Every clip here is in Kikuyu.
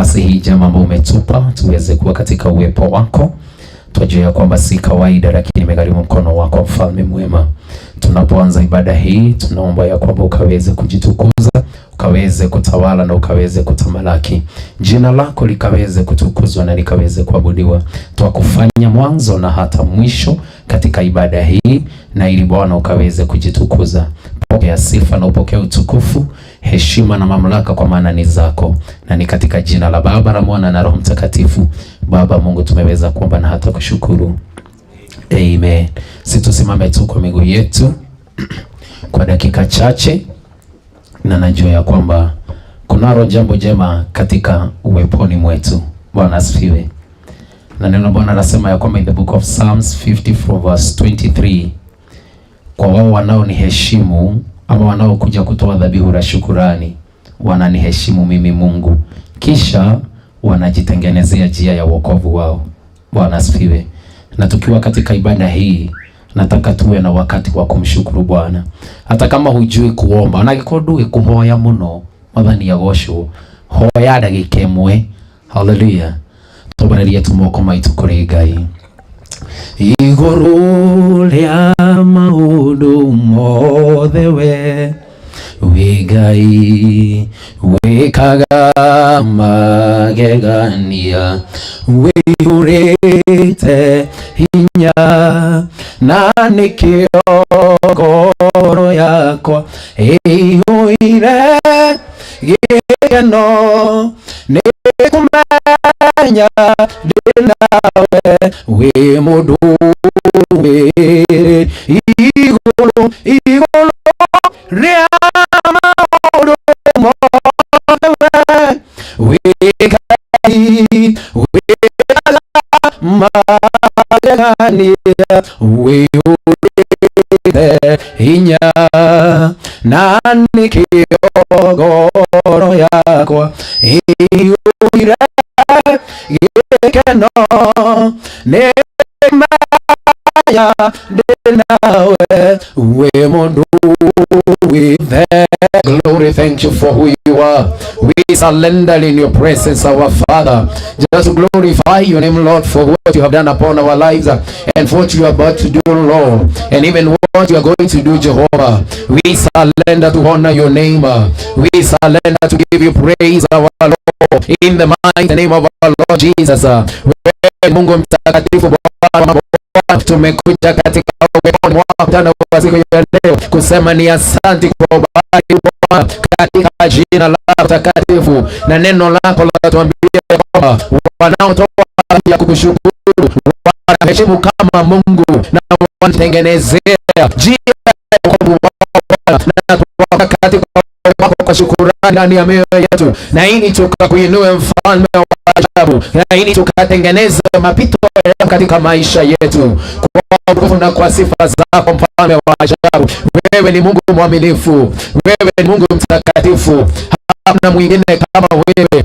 nafasi hii njema ambayo umetupa tuweze kuwa katika uwepo wako. Twajua ya kwamba si kawaida, lakini imegharimu mkono wako, mfalme mwema. Tunapoanza ibada hii, tunaomba ya kwamba ukaweze kujitukuza, ukaweze kutawala na ukaweze kutamalaki, jina lako likaweze kutukuzwa na likaweze kuabudiwa. Twakufanya mwanzo na hata mwisho katika ibada hii, na ili Bwana ukaweze kujitukuza. Pokea sifa na upokee utukufu, heshima na mamlaka, kwa maana ni zako, na ni katika jina la Baba la Mwana na Roho Mtakatifu. Baba Mungu, tumeweza kuomba na hata kushukuru. Amen. Si tusimame tu kwa miguu yetu kwa dakika chache, na najua ya kwamba kunalo jambo jema katika uweponi mwetu. Bwana asifiwe. Na neno Bwana anasema ya kwamba in the book of Psalms 54 verse 23, kwa wao wanaoniheshimu ama wanaokuja kutoa dhabihu la shukurani wananiheshimu mimi Mungu, kisha wanajitengenezea njia ya wokovu wao. Bwana asifiwe. Na tukiwa katika ibada hii, nataka tuwe na wakati wa kumshukuru Bwana, hata kama hujui kuomba, ona gĩkorwo ndũĩ kũhoya mũno, Mwathani agocwo, hoya ndagĩka ĩmwe. Haleluya. Tũmbarĩrie tu moko maitũ kũrĩ Ngai. Igũrũ rĩa maũndũ mothe we wĩ Ngai wĩkaga magegania, wĩihũrĩte hinya, na nĩkĩo ngoro yakwa ĩiyũire gĩkeno nĩ kũmenya ndĩ nawe wĩ mũndũ wĩ igũrũ, igũrũ rĩa maũndũ mothe we wĩ Ngai wĩkaga magegania, wĩihũrĩte hinya, na nĩkĩo ngoro yakwa ĩiyũire gĩkeno nĩ maya ndĩ nawe wĩ mũndũ wĩ there. Glory, thank you for who you are. We surrender in your presence, our Father, just to glorify your name, Lord, for what you have done upon our lives and for what you are about to do, Lord, and even what you are going to do, Jehovah. We surrender to honor your name. We surrender to give you praise, our Lord, in the mighty name of our Lord Jesus. Wewe Mungu mtakatifu, Bwana, tumekuja katika uweponi mwako mchana wa siku ya leo kusema ni asante kwa ubariki Bwana, katika jina lako takatifu, na neno lako latuambia kwamba wanaotoa ya kukushukuru wanaheshimu kama Mungu na wanatengenezea njia ya wokovu wao, na katika wako kwa shukurani ndani ya mioyo yetu, na ili tukakuinue mfalme wa ajabu, na ili tukatengeneza mapito katika maisha yetu kwa nguvu na kwa sifa zako, mfalme wa ajabu. Wewe ni Mungu mwaminifu, wewe ni Mungu mtakatifu, hakuna mwingine kama wewe,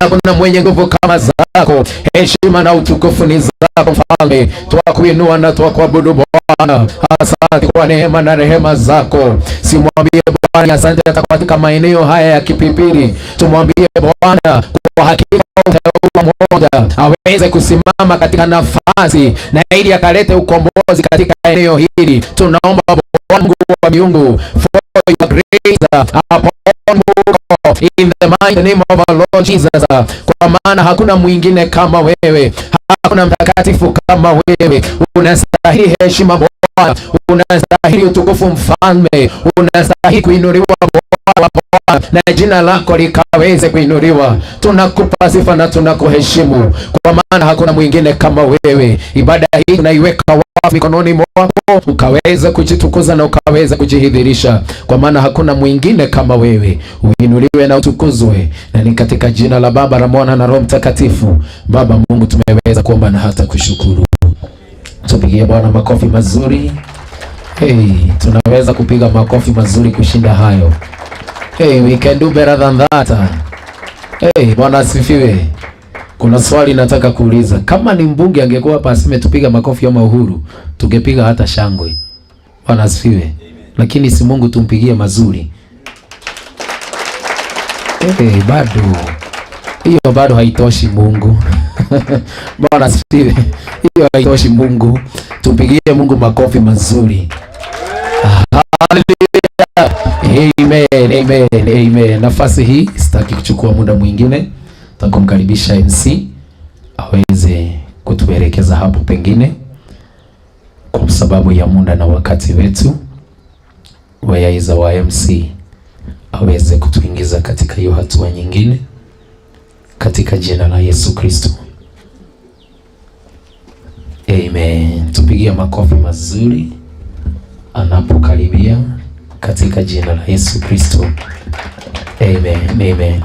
hakuna mwenye nguvu kama zako. Heshima na utukufu ni zako mfalme, twakuinua na twakuabudu Bwana. Asante kwa neema na rehema zako. Simwambie Bwana asante hata katika maeneo haya ya Kipipiri, tumwambie Bwana kwa hakika uteua mmoja aweze kusimama katika nafasi na ili akalete ukombozi katika eneo hili. Tunaomba Bwana Mungu wa miungu, for your grace upon in the mighty name of our Lord Jesus, kwa maana hakuna mwingine kama wewe, hakuna mtakatifu kama wewe. Unastahili heshima Bwana, unastahili utukufu Mfalme, unastahili kuinuliwa Bwana, na jina lako likaweze kuinuliwa. Tunakupa sifa na tunakuheshimu, kwa maana hakuna mwingine kama wewe. Ibada hii tunaiweka wafu mikononi mwako, ukaweze kujitukuza na ukaweze kujidhihirisha, kwa maana hakuna mwingine kama wewe. Uinuliwe na utukuzwe, na ni katika jina la Baba la Mwana na Roho Mtakatifu. Baba Mungu, tumeweza kuomba na hata kushukuru. Tupigie Bwana makofi mazuri. Hey, tunaweza kupiga makofi mazuri kushinda hayo. Hey, we can do better than that. Hey, Bwana asifiwe. Kuna swali nataka kuuliza. Kama ni mbunge angekuwa hapa aseme tupiga makofi ama Uhuru, tungepiga hata shangwe. Bwana asifiwe. Lakini si Mungu tumpigie mazuri. Hey, bado. Hiyo bado haitoshi Mungu. Bwana asifiwe. Hiyo haitoshi Mungu. Tupigie Mungu makofi mazuri. Hallelujah. Amen, amen, amen. Nafasi hii sitaki kuchukua muda mwingine, takumkaribisha MC aweze kutuelekeza hapo pengine, kwa sababu ya muda na wakati wetu. Where is our MC aweze kutuingiza katika hiyo hatua nyingine, katika jina la Yesu Kristo. Amen. Tupigie makofi mazuri anapokaribia katika jina la Yesu Kristo. Amen. Amen.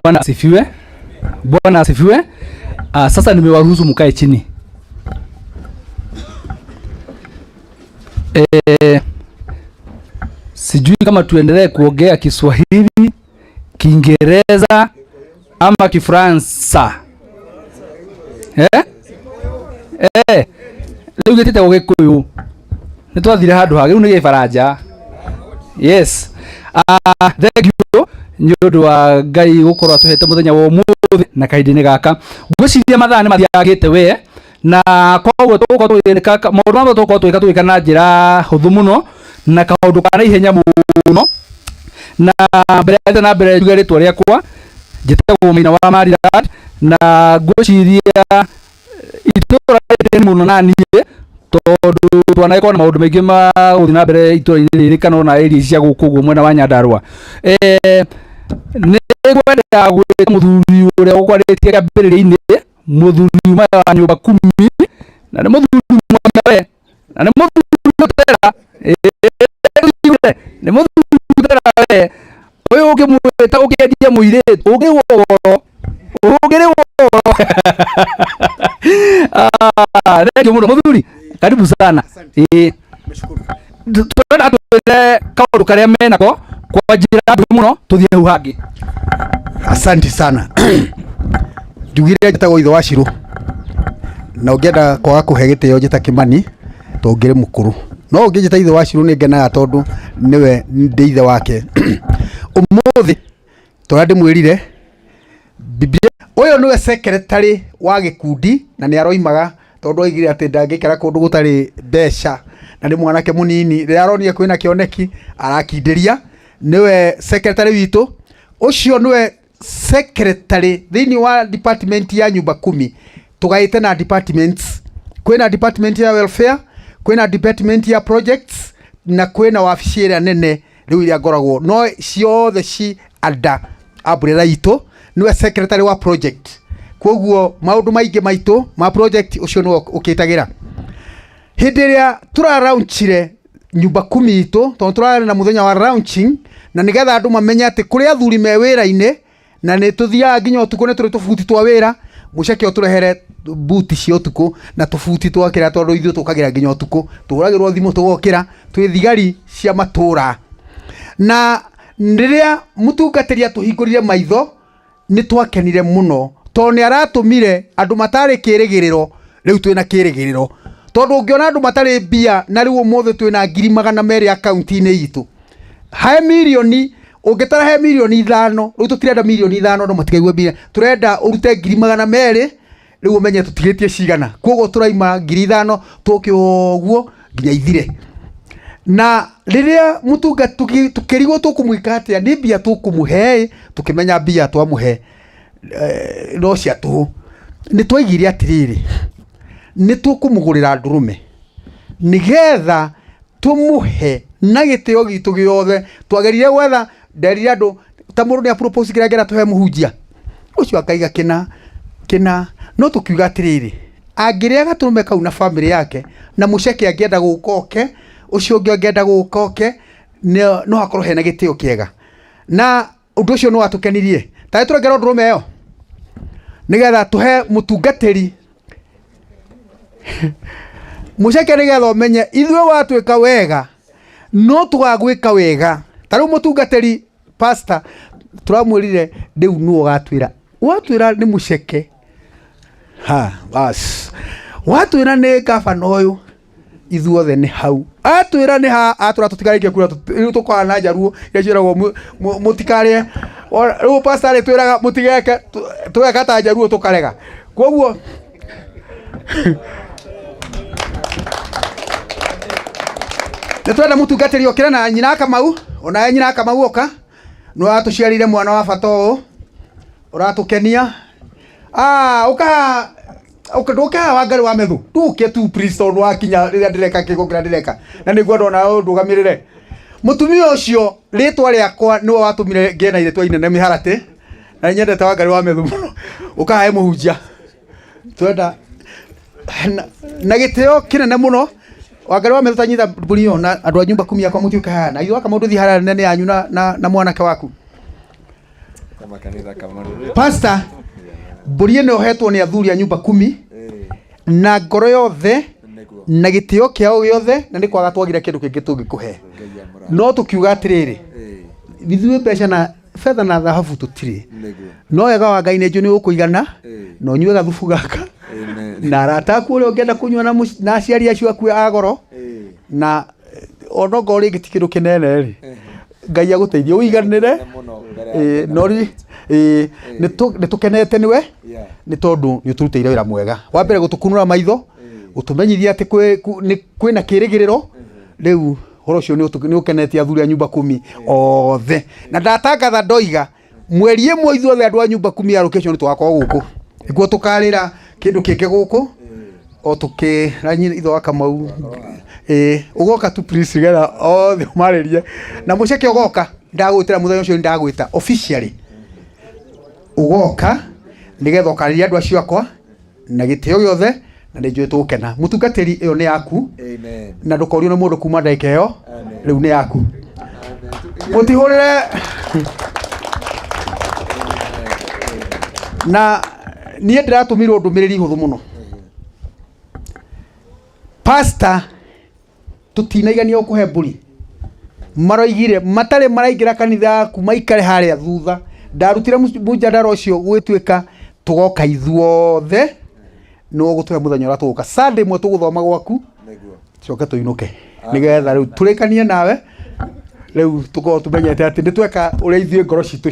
Bwana asifiwe. Bwana asifiwe. Sasa nimewaruhusu mkae chini. Sijui kama tuendelee kuongea Kiswahili, Kiingereza ama Kifaransa. Eh? Eh. Rĩu gĩtĩte Gĩkũyũ. Nĩ twathire handũ hangĩ, rĩu nĩ Gĩbaranja. Yes. Thank you nĩ ũndũ wa Ngai gũkorwo atũhete mũthenya wa ũmũthĩ na kahinda-inĩ gaka. Ngwĩciria mathaa nĩ mathiangĩte we na koguo tũgũkorwo tũgĩka maũndũ mamwe tũgũkorwo tũgĩka tũgĩka na njĩra hũthũ mũno na kaũndũ ka naihenya mũno. Na mbere ya na mbere njuge rĩtwa rĩakwa, njĩtagwo Maina wa Maridad na ngwĩciria itũra rĩrĩ mũno na niĩ tondũ twanagĩkorwo na maũndũ maingĩ ma gũthiĩ na mbere itũra-inĩ rĩrĩ kana ona area cia gũkũ ũguo mwena wa Nyandarua. Nĩ ngwenda gwĩta mũthuri ũrĩa ũkwarĩtie kĩambĩrĩria-inĩ, mũthuri uma wa nyũmba kumi, na nĩ mũthuri mwega, na nĩ mũthuri ũtera, nĩ mũthuri ũtera we. Ũyũ ũngĩmwĩta ũkĩendia mũirĩtu, ũngĩrĩhwo goro, ũngĩrĩhwo goro. Thank you mũno mũthuri, karibu sana. Tũrenda twĩre kaũndũ karĩa menako kwa njĩra nguhĩ mũno, tũthiĩ hau hangĩ. Asante sana. Njugire njĩtagwo Ithe wa Shirũ, na ũngĩenda kwaga kũhe gĩtĩo njĩta Kĩmani tondũ ngĩrĩ mũkũrũ, no ũngĩnjĩta Ithe wa Shirũ nĩ ngenaga tondũ nĩwe ndĩ ithe wake. Ũmũthĩ torĩa ndĩmwĩrire, Biblia ũyũ nĩwe secretary wa gĩkundi na nĩ aroimaga tondũ oigire atĩ ndangĩikara kũndũ gũtarĩ mbeca na nĩ mwanake mũnini, rĩrĩa aronire kwĩna kĩoneki arakindĩria. Nĩwe secretary witũ, ũcio nĩwe secretary thĩinĩ wa department ya nyumba kumi. Tũgaĩte na departments, kwĩna department ya welfare, kwĩna department ya projects na kwĩna wabici ĩrĩa nene rĩu iria ngoragwo, no ciothe ci under umbrella itũ. Nĩwe secretary wa project, koguo maũndũ maingĩ maitũ ma project ũcio nĩwe ũkĩtagĩra. Hĩndĩ ĩrĩa tũraraunchire nyumba kumi itũ, tondũ tũrarĩ na mũthenya wa launching na nĩgetha andũ mamenye atĩ kũrĩ athuri me wĩra-inĩ na nĩ tũthiaga nginya ũtukũ, nĩ tũrĩ tũbuti twa wĩra. Mũceke ũtũrehere buti cia ũtukũ na tũbuti twa kĩrĩa, tondũ ithuĩ tũkagĩra nginya ũtukũ, tũhũragĩrwo thimũ tũgokĩra, twĩ thigari cia matũra. Na rĩrĩa mũtungatĩri atũhingũrire maitho nĩ twakenire mũno, tondũ nĩ aratũmire andũ matarĩ kĩrĩgĩrĩro rĩu twĩna kĩrĩgĩrĩro, tondũ ũngĩona andũ matarĩ mbia na rĩu ũmũthĩ twĩna 200,000 akaunti-inĩ itũ, he mirioni ũngĩtara he 5 mirioni, rĩu tũtirenda 5 mirioni, no matikaigue mbia, tũrenda ũrute 200,000 rĩu ũmenye tũtigĩtie cigana. Koguo tũraima 5,000 tũke ũguo nginya ithire. Na rĩrĩa mũtunga tũkĩrigwo tũkũmwĩka atĩa, nĩ mbia tũkũmũhe, tũkĩmenya mbia twamũhe no cia tũhũ. Nĩ twaigire atĩrĩrĩ, nĩ tũkũmũgũrĩra ndũrũme nĩgetha tũmũhe na gĩtĩo gitũ gĩothe. Twagerire gwetha, nderire andũ ta mũndũ nĩ apropose kĩrĩa angĩenda tũhe mũhunjia ũcio akaiga kĩna kĩna, no tũkiuga atĩrĩrĩ, angĩrĩa gatũrũme kau na bamĩrĩ yake na mũceke angĩenda gũka oke, ũcio ũngĩ angĩenda gũka oke, no hakorwo hena gĩtĩo kĩega. Na ũndũ ũcio nĩ watũkenirie. Tarĩ tũrengerwo ndũrũme ĩyo nĩgetha tũhe mũtungatĩri mũceke, nĩgetha ũmenye ithuĩ watwĩka wega no tũgagwĩka wega. Ta rĩu mũtungatĩri pastor tũramwĩrire rĩu nĩwe ũgatwĩra, watwĩra nĩ mũceke ha bas, watwĩra nĩ gabana ũyũ. Ithuothe nĩ hau atwĩra nĩ ha atwĩra tũtikarĩkie kura, rĩu tũkorana na njaruo iria ciĩragwo mũtikarĩe. Rĩu pastor twĩraga mũtigeke, tũgeka ta njaruo tũkarega. Koguo nĩ twenda mũtungatĩri okĩre na nyina Kamau, onawe nyina Kamau oka, nĩ watũciarire mwana wa bata ũũ ũratũkenia. Ah, ũka ũka ndũke haha Wangari wa Methu, ndũke tu please, tondũ wakinya rĩrĩa ndĩreka kĩgo kĩrĩa ndĩreka na nĩguo ndona ũndũgamĩrĩre. Mũtumia ũcio rĩtwa rĩakwa nĩwe watũmire ngĩe na rĩtwa inene mĩharatĩ, na nĩ nyendete Wangari wa Methu mũno. Ũka hae mũhunjia, twenda na gĩtĩo kĩnene mũno. Wangari wa Methu, tanyita mbũri ĩyo na andũ a nyumba kumi akwa mũtuĩke haha na ithuĩ wa Kamau tũthiĩ harĩa nene yanyu na mwanake waku. Pastor, mbũri ĩno ũhetwo nĩ athuri a nyumba kumi na ngoro yothe na gĩtĩo kĩao gĩothe, na nĩ kwaga twagire kĩndũ kĩngĩ tũngĩkũhe, no tũkiuga atĩrĩrĩ, ithuĩ mbeca na betha na thahabu tũtirĩ, no wega wa Ngai nĩ njũĩ nĩ ũkũigana na ũnyue gathubu gaka na arata aku ũrĩa ũngĩenda kũnyua na aciari acio aku a goro, na onokorwo rĩngĩ ti kĩndũ kĩnene rĩ, Ngai agũteithie ũiganĩre. No ri nĩ tũkenete nĩwe nĩ tondũ nĩ ũtũrutĩire wĩra mwega wa mbere gũtũkunũra maitho, gũtũmenyithia atĩ kwĩna kĩrĩgĩrĩro. Rĩu ũhoro ũcio nĩ ũkenetie athuri a nyumba kumi othe, na ndatangatha ndoiga mweri ĩmwe ithuothe andũ a nyumba kumi ya location tũgakorwo gũkũ nĩguo tũkarĩra kĩndũ kĩngĩ gũkũ o tũkĩra ithe wa Kamau. Ĩĩ, ũgoka tu please, nĩgetha othe ũmarĩrie na mũceke ũgoka. Ndagwĩtĩra mũthenya ũcio, ndagwĩta officially, ũgoka nĩgetha ũkarĩria andũ acio akwa na gĩtĩo gĩothe, na nĩ njũĩ tũgũkena. Mũtungatĩri, ĩyo nĩ yaku. Amen. Na ndũkorio nĩ mũndũ kuma ndagĩka ĩyo. Amen. Rĩu nĩ yaku. Amen. Mũtihũrĩre na niĩ ndĩratũmirwo ndũmĩrĩri hũthũ mũno. Pastor, tũtinaigania gũkũhe mbũri, maroigire matarĩ maraingĩra kanitha yaku, maikare harĩa thutha. Ndarutire mũjadara ũcio gũgĩtuĩka tũgoka ithuothe, nĩ ũgũtũhe mũthenya ũrĩa tũgũka Sunday ĩmwe tũgũthoma gwaku. Nĩguo. Coke tũinũke nĩgetha rĩu tũrĩkanie nawe, rĩu tũkorwo tũmenyete atĩ nĩ tweka ũrĩa ithuĩ ngoro citũ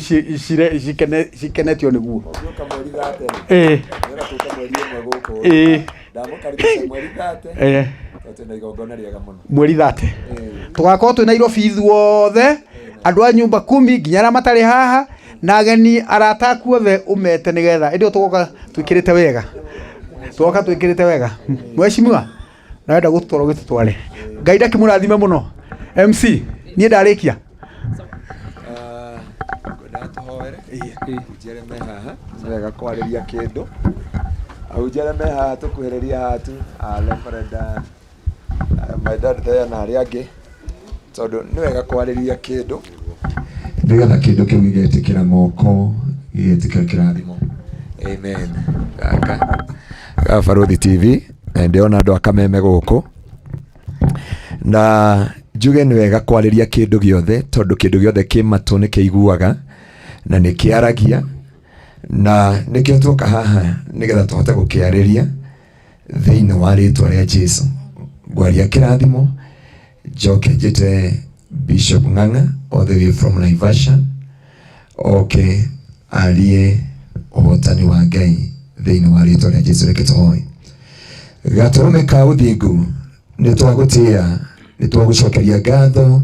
cikenetio nĩguo. Ũngĩũka mweri 30 rĩ. Nĩgetha tũke mweri ĩmwe gũkũ. Ndamũkaribisha mweri 30. Tondũ twĩna igongona rĩega mũno. Mweri 30 tũgakorwo twĩ Nairobi ithuothe, andũ a nyumba kumi nginya arĩa matarĩ haha na ageni arata aku othe ũmete, nĩgetha ĩndĩ ĩyo tũgoka twĩkĩrĩte wega, tũgoka twĩkĩrĩte wega. Mheshimiwa, narenda gũtwara ũgĩtũtware. Ngai ndakĩmũrathime mũno. MC, niĩ ndarĩkia. Ah, ngwendaga tũhoere ahunjia arĩa me haha. Nĩ wega kwarĩria kĩndũ ahunjia arĩa me haha. Tũkuhĩrĩria haha tu, ah, Reverend, ah, my dad there na arĩa angĩ, tondũ nĩ wega kwarĩria kĩndũ nĩgetha kĩndũ kĩu gĩgetĩkĩra moko, gĩgetĩkĩra kĩrathimo. Amen. Gaka ga Baruthi TV na ndĩrona andũ a Kameme gũkũ, na njuge nĩ wega kwarĩria kĩndũ gĩothe, tondũ kĩndũ gĩothe kĩ matũ nĩ kĩiguaga na nĩ kĩaragia, na nĩkĩo tuoka haha nĩgetha tũhote gũkĩarĩria thĩinĩ wa rĩtwa rĩa Jesu. Ngwaria kĩrathimo, njoke njĩte Bishop Ng'ang'a all the way from Naivasha oke arie ũhotani wa Ngai thĩinĩ wa rĩtwa rĩa Jesu. Reke tũhoe. Gatũrũme ka ũthingu, nĩ twagũtĩĩa, nĩ twagũcokeria ngatho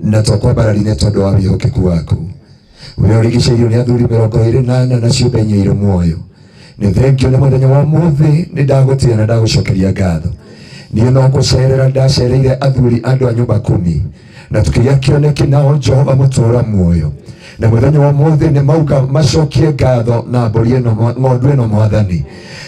na twakwambararia nĩ tondũ wa wĩhokeku waku. We ũrigicĩirio nĩ athuri 24 na ciũmbe inya irĩ muoyo. Nĩ thengio nĩ mũthenya wa ũmũthĩ, nĩ ndagũtĩĩa na ndagũcokeria ngatho. Niĩ no gũcerera ndacereire athuri andũ a nyũmba kumi na tukĩgĩa kĩoneki nao, Jehova mũtũũra muoyo, na mũthenya wa ũmũthĩ nĩ mauga macokie ngatho na mbũri ĩno, ng'ondu ĩno, Mwathani.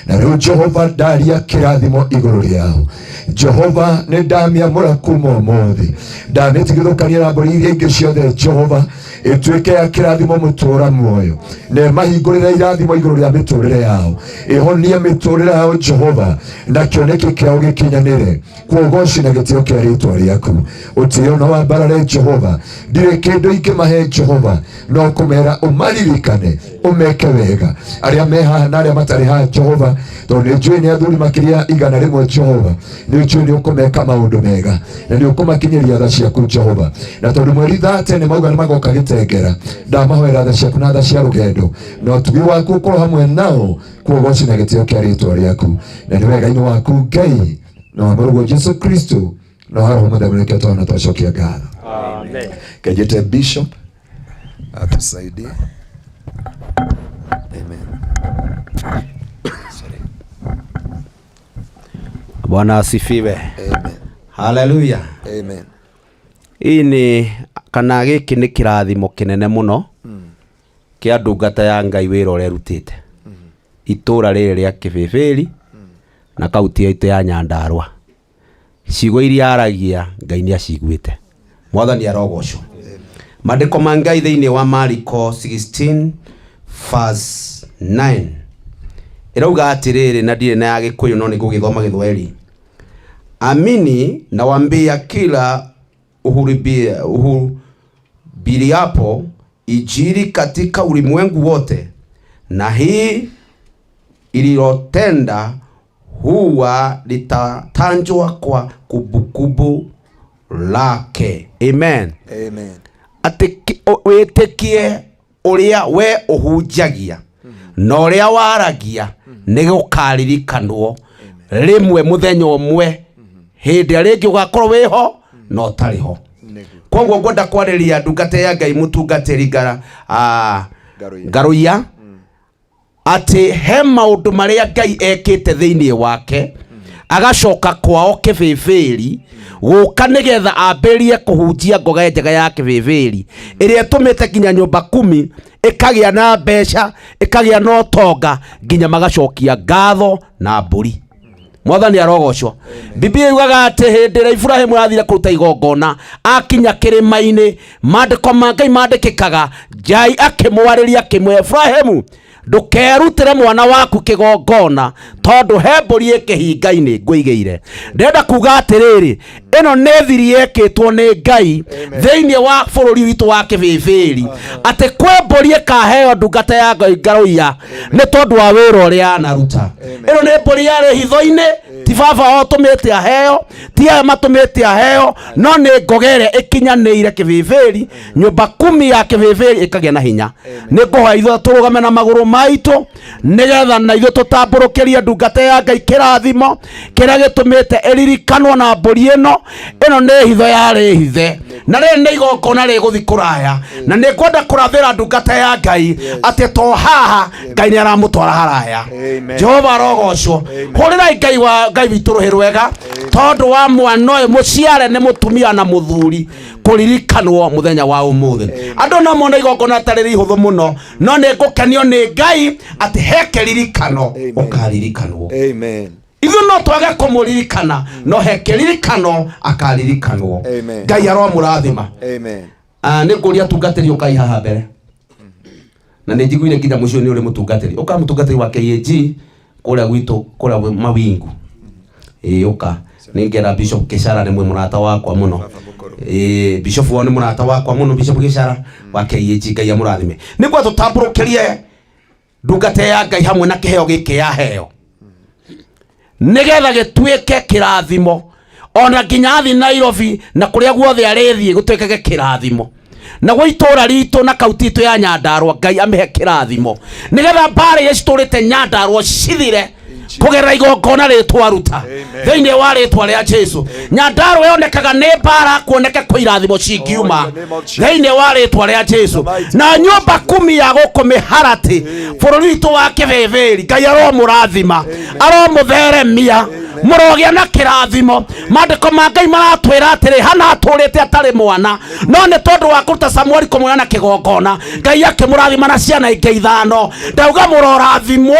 Na rĩu Jehova, ndaria kĩrathimo igũrũ rĩao. Jehova, nĩ ndamĩamũra kuma ũmũthĩ, ndamĩtigithũkania na mbũri iria ingĩ ciothe. Jehova, ĩtuĩke ya kĩrathimo mũtũũra muoyo, na ĩmahingũrĩre irathimo igũrũ rĩa mĩtũrĩre yao, ĩhonie mĩtũrĩre yao Jehova, na kĩoneki kĩao gĩkinyanĩre kwa ũgoci na gĩtĩo kĩa rĩtwa rĩaku. Ũtĩo na wambarare Jehova. Ndirĩ kĩndũ ingĩmahe Jehova. No kũmera ũmaririkane, ũmeke wega arĩa me haha na arĩa matarĩ haha, Jehova, tondũ nĩ njũĩ nĩ athuri makĩria 100. Jehova, nĩ njũĩ nĩ ũkũmeka maũndũ mega na nĩ ũkũmakinyĩria tha ciaku, Jehova. Na tondũ mweri 30 nĩ mauga nĩ magoka gĩtengera, ndamahoera tha ciaku na tha cia rũgendo na ũtugi waku ũkorwo hamwe nao, kuogoci na gĩtĩo kĩa rĩtwa rĩaku, na nĩ wega-inĩ waku Ngai na wa mũrũguo Jesu Kristo na wa Roho Mũtheru nĩkĩo twana twacokia ngatho. Kenjete bishop atusaidie. Amen. Sorry. Bwana asifiwe. Amen. Haleluya. Amen. Hii nĩ kana gĩkĩ nĩ kĩrathimo kĩnene mũno kĩa ndungata ya Ngai, wĩra ũrĩa ĩrutĩte itũra rĩrĩ rĩa Kĩbĩbĩri na kaunti itũ ya Nyandarua. Ciugo iria aragia, Ngai nĩ aciguĩte. Mwathani arogocwo. Maandĩko ma Ngai thĩinĩ wa Mariko 16 verse 9 ĩrauga atĩrĩrĩ, na ndirĩ na ya Gĩkũyũ no nĩ ngũgĩthoma Gĩthwaĩri: "Amini nawambia, kila uhubiriapo injili katika ulimwengu wote, na hii ililotenda huwa litatajwa kwa kumbukumbu lake." Amen. Amen. Atĩ wĩtĩkie ũrĩa we ũhunjagia na ũrĩa waragia nĩ gũkaririkanwo rĩmwe, mũthenya ũmwe, hĩndĩ ĩrĩa rĩngĩ ũgakorwo wĩho na ũtarĩ ho. Koguo ngwenda kwarĩria ndungata ya Ngai, mũtungatĩri Ngaruiya. Ngaruiya, atĩ he maũndũ marĩa Ngai ekĩte thĩinĩ wake, agacoka kwao Kĩbĩbĩri gũka nĩgetha ambĩrĩrie kũhunjia ngoga njega ya Kĩbĩbĩri ĩrĩa ĩtũmĩte nginya nyũmba kumi ĩkagĩa na mbeca, ĩkagĩa na ũtonga, nginya magacokia ngatho na mbũri. Mwathani arogocwo. Biblia yugaga atĩ hĩndĩ ĩrĩa Iburahĩmu athire kũruta igongona, akinya kĩrĩma-inĩ, maandĩko ma Ngai mandĩkĩkaga Ngai akĩmwarĩria, akĩmwĩra, "Iburahĩmu, ndũkerutĩre mwana waku kĩgongona, tondũ he mbũri ĩ kĩhinga-inĩ ngũigĩire." Ndĩrenda kuga atĩrĩrĩ, ĩno nĩ thiri yekĩtwo nĩ Ngai thĩinĩ wa bũrũri witũ wa Kĩbĩbĩri, atĩ kwĩ mbũri ĩkaheo ndungata ya Ngai Ngaruiya nĩ tondũ wa wĩra ũrĩa anaruta. Ĩno nĩ mbũri yarĩ hitho-inĩ, ti baba wao tũmĩte aheo, ti aya matũmĩte aheo, no nĩ ngoga ĩrĩa ĩkinyanĩire Kĩbĩbĩri, nyũmba kumi ya Kĩbĩbĩri ĩkagĩa na hinya. Nĩ ngũhoya ithuĩ tũrũgame na magũrũ maitũ, nĩgetha na ithuĩ tũtambũrũkĩrie ndungata ya Ngai kĩrathimo kĩrĩa gĩtũmĩte ĩririkanwo na mbũri ĩno. Ĩno nĩ hitho yarĩ hithe, na rĩrĩ nĩ igongona rĩgũthi kũraya, na nĩ ngwenda kũrathĩra ndungata ya Ngai atĩ to haha Ngai nĩ aramũtwara haraya. Amen. Jehova arogocwo. Hũrĩrai Ngai wa Ngai witũ rũhĩ rwega, tondũ wa mwana ũyũ mũciare nĩ mũtumia na mũthuri kũririkanwo mũthenya wa ũmũthĩ. Andũ no mone igongona tarĩ rĩhũthũ mũno, no nĩ ngũkenio nĩ Ngai atĩ he kĩririkano Amen. ũkaririkanwo. Amen. Ithuĩ no twage kũmũririkana, no he kĩririkano akaririkanwo. Amen. Ngai aromũrathima. Amen. Ah, nĩ ngũria tungatĩri, ũkai haha mbere, na nĩ njiguire nginya mũciĩ nĩ ũrĩ mũtungatĩri. Ũka, mũtungatĩri wa KAG kũrĩa gwitũ, kũrĩa mawingu. Ĩĩ, ũka. Nĩ ngera Bishop Kĩcara nĩ mwe mũrata wakwa mũno. Ĩĩ, Bishop wao nĩ mũrata wakwa mũno, Bishop Gĩcara wa KAG. Ngai amũrathime. Nĩguo tũtambũrũkĩrie ndungata ya Ngai hamwe na kĩheo gĩkĩ yaheo, nĩgetha gĩtuĩke kĩrathimo ona nginya athi Nairobi na kũrĩa guothe arĩthiĩ, gũtuĩkage kĩrathimo naguo itũra ritũ na kaunti itũ ya Nyandarua. Ngai amĩhe kĩrathimo, nĩgetha mbara iria citũrĩte Nyandarua cithire kũgerera igongona rĩrĩ twaruta thĩinĩ wa rĩtwa rĩa Jesu. Nyandarua yonekaga nĩ mbara, kuoneke kwĩ irathimo cingiuma Oh, in the name of Jesus. thĩinĩ wa rĩtwa rĩa Jesu. Na nyũmba kumi ya gũkũ mĩharatĩ, bũrũri witũ wa Kĩbĩbĩri, Ngai aromũrathima, aromũtheremia, mũrogĩa na kĩrathimo. Maandĩko ma Ngai maratwĩra atĩrĩ, Hana atũrĩte atarĩ mwana, no nĩ tondũ wa kũruta Samueli kũmwona na kĩgongona, Ngai akĩmũrathima na ciana ingĩ ithano. Ndauga mũrorathimwo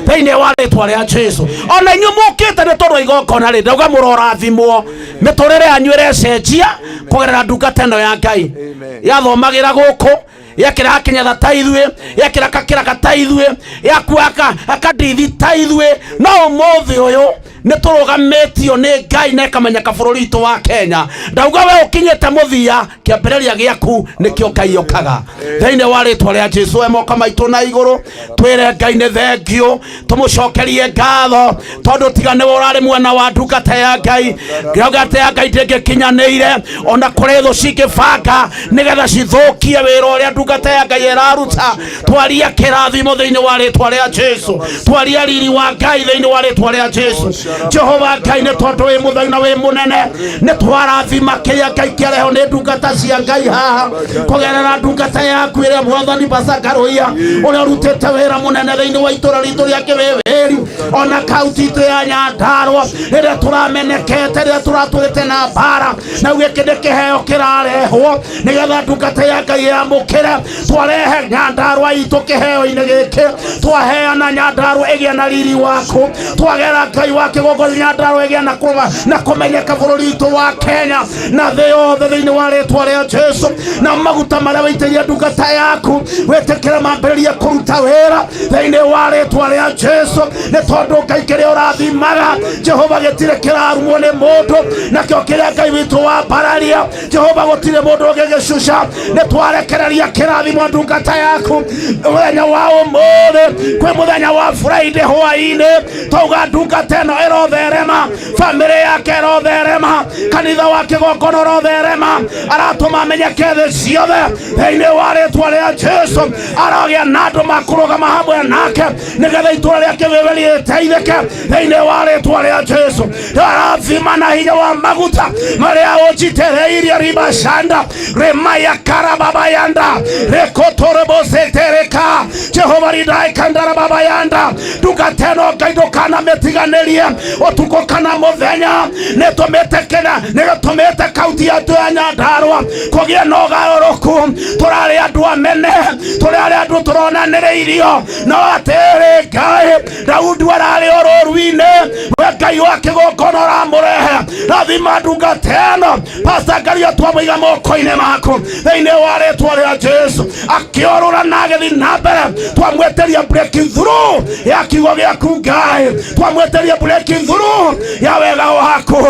thĩinĩ wa rĩtwa rĩa Jesu. Ona inyuĩ mũkĩte nĩ tondũ wa igongona rĩ, ndauga mũrorathimwo. Mĩtũrĩre yanyu ĩrecenjia kũgerera ndungata ĩno ya Ngai. Amen. Yathomagĩra gũkũ. Gekĩraga kĩnyatha ta ithuĩ, gekĩraga kĩraka ta ithuĩ, gakuaga akandithi ta ithuĩ. No ũmũthĩ ũyũ nĩ tũrũgamĩtio nĩ Ngai na ĩkamenyeka bũrũri witũ wa Kenya. Ndauga we ũkinyĩte mũthia, kĩambĩrĩria gĩaku nĩkĩo Ngai okaga. Thĩinĩ wa rĩtwa rĩa Jesu, we moko maitũ na igũrũ, twĩre Ngai nĩ thengio, tũmũcokerie ngatho tondũ tiga nĩwe ũrarĩ mwena wa ndungata ya Ngai, ndungata ya Ngai ndĩngĩkinyanĩire. Ona kũrĩ thũ cingĩbanga nĩgetha cithũkie wĩra ũrĩa ndungata ya Ngai ĩraruta, twaria kĩrathimo thĩinĩ wa rĩtwa rĩa Jesu, twaria riri wa Ngai thĩinĩ wa rĩtwa rĩa Jesu. Jehova Ngai, nĩ tondũ wĩ mũtheru na wĩ mũnene, nĩ twarathima kĩrĩa Ngai kĩarehwo nĩ ndungata cia Ngai haha kũgerera ndungata yaku ĩrĩa Mwathani Bacakarũia, ũrĩa ũrutĩte wĩra mũnene thĩinĩ wa itũra ritũ rĩa Kĩwĩwĩri ona kaunti itũ ya Nyandarũa, rĩrĩa tũramenekete, rĩrĩa tũratũrĩte na mbara. Na gĩkĩ nĩ kĩheo kĩrarehwo nĩgetha ndungata ya Ngai yamũkĩre. Twarehe Nyandarũa itũ kĩheo-inĩ gĩkĩ, twaheana Nyandarũa ĩgĩe na riri waku, twagera Ngai wa kĩgongona Nyandarũa ĩgĩe na kũma na kũmenyeka bũrũri witũ wa Kenya na thĩ yothe thĩinĩ wa rĩtwa rĩa Jesu. Na maguta marĩa wĩitĩrĩria ndungata yaku, wĩtĩkĩre mambĩrĩrie kũruta wĩra thĩinĩ wa rĩtwa rĩa Jesu. Nĩ tondũ Ngai kĩrĩa ũrathimaga Jehova gĩtirĩ kĩrarumwo nĩ mũndũ, nakĩo kĩrĩa Ngai witũ wambararia Jehova gũtirĩ mũndũ ũngĩgĩcuca. Nĩ twarekereria kĩrathimo ndungata yaku mũthenya wa ũmũthĩ, kwĩ mũthenya wa Friday hwaĩ-inĩ, twauga ndungata ĩno ĩrotherema, bamĩrĩ yake ĩrotherema, kanitha wa kĩgongona ũrotherema, aratũma amenyeke thĩ ciothe thĩinĩ wa rĩtwa rĩa Jesu. Aragĩa na andũ makũrũgama hamwe nake nĩgetha itũra rĩa Kĩwĩwĩri rĩteithĩke thĩinĩ wa rĩtwa rĩa Jesu. Arathima na hinya wa maguta marĩa ũnjitĩrĩirie ribacanda remaya karababayanda rekotorebosetereka Jehova ridaikandarababayanda. Ndungata ĩno Ngai ndũkanamĩtiganĩrie ũtukũ kana mũthenya. Nĩtũmĩte kĩna nĩgĩtũmĩte kaunti yetu ya Nyandarũa kũgĩe na ũgarũrũku. Tũrarĩ andũ amene, tũrarĩ andũ tũronanĩrĩirio, no atĩrĩ Ngai, Daudi ararĩ o rũru-inĩ, we Ngai wa kĩgongona ũramũrehe. Rathima ndungata ĩno Pastor Ngario, twamũiga moko-inĩ maku thĩinĩ wa rĩtwa rĩa Jesu. Akĩorũra na agĩthiĩ na mbere, twamwĩtĩria breaking through ya kiugo gĩaku Ngai, twamwĩtĩria breaking through ya wega waku.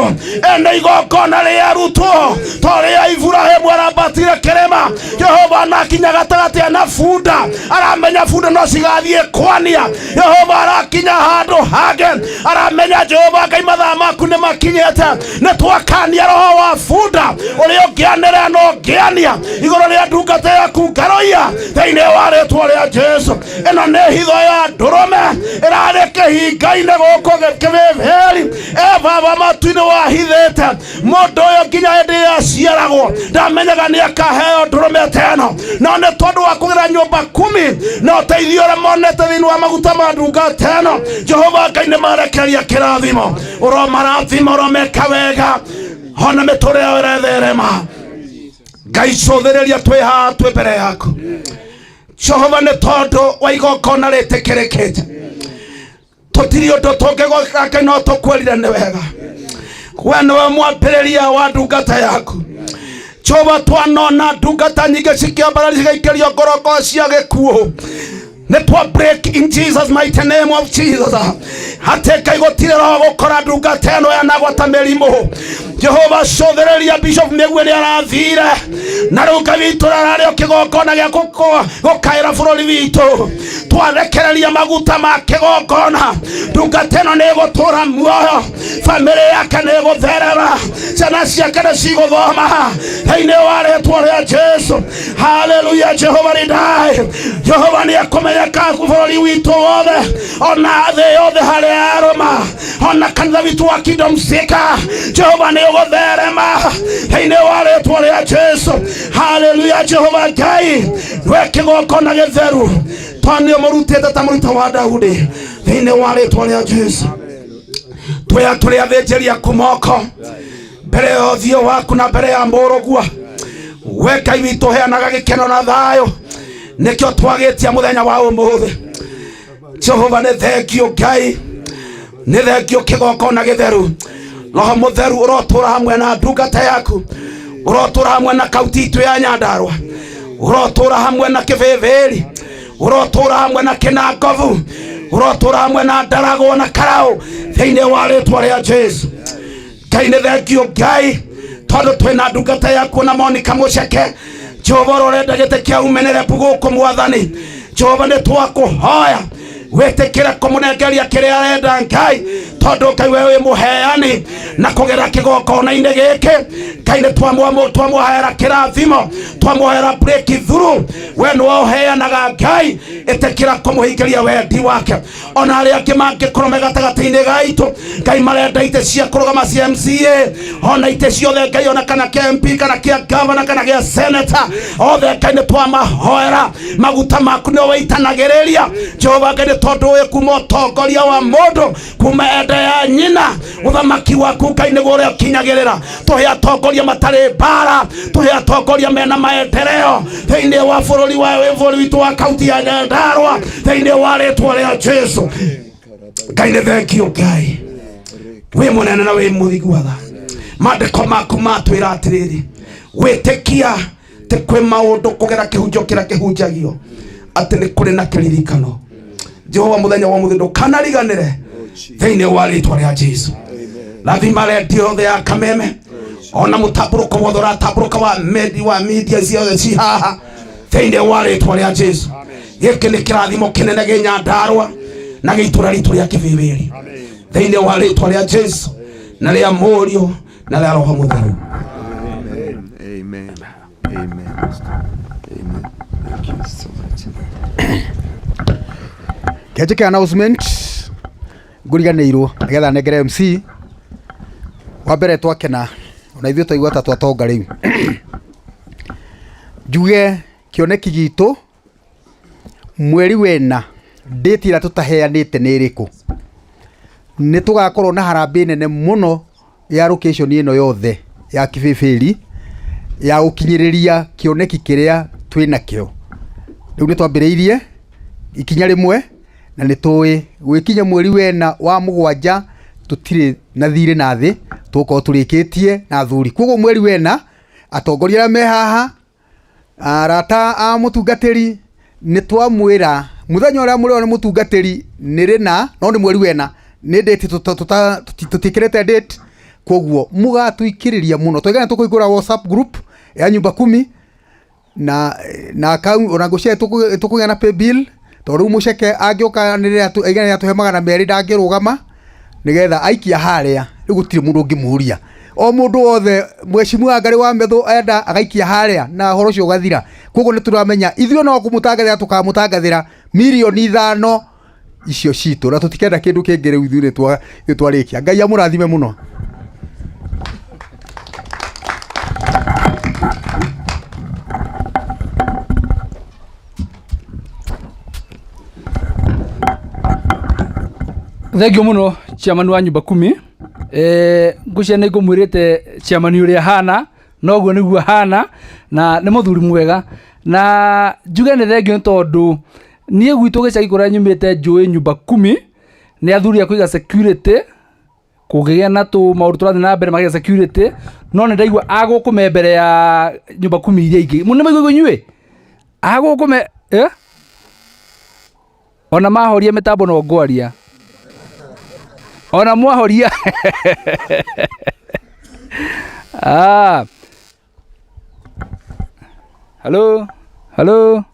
Ene igongona rĩarutwo to rĩa Iburahĩmu arambatire kĩrĩma, Jehova anakinya gatagatĩ na bunda, aramenya bunda no cigathiĩ kwania. Jehova arakinya handũ hangĩ, aramenya Jehova Ngai mathaa maku nĩ makinyĩte. Nĩ twakania roho wa bunda ũrĩa ũngĩanĩrĩra na ũngĩania igũrũ rĩa ndungata yaku Ngaroia thĩinĩ wa rĩtwa rĩa Jesu. Ĩno nĩ hitho ya ndũrũme ĩrarĩ kĩhinga-inĩ gũkũ Kĩwĩwĩri. E Baba matu-inĩ wahithĩte mũndũ ũyũ nginya hĩndĩ ĩrĩa aciaragwo ndamenyaga nĩ akaheo ndũrũme ta ĩno, no nĩ tondũ wa kũgĩra nyũmba kumi na ũteithio ũrĩa monete thĩinĩ wa maguta ma ndungata ĩno, Jehova Ngai nĩ marekereria kĩrathimo. Ũromarathima, ũromeka wega, ona mĩtũrĩre yao ĩretherema. Ngai cũthĩrĩria twĩ haha twĩ mbere yaku Jehova, nĩ tondũ wa igongona rĩtĩkĩrĩkĩte, tũtirĩ ũndũ tũngĩgwĩka Ngai no tũkwĩrire nĩ wega. We nĩwe mwambĩrĩria wa ndungata yaku Jehova. Twanona ndungata nyingĩ cikĩambara cigaikĩrio ngoroko cia gĩkuũ, nĩ twa break in Jesus mighty name of Jesus. Atĩ Ngai gũtirĩ roho gũkora ndungata ĩno yanagwata mĩrimũ. Jehova cũthĩrĩria Bishop Mĩgue nĩ arathire, na rĩu Ngai witũ ararĩ o kĩgongona gĩa gũkaĩra bũrũri witũ. Twarekereria maguta ma kĩgongona, ndungata ĩno nĩ ĩgũtũra muoyo, bamĩrĩ yake nĩ ĩgũtherera, ciana ciake nĩ cigũthoma thĩinĩ wa rĩtwa rĩa Jesu. Haleluya. Jehova ridai, Jehova nĩ ekũmenyeka bũrũri witũ wothe ona thĩ yothe harĩa arũma, ona kanitha witũ wa Kingdom Seeker Jehova nĩ ũgũtherema thĩinĩ wa rĩtwa rĩa Jesu. Haleluya. Jehova Ngai, we kĩgongona gĩtheru, tondũ nĩ ũmũrutĩte ta mũrutwo wa Daudi thĩinĩ wa rĩtwa rĩa Jesu. Twĩ tũrĩ athĩnjĩri aku moko mbere ya ũthiũ waku na mbere ya mũrũguo. We Ngai witũ heanaga gĩkeno na thayũ, nĩkĩo twagĩtia mũthenya wa ũmũthĩ. Jehova nĩ thengio Ngai, nĩ thengio kĩgongona gĩtheru. Roho mũtheru ũrotũra hamwe na ndungata yaku, ũrotũra hamwe na kaunti itũ ya Nyandarũa, Ũrotũra hamwe na Kĩbĩbĩri, ũrotũra hamwe na Kĩnangobu, ũrotũra hamwe na Ndaragwo na Karaũ, thĩinĩ wa rĩtwa rĩa Jesu. Ngai nĩ thengio Ngai, tondũ twĩna ndungata yaku na Monica Mũceke. Jehova, ũrĩa ũrenda gĩtĩ kĩa umenerebu gũkũ, Mwathani Jehova, nĩ twakũhoya wĩtĩkĩre kũmũnengeria kĩrĩa arenda Ngai, tondũ Ngai we wĩ mũheani, na kũgera kĩgongona-inĩ gĩkĩ Ngai nĩ twamũhoera kĩrathimo, twamũhoera breakthrough. We nĩwe ũheanaga Ngai, ĩtĩkĩra kũmũhingĩria wendi wake. Ona arĩa angĩ mangĩkorwo me gatagatĩ-inĩ gaitũ Ngai, marenda itĩ cia kũrũgama cia MCA, ona itĩ ciothe Ngai, ona kana kĩa MP, kana kĩa governor, kana gĩa senator, othe Ngai nĩ twamahoera maguta maku nĩo wĩitanagĩrĩria Jehova Ngai, nĩ tondũ ũyũ kuma ũtongoria wa mũndũ kuma enda ya nyina, ũthamaki waku Ngai nĩguo ũrĩa ũkinyagĩrĩra. Tũhe atongoria matarĩ mbara, tũhe atongoria mena maendeleo thĩinĩ wa bũrũri wa bũrũri witũ wa kaunti ya Nyandarua, thĩinĩ wa rĩtwa rĩa Jesu. Ngai nĩ thengio Ngai, wĩ mũnene na wĩ mũthiguaga. Maandĩko maku matwĩra atĩrĩrĩ, gwĩtĩkia atĩ kwĩ maũndũ kũgera kĩhunjio kĩrĩa kĩhunjagio, atĩ nĩ kũrĩ na kĩririkano. Jehova, mũthenya wa mũthĩ ndũkanariganĩre thĩinĩ wa rĩtwa rĩa Jesu. Rathima redio yothe ya Kameme, ona mũtambũrũko wothe ũratambũrũka wa mendi wa media ciothe ci haha, thĩinĩ wa rĩtwa rĩa Jesu. Gĩkĩ nĩ kĩrathimo kĩnene gĩ Nyandarua na gĩ itũra ritũ rĩa Kĩbĩbĩri, thĩinĩ wa rĩtwa rĩa Jesu na rĩa Mũriũ na rĩa Roho Mũtheru. Amen. Amen. Amen. Thank you so much. Kenjĩke announcement ngũriganĩirwo nĩgetha nengere MC. Wa mbere, twakena ona ithuĩ, twaigua ta twatonga. Rĩu njuge kĩoneki gitũ, mweri wena, date ĩrĩa tũtaheanĩte nĩ ĩrĩkũ, nĩ tũgakorwo na harambĩ nene mũno ya location ĩno yothe ya Kĩbĩbĩri, ya gũkinyĩrĩria kĩoneki kĩrĩa twĩnakĩo. Rĩu nĩ twambĩrĩirie ikinya rĩmwe, na nĩ tũĩ gwĩkinya mweri wena wa mũgwanja tũtirĩ na thirĩ na thĩ, tũgũkorwo tũrĩkĩtie na athuri. Koguo mweri wena, atongoria arĩa me haha, arata a mũtungatĩri, nĩ twamwĩra mũthenya ũrĩa mũrĩo nĩ mũtungatĩri nĩ rĩna, no nĩ mweri wena, nĩ date tũtiĩkĩrĩte date. Koguo mũgatũikĩrĩria mũno, twaigana tũkũhingũra WhatsApp group ya nyumba kumi na ona ngũcia tũkũgĩa na pay bill, tondũ rĩu mũceke angĩũka aigana nĩ atũhe 200, ndangĩrũgama nĩgetha aikia harĩa. Rĩu gũtirĩ mũndũ ũngĩmũria, o mũndũ wothe mheshimiwa Ngarĩ wa Methu enda agaikia harĩa na ũhoro ũcio ũgathira. Koguo nĩ tũramenya ithuĩ no kũmũtangathĩra, tũkamũtangathĩra 5 mirioni icio citũ, na tũtikenda kĩndũ kĩngĩ. Rĩu ithuĩ nĩ twarĩkia. Ngai amũrathime mũno. Thengio muno, chairman wa nyumba kumi. Ngwĩciria nĩ ngũmwĩrĩte chairman ũrĩa hana, noguo nĩguo hana, na nĩ mũthuri mwega, na njuge nĩ thengio nĩ tondũ niĩ gwitũ gĩcagi kũrĩa nyumĩte njũĩ nyumba kumi nĩ athuri a kũiga security. Kũngĩgĩa na tũ maũndũ tũrathiĩ na mbere, magĩa security, no nĩ ndaigua agũkũ me mbere ya nyumba kumi iria ingĩ. Nĩ maigua inyuĩ agũkũ me, eh? Ona mahoria mĩtambo no ngwaria, ona mwahoria. Ah. Hello, hello.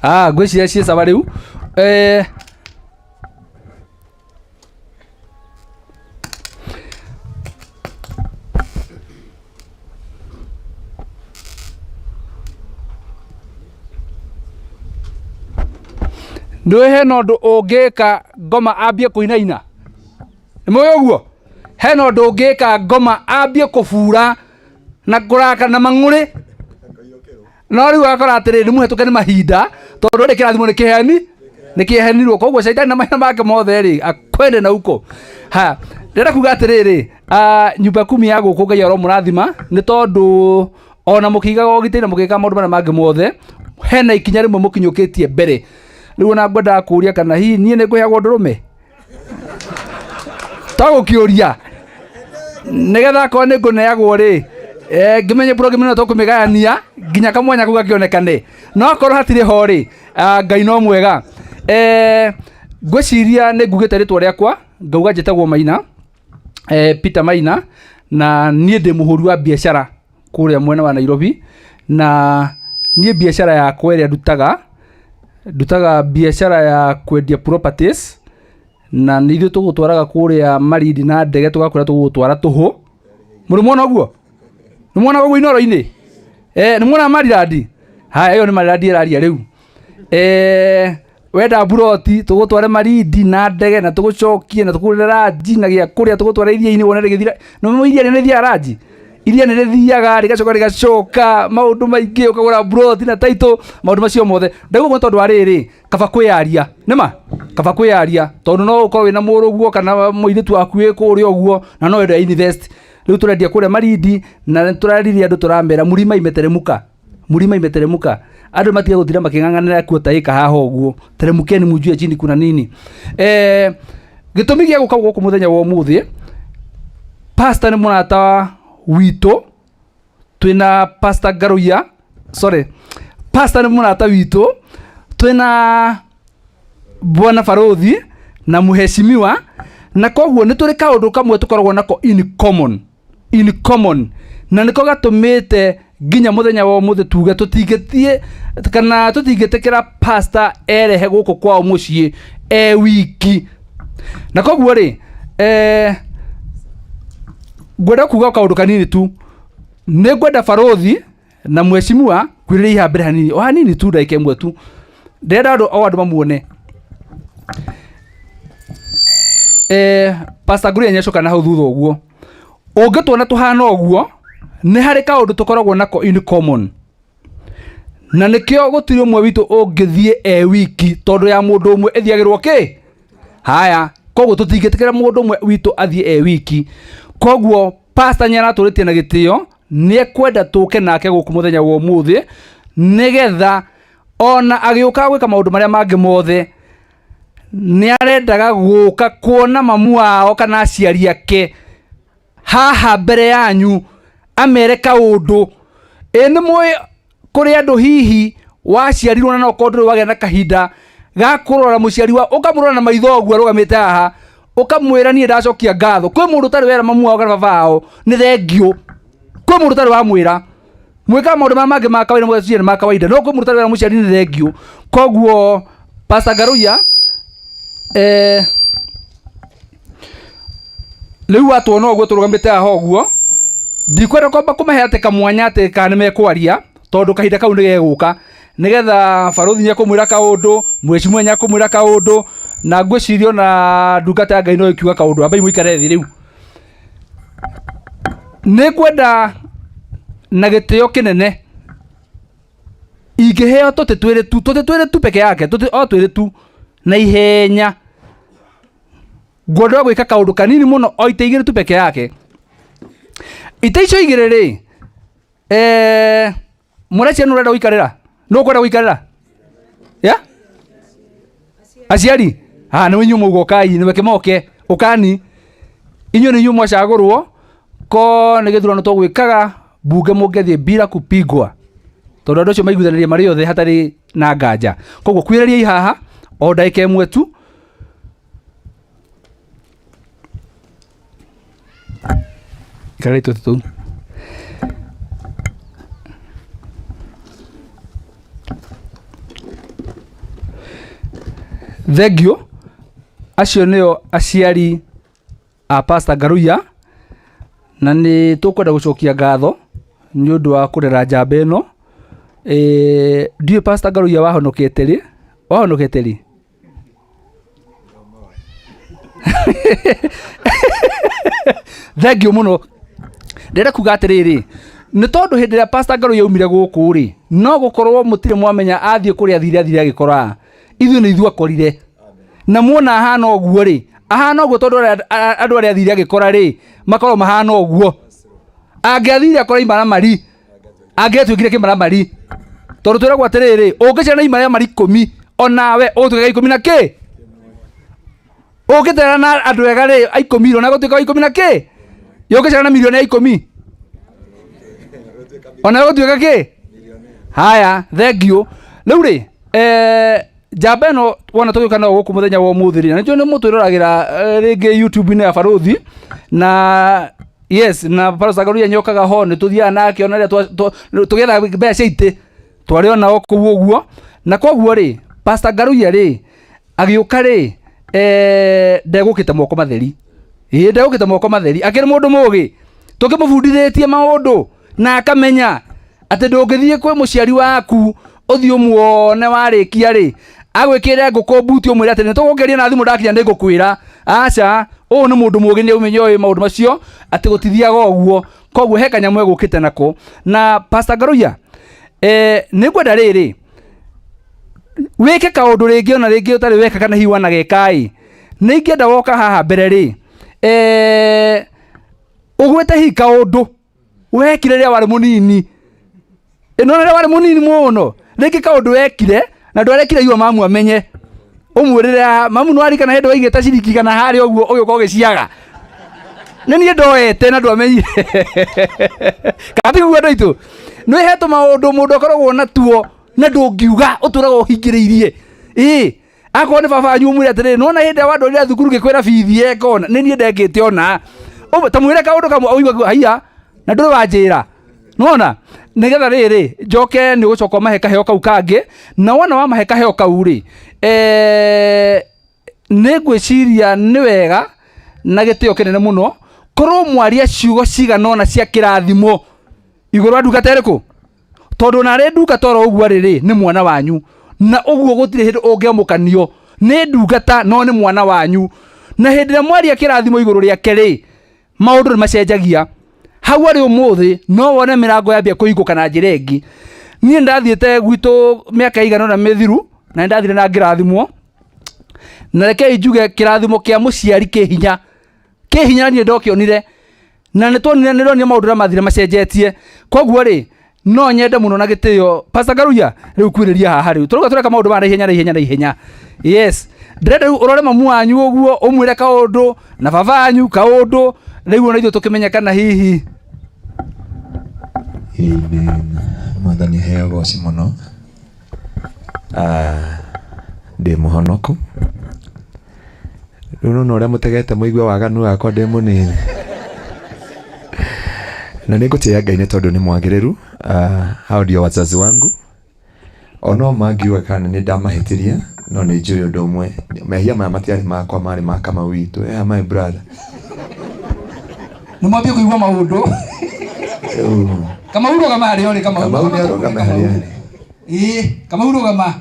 Ah, ngwĩciria ciĩ sawa rĩu. Ndũĩ hena ũndũ ũngĩka ngoma ambie kũinaina? Nĩ mũĩ ũguo hena ũndũ ũngĩka ngoma ambie kũbura na kũraka na mang'ũrĩ? No rĩu akora atĩrĩrĩ, nĩ mũhetũke nĩ mahinda, tondũ rĩ kĩrathimo nĩ kĩheani, nĩ kĩheanirwo. Koguo caitani na mahina make mothe rĩ, akwende na uko ha. Ndĩrenda kuga atĩrĩrĩ, nyumba kumi ya gũkũ, Ngai aromũrathima, nĩ tondũ ona mũkĩigaga ũgitĩri na mũgĩka maũndũ marĩa mangĩ mothe, hena ikinya rĩmwe mũkinyũkĩtie mbere. Rĩu ona ngwendaga kũria kana hihi niĩ nĩ ngũheagwo ndũrũme to gũkĩũria nĩgetha akorwo nĩ ngũneagwo rĩ, ngĩmenye program ĩno tũkũmĩgayania nginya kamwanya kau gakĩonekane. No akorwo hatirĩ ho rĩ, Ngai no mwega. Ngwĩciria nĩ ngugĩte rĩtwa rĩakwa, ngauga njĩtagwo Maina, Peter Maina, na niĩ ndĩ mũhũri wa biacara kũrĩa mwena wa Nairobi. Na niĩ biacara yakwa ĩrĩa ndutaga, ndutaga biacara ya kwendia properties, na nĩ ithuĩ tũgũtwaraga kũrĩa Malindi na ndege tũgakwĩra tũgũgũtwara tũhũ. Mũrĩ mwona ũguo? Nĩ mwona ũguo Inooro-inĩ? Nĩ mwona Marilandi? Haya, ĩyo nĩ Marilandi ĩraria rĩu. Wenda mburoti tũgũtware Malindi na ndege na tũgũcokie na tũkũgũrĩre ranji na gĩa kũrĩa, tũgũtware iria-inĩ wone rĩgĩthira. Nĩ ũĩ iria nĩ rĩthiaga ranji? Iria nĩ rĩthiaga rĩgacoka rĩgacoka, maũndũ maingĩ, ũkagũra mburoti na title, maũndũ macio mothe. Ndauga ũguo nĩ tondũ wa rĩrĩ, kaba kwĩyaria, nĩma kaba kwĩyaria, tondũ no ũkorwo wĩna mũrũguo kana mũirĩtu waku wĩ kũrĩa ũguo na no wende invest. Rĩu tũrendia kũrĩa Malindi na tũraririe andũ tũramera mlima imeteremka, mlima imeteremka. Andũ matige gũtinda makĩng'ang'anĩra kuota ĩka haha ũguo, teremkeni mjue chini kuna nini. Gĩtũmi gĩa gũka gũkũ mũthenya wa ũmũthĩ, pastor nĩ mũrata witũ, twĩna Pastor Ngaruiya, sorry, pastor nĩ mũrata witũ, twĩna bwana barothi na mheshimiwa, na koguo nĩ tũrĩ kaũndũ kamwe tũkoragwo nako in common, in common, na nĩko gatũmĩte nginya mũthenya wa ũmũthĩ tuge tũtingĩthiĩ kana tũtingĩtĩkĩra pastor erehe gũkũ kwao mũciĩ e wiki. Na koguo rĩ, ngwenda kuga kaũndũ kanini tu. Nĩ ngwenda barothi na mheshimiwa kwĩrĩria iha mbere hanini, o hanini tu, ndagĩka ĩmwe tu. Ndĩrenda andũ o andũ mamuone. Pastor Nguria nĩacoka na hau thutha ũguo. Ũngĩtuona tũhana ũguo, nĩ harĩ kaũndũ tũkoragwo nako in common. Na nĩkĩo gũtirĩ ũmwe witũ ũngĩthiĩ e wiki, tondũ ya mũndũ ũmwe ĩthiagĩrwo kĩ? Haya, koguo tũtingĩtĩkĩra mũndũ ũmwe witũ athiĩ e wiki. Koguo pastor nĩ aratũrĩtie na gĩtĩo, nĩ ekwenda tũke nake gũkũ mũthenya wa ũmũthĩ, nĩgetha ona agĩũka gwĩka maũndũ marĩa mangĩ mothe, nĩ arendaga gũka kuona mamu wao kana aciari ake haha mbere yanyu, amere kaũndũ. Ĩ nĩ mũĩ kũrĩ andũ hihi waciarirwo na no ũkorwo ndũrĩ wagĩa na kahinda ga kũrora mũciari wa, ũkamũrora na maitho ũguo arũgamĩte haha, ũkamwĩra niĩ ndacokia ngatho. Kwĩ mũndũ ũtarĩ wera mamu wao kana baba wao nĩ thengiũ. Kwĩ mũndũ ũtarĩ wamwĩra. Mwĩkaga maũndũ marĩa mangĩ ma kawaida, mũgeciria nĩ ma kawaida, no kwĩ mũndũ ũtarĩ wera mũciari nĩ thengiũ. Koguo Pastor Ngaruiya, rĩu watuona ũguo tũrũgamĩte haha ũguo, ndikwenda kwamba kũmahe atĩ kamwanya atĩ kana nĩ mekwaria, tondũ kahinda kau nĩ gegũka, nĩgetha barothi nĩ ekũmwĩra kaũndũ, mheshimiwa nĩ ekũmwĩra kaũndũ, na ngwĩciria ona ndungata ya Ngai no ĩkiuga kaũndũ. Ambai mũikare thĩ rĩu. Nĩ ngwenda na gĩtĩo kĩnene ingĩheo tũtĩ twĩrĩ tu, tũtĩ twĩrĩ tu peke yake, tũtĩ o twĩrĩ tu na ihenya, ngwenda gwĩka kaũndũ kanini mũno, o itĩ igĩrĩ tu peke yake. Itĩ icio igĩrĩ rĩ, mũrecia nũ ũrenda gũikarĩra? Nũ ũkwenda gũikarĩra? Ya? Aciari? Ah, nĩ inyuĩ mwauga ũkai, nĩ weke moke, ũkani. Inyuĩ nĩ inyuĩ mwacagũrwo, ko nĩ gĩthurano tũgwĩkaga, mbunge mũngĩthiĩ bila kupigwa. Tondũ andũ acio maiguithanĩrie marĩ othe hatarĩ na nganja. Koguo kwĩrĩriai haha, o ndagĩka ĩmwe tu. Ikarĩrai tũtĩ tũu. Thengiũ, acio nĩo aciari a Pastor Ngaruiya, na nĩ tũkwenda gũcokia ngatho nĩ ũndũ wa kũrera njamba ĩno. Ndiũĩ Pastor Ngaruiya wahonokete rĩ, wahonokete rĩ? Thengiũ mũno. Ndĩrenda kuga atĩrĩrĩ, nĩ tondũ hĩndĩ ĩrĩa Pastor Ngaruiya aumire gũkũ rĩ, no gũkorwo mũtirĩ mwamenya athiĩ kũrĩa athire, athire agĩkora ithuĩ nĩ ithuĩ akorire. Na muona ahana ũguo rĩ, ahana ũguo tondũ andũ arĩa athire agĩkora rĩ, makoragwo mahana ũguo. Angĩathire akora imaramari, angĩatuĩkire kĩmaramari. Tondũ twĩragwo atĩrĩrĩ, ũngĩciara na imaramari 10, Onawe ũgũtuĩka gĩa ikũmi na kĩ. Ũngĩtera na andũ ega rĩ, a ikũmi rĩ, ona gũtuĩka wa ikũmi na kĩ. Yũngĩcera na milioni ya ikũmi, ona gũtuĩka kĩ. Haya, thank you. Rĩu rĩ, njamba ĩno wona tũgĩũka nayo gũkũ mũthenya wa ũmũthĩ rĩ, na nĩnjũĩ nĩ mũtwĩroragĩra rĩngĩ YouTube-inĩ ya Barũthi na yes, na Barũthi Ngaruiya nĩokaga ho, nĩ tũthiaga nake ona rĩrĩa tũgĩethaga mbeca cia itĩ, twarĩ onao kũu ũguo. Na koguo rĩ, Pastor Ngaruiya rĩ, agĩũka rĩ, ndegũkĩte moko matheri. Ĩĩ, ndegũkĩte moko matheri, akĩrĩ mũndũ mũgĩ, tũkĩmũbundithĩtie maũndũ na akamenya atĩ ndũngĩthiĩ kwĩ mũciari waku ũthiĩ ũmuone warĩkia rĩ, agwĩkĩre ngũkũ mbuti ũmwĩre atĩ nĩtũgũkĩria na thimũ ndakinya nĩngũkwĩra. Aca, ũyũ nĩ mũndũ mũgĩ, nĩ ũmenyo ũĩ maũndũ macio atĩ gũtithiaga ũguo. Koguo he kanyamũ egũkĩte nako. Na Pastor Ngaruiya, nĩngwenda rĩrĩ wĩke kaũndũ rĩngĩ ona rĩngĩ ũtarĩ weka kana hihi wanageka ĩ, nĩ ingĩenda woka haha mbere rĩ, ũgwĩte hihi kaũndũ wekire rĩrĩa warĩ mũnini, ĩno rĩrĩa warĩ mũnini mũno, rĩngĩ kaũndũ wekire na ndwarekire iwa mamu amenye, ũmwĩrĩre haha, mamu nĩwarikana hĩndĩ waigĩte ciringi igana harĩa ũguo ũgĩũka ũgĩciaga, nĩ niĩ ndoete na ndwamenyire. Kana tiguo andũ aitũ? Nĩ hetwo maũndũ mũndũ akoragwo natuo na ndũngiuga, ũtũraga ũhingĩrĩirie. Ĩĩ, akorwo nĩ baba wanyu ũmwĩre atĩrĩrĩ, nĩwona hĩndĩ ĩrĩa wandwarire thukuru ngĩkwĩra bithi yekona, nĩ niĩ ndekĩte ona. Ũmwe, ta mwĩre kaũndũ kamwe ũigue haiya, na ndũrĩ wanjĩra. Nĩwona? Nĩgetha rĩrĩ, njoke nĩ ũgũcoka ũmahe kaheo kau kangĩ, na wona wamahe kaheo kau rĩ, nĩ ngwĩciria nĩ wega na gĩtĩo kĩnene mũno korwo mwaria ciugo cigana ũna cia kĩrathimo igũrũ wa ndungata ĩrĩkũ, tondũ narĩ ndungata oro ũguo rĩ, nĩ mwana wanyu, na ũguo gũtirĩ hĩndĩ ũngĩamũkanio nĩ ndungata, no nĩ mwana wanyu. Na hĩndĩ ĩrĩa mwaria kĩrathimo igũrũ rĩake rĩ, maũndũ nĩ macenjagia. Hau arĩ ũmũthĩ no wone mĩrango yambia kũhingũka na njĩra ĩngĩ. Niĩ ndathiĩte gwitũ mĩaka ĩigana ũna mĩthiru, na nĩndathire na ngĩrathimwo, na rekei njuge kĩrathimo kĩa mũciari kĩ hinya, kĩ hinya, niĩ ndokĩonire, na nĩtuonire, nĩndonire maũndũ ũrĩa mathire macenjetie. Koguo rĩ, no nyende mũno na gĩtĩo Pastor Ngaruiya rĩu kwĩrĩria haha rĩu tũrauga tũreka maũndũ maya na ihenya na ihenya na ihenya. Yes, ndĩrenda rĩu ũrore mamu wanyu ũguo ũmwĩre kaũndũ na baba wanyu kaũndũ, rĩu ona ithuĩ tũkĩmenye kana hihi. Amen. Mwathani aheo goci mũno. Ndĩ mũhonoku. Rĩu nĩwona ũrĩa mũtegete mũigue waganu wakwa ndĩ mũnini. Na nĩ ngũtĩĩa Ngai nĩ tondũ nĩ mwagĩrĩru. Hao ndio wazazi wangu. Ono mangiuga kana nĩ ndamahĩtĩria, no nĩ njũĩ ũndũ ũmwe, mehia maya matiarĩ makwa, marĩ ma Kamau witũ. Yeah, my brother. Nĩ mwambie kũigua maũndũ. Kamau rũgama harĩa ũrĩ. Kamau. Kamau nĩ arũgame harĩa arĩ. Ĩĩ, Kamau rũgama.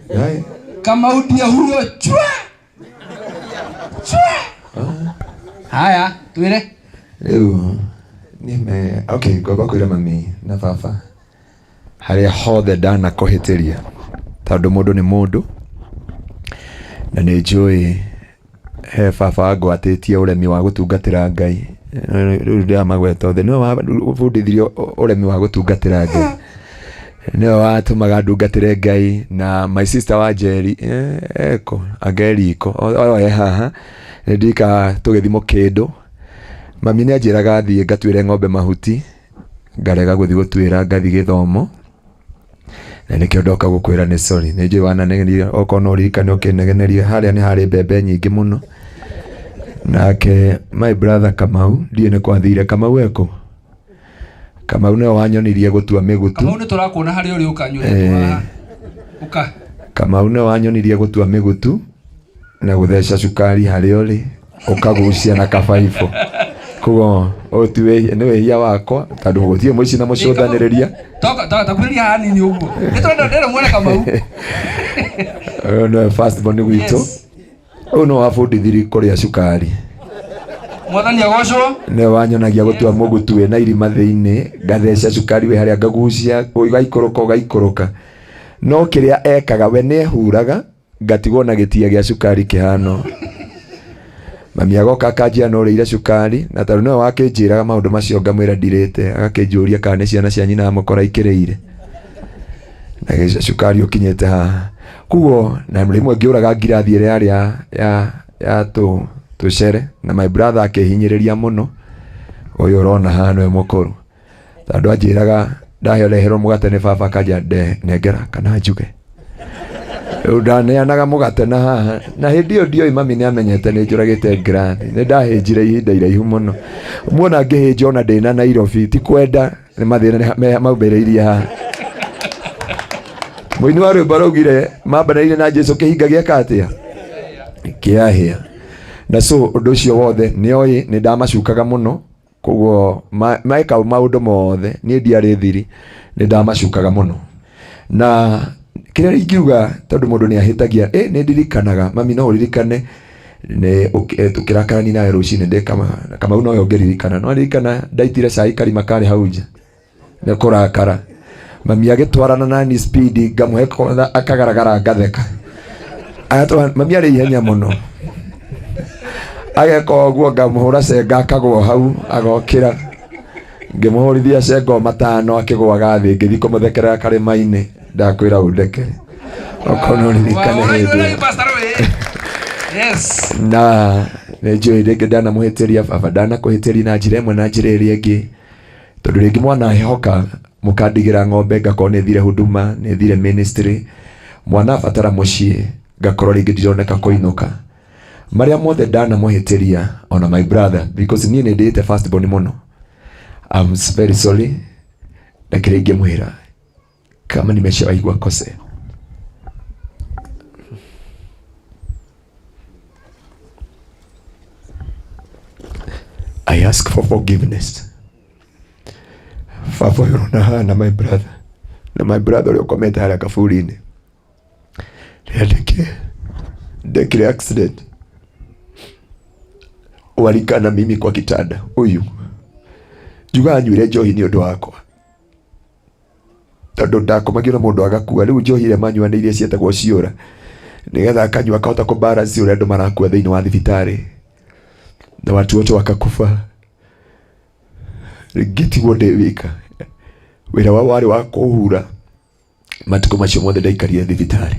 Right. Kamau ndiye huyo chwa chwa. Haya, twĩre. Rĩu nĩme okay, ngwamba kwĩra mami na baba harĩa hothe ndanakũhĩtĩria, tondũ mũndũ nĩ mũndũ, na nĩ njũĩ he baba wangwatĩtie ũremi wa gũtungatĩra Ngai. Rĩu ndĩramagweta othe, nĩwe wabundithirie ũremi wa gũtungatĩra Ngai, nĩwe watũmaga ndungatĩre Ngai. Na my sister wa Njeri, eko angeriko o e haha, nĩ ndirikaga tũgĩthiĩ mũkĩndũ, mami nĩ anjĩraga thiĩ ngatuĩre ng'ombe mahuti, ngarega gũthiĩ gũtuĩra, ngathiĩ gĩthomo. Na nĩkĩo ndoka gũkwĩra nĩ sorry, nĩ njũĩ wananegeneria, okorwo no ũririkane ũkĩnegeneria harĩa nĩ harĩ mbembe nyingĩ mũno. Nake my brother Kamau, ndiũĩ nĩ kwathire. Kamau ekũ? Kamau nĩwe wanyonirie gũtua mĩgutu. Kamau, nĩ tũrakuona harĩa ũrĩ, ũka nyũrĩtwo haha, ũka. Kamau nĩwe wanyonirie gũtua mĩgutu na gũtheca cukari harĩa ũrĩ ũkagucia na kabaibũ. Koguo ũyũ ti wĩhia, nĩ wĩhia wakwa tondũ gũtirĩ mũici na mũcũthanĩrĩria. Takuhĩrĩria haha nini ũguo, nĩ tũrenda ndĩrenda muone Kamau. Ũyũ nĩwe first born gwitũ. Ũyũ nĩwe wabundithirie kũrĩa cukari. Mwathani agocwo. Nĩwe wanyonagia gũtua mũgutu wĩna irima thĩinĩ, ngatheca cukari wĩ harĩa, ngagucia ũgaikũrũka ũgaikũrũka. No kĩrĩa ekaga we nĩ ehuraga, ngatigwo na gĩtia gĩa cukari kĩhano. Mami agoka akanjĩra no ũrĩire cukari, na tondũ nĩwe wakĩnjĩraga maũndũ macio ngamwĩra ndirĩte, agakĩnjũria kana nĩ ciana cia nyina amũkora ikĩrĩire. Na cukari ũkinyĩte haha. Koguo na rĩmwe ngĩũraga ngirathi ĩrĩa yarĩ ya ya ya tũ tũcere na my brother akĩhinyĩrĩria mũno ũyũ ũrona haha nĩwe mũkũrũ tondũ anjĩraga ndareherwo mũgate nĩ baba akanja nengera kana njuge rĩu ndaneanaga mũgate na haha na hĩndĩ ĩyo ndioĩ mami nĩ amenyete nĩ njũragĩte ngirathi nĩ ndahĩnjire ihinda iraihu mũno muona ngĩhĩnja ona ndĩna Nairobi ti kwenda nĩ mathĩna maumĩrĩirie haha mũini wa rwĩmbo araugire mambanĩire na Jesu kĩhinga gĩeka atĩa kĩahĩa na so ũndũ ũcio wothe nĩoĩ nĩ ndamacukaga mũno koguo meka maũndũ mothe niĩ ndiarĩ thiri nĩ ndamacukaga mũno na kĩrĩa ingiuga tondũ mũndũ nĩ ahĩtagia ĩ nĩ ndirikanaga mami no ũririkane nĩ tũkĩrakarani nawe rũcinĩ ndĩ Kamau nowe ũngĩririkana no ririkana ndaitire cai karima karĩ hau nja nĩ kũrakara mami agĩtwarana nani speed ngamũhe kotha akagaragara ngatheka Agatwara, mami arĩ ihenya mũno ageka ũguo ngamũhũra cenga akagwa hau agokĩra ngĩmũhũrithia cenga o matano akĩgwaga thĩ ngĩthiĩ kũmũthekerera karĩma-inĩ ndakwĩra ũndekere okorwo no ririkane hĩndĩ ĩyo. Yes. Na nĩ njũĩ rĩngĩ ndanamũhĩtĩria baba ndanakũhĩtĩria na njĩra ĩmwe na njĩra ĩrĩa ĩngĩ tondũ rĩngĩ mwana hehoka mũkandigĩra ng'ombe ngakorwo nĩ thire huduma nĩ thire ministry mwana abatara mũciĩ ngakorwo rĩngĩ ndironeka kũinũka marĩa mothe ndanamũhĩtĩria ona my brother because niĩ nĩ ndĩĩte first born mũno I'm very sorry na kĩrĩa ingĩmwĩra kama nimeshawahi kuwakosea I ask for forgiveness. Baba ũyũ ũrona haha na my brother na my brother ũrĩa ũkomete harĩa kaburi-inĩ rĩrĩa ndekire ndekire accident walikaa na mimi kwa kitanda ũyũ njugaga anyuire njohi nĩ ũndũ wakwa tondũ ndakomagio na mũndũ agakua rĩu njohi ĩrĩa manyuanĩirie cietagwo ciũra nĩgetha akanyua akahota kũ balance ũrĩa andũ marakua thĩinĩ wa thibitarĩ na watu wote wakakufa ngĩtigwo ndĩ wika wĩra wao warĩ wa kũhura matukũ macio mothe ndaikarire thibitarĩ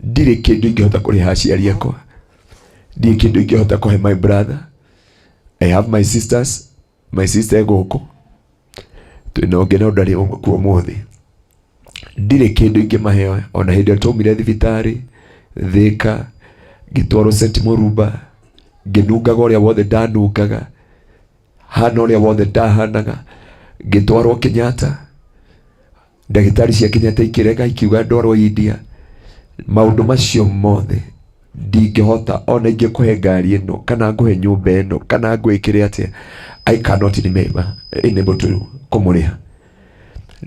ndirĩ kĩndũ ingĩhota kũrĩha aciari akwa ndirĩ kĩndũ ingĩhota kũhe my brother I have my sisters my sister e gũkũ twĩna ũngĩ no ndarĩ kuo ũmũthĩ ndirĩ kĩndũ ingĩmahe ona hĩndĩ ĩrĩa twaumire thibitarĩ Thĩka ngĩtwarwo St Mũrumba ngĩnungaga ũrĩa wothe ndanungaga hana ũrĩa wothe ndahanaga ngĩtwarwo Kenyatta ndagĩtarĩ cia Kenyatta ikĩrega ikiuga ndwarwo India maũndũ macio mothe ndingĩhota ona ingĩkũhe ngari ĩno kana ngũhe nyũmba ĩno kana ngwĩkĩre atĩa I cannot remember enable to kũmũrĩha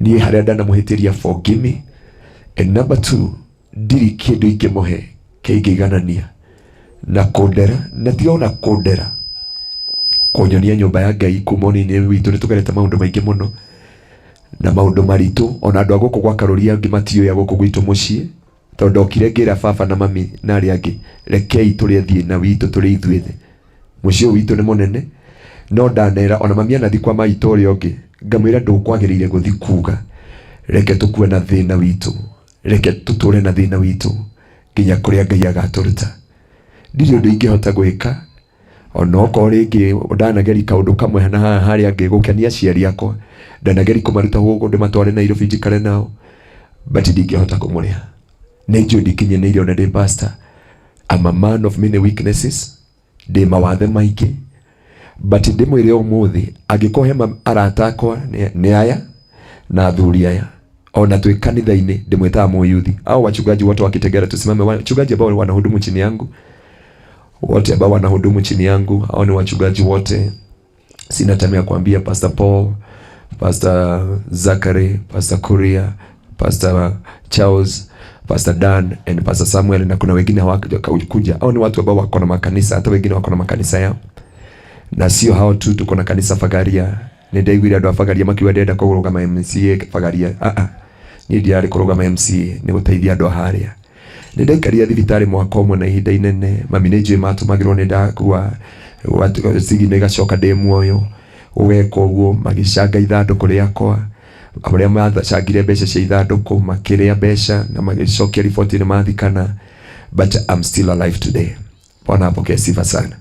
niĩ harĩa ndanamũhĩtĩria forgive me and number two ndirĩ kĩndũ ingĩmũhe kĩngĩiganania na kũndera na ti ona kũndera kũnyonia nyũmba ya Ngai kuma ũnini witũ nĩ tũgerete maũndũ maingĩ mũno na maũndũ maritũ ona andũ a gũkũ gwa Karũri angĩ matiũĩ a gũkũ gwitũ mũciĩ tondũ ndokire ngĩra baba na mami na arĩa angĩ rekei tũrĩe thĩna witũ tũrĩ ithuĩ mũciĩ ũyũ witũ nĩ mũnene no ndanera ona mami anathi kwa maitũ ũrĩa ũngĩ ngamwĩra ndũkwagĩrĩire gũthi kuga reke tũkue na thĩna witũ reke tũtũre na thĩna witũ nginya kũrĩa Ngai agatũruta ndirĩ ũndũ ingĩhota gwĩka ona okorwo rĩngĩ ndanageri kaũndũ kamwe na haha harĩa angĩ gũkenia aciari akwa ndanageri kũmaruta gũkũ ndĩmatware Nairobi njikare nao but ndingĩhota kũmũrĩha nĩ njũĩ ndikinyanĩire ona ndĩ pastor I'm a man of many weaknesses ndĩ mawathe maingĩ but ndĩmwĩre ũmũthĩ angĩkorwo he arata akwa nĩ aya na athuri aya ona twĩ kanitha-inĩ ndĩmwĩtaga mũyuthi au wachungaji wote wa Kitegera tusimame wachungaji ambao wanahudumu chini yangu wote ambao wanahudumu chini yangu hao ni wachungaji wote sina time ya kuambia Pastor Paul, Pastor Zachary, Pastor Kuria, Pastor Charles, Pastor Dan and Pastor Samuel na kuna wengine hawakuja. Hao ni watu ambao wako na makanisa, hata wengine wako na makanisa yao. Na sio hao tu, tuko na kanisa Fagaria. Nĩ ndaiguire andũ a Fagaria makiuga ndĩrenda kũrũgama MCA Fagaria. Ah ah. Niĩ ndirarĩ kũrũgama MCA, nĩ gũteithia andũ a harĩa. Nĩ ndaikarire thibitarĩ mwaka ũmwe na ihinda inene mami nĩ njũĩ matũmagĩrwo nĩ ndakua cigi nĩ igacoka ndĩ muoyo gũgeka ũguo magĩcanga ithandũkũ rĩakwa Arĩa macangire mbeca cia ithandũkũ makĩrĩa mbeca na magĩcokia riboti nĩ mathikana, but I'm still alive today. Bwana apokee sifa sana.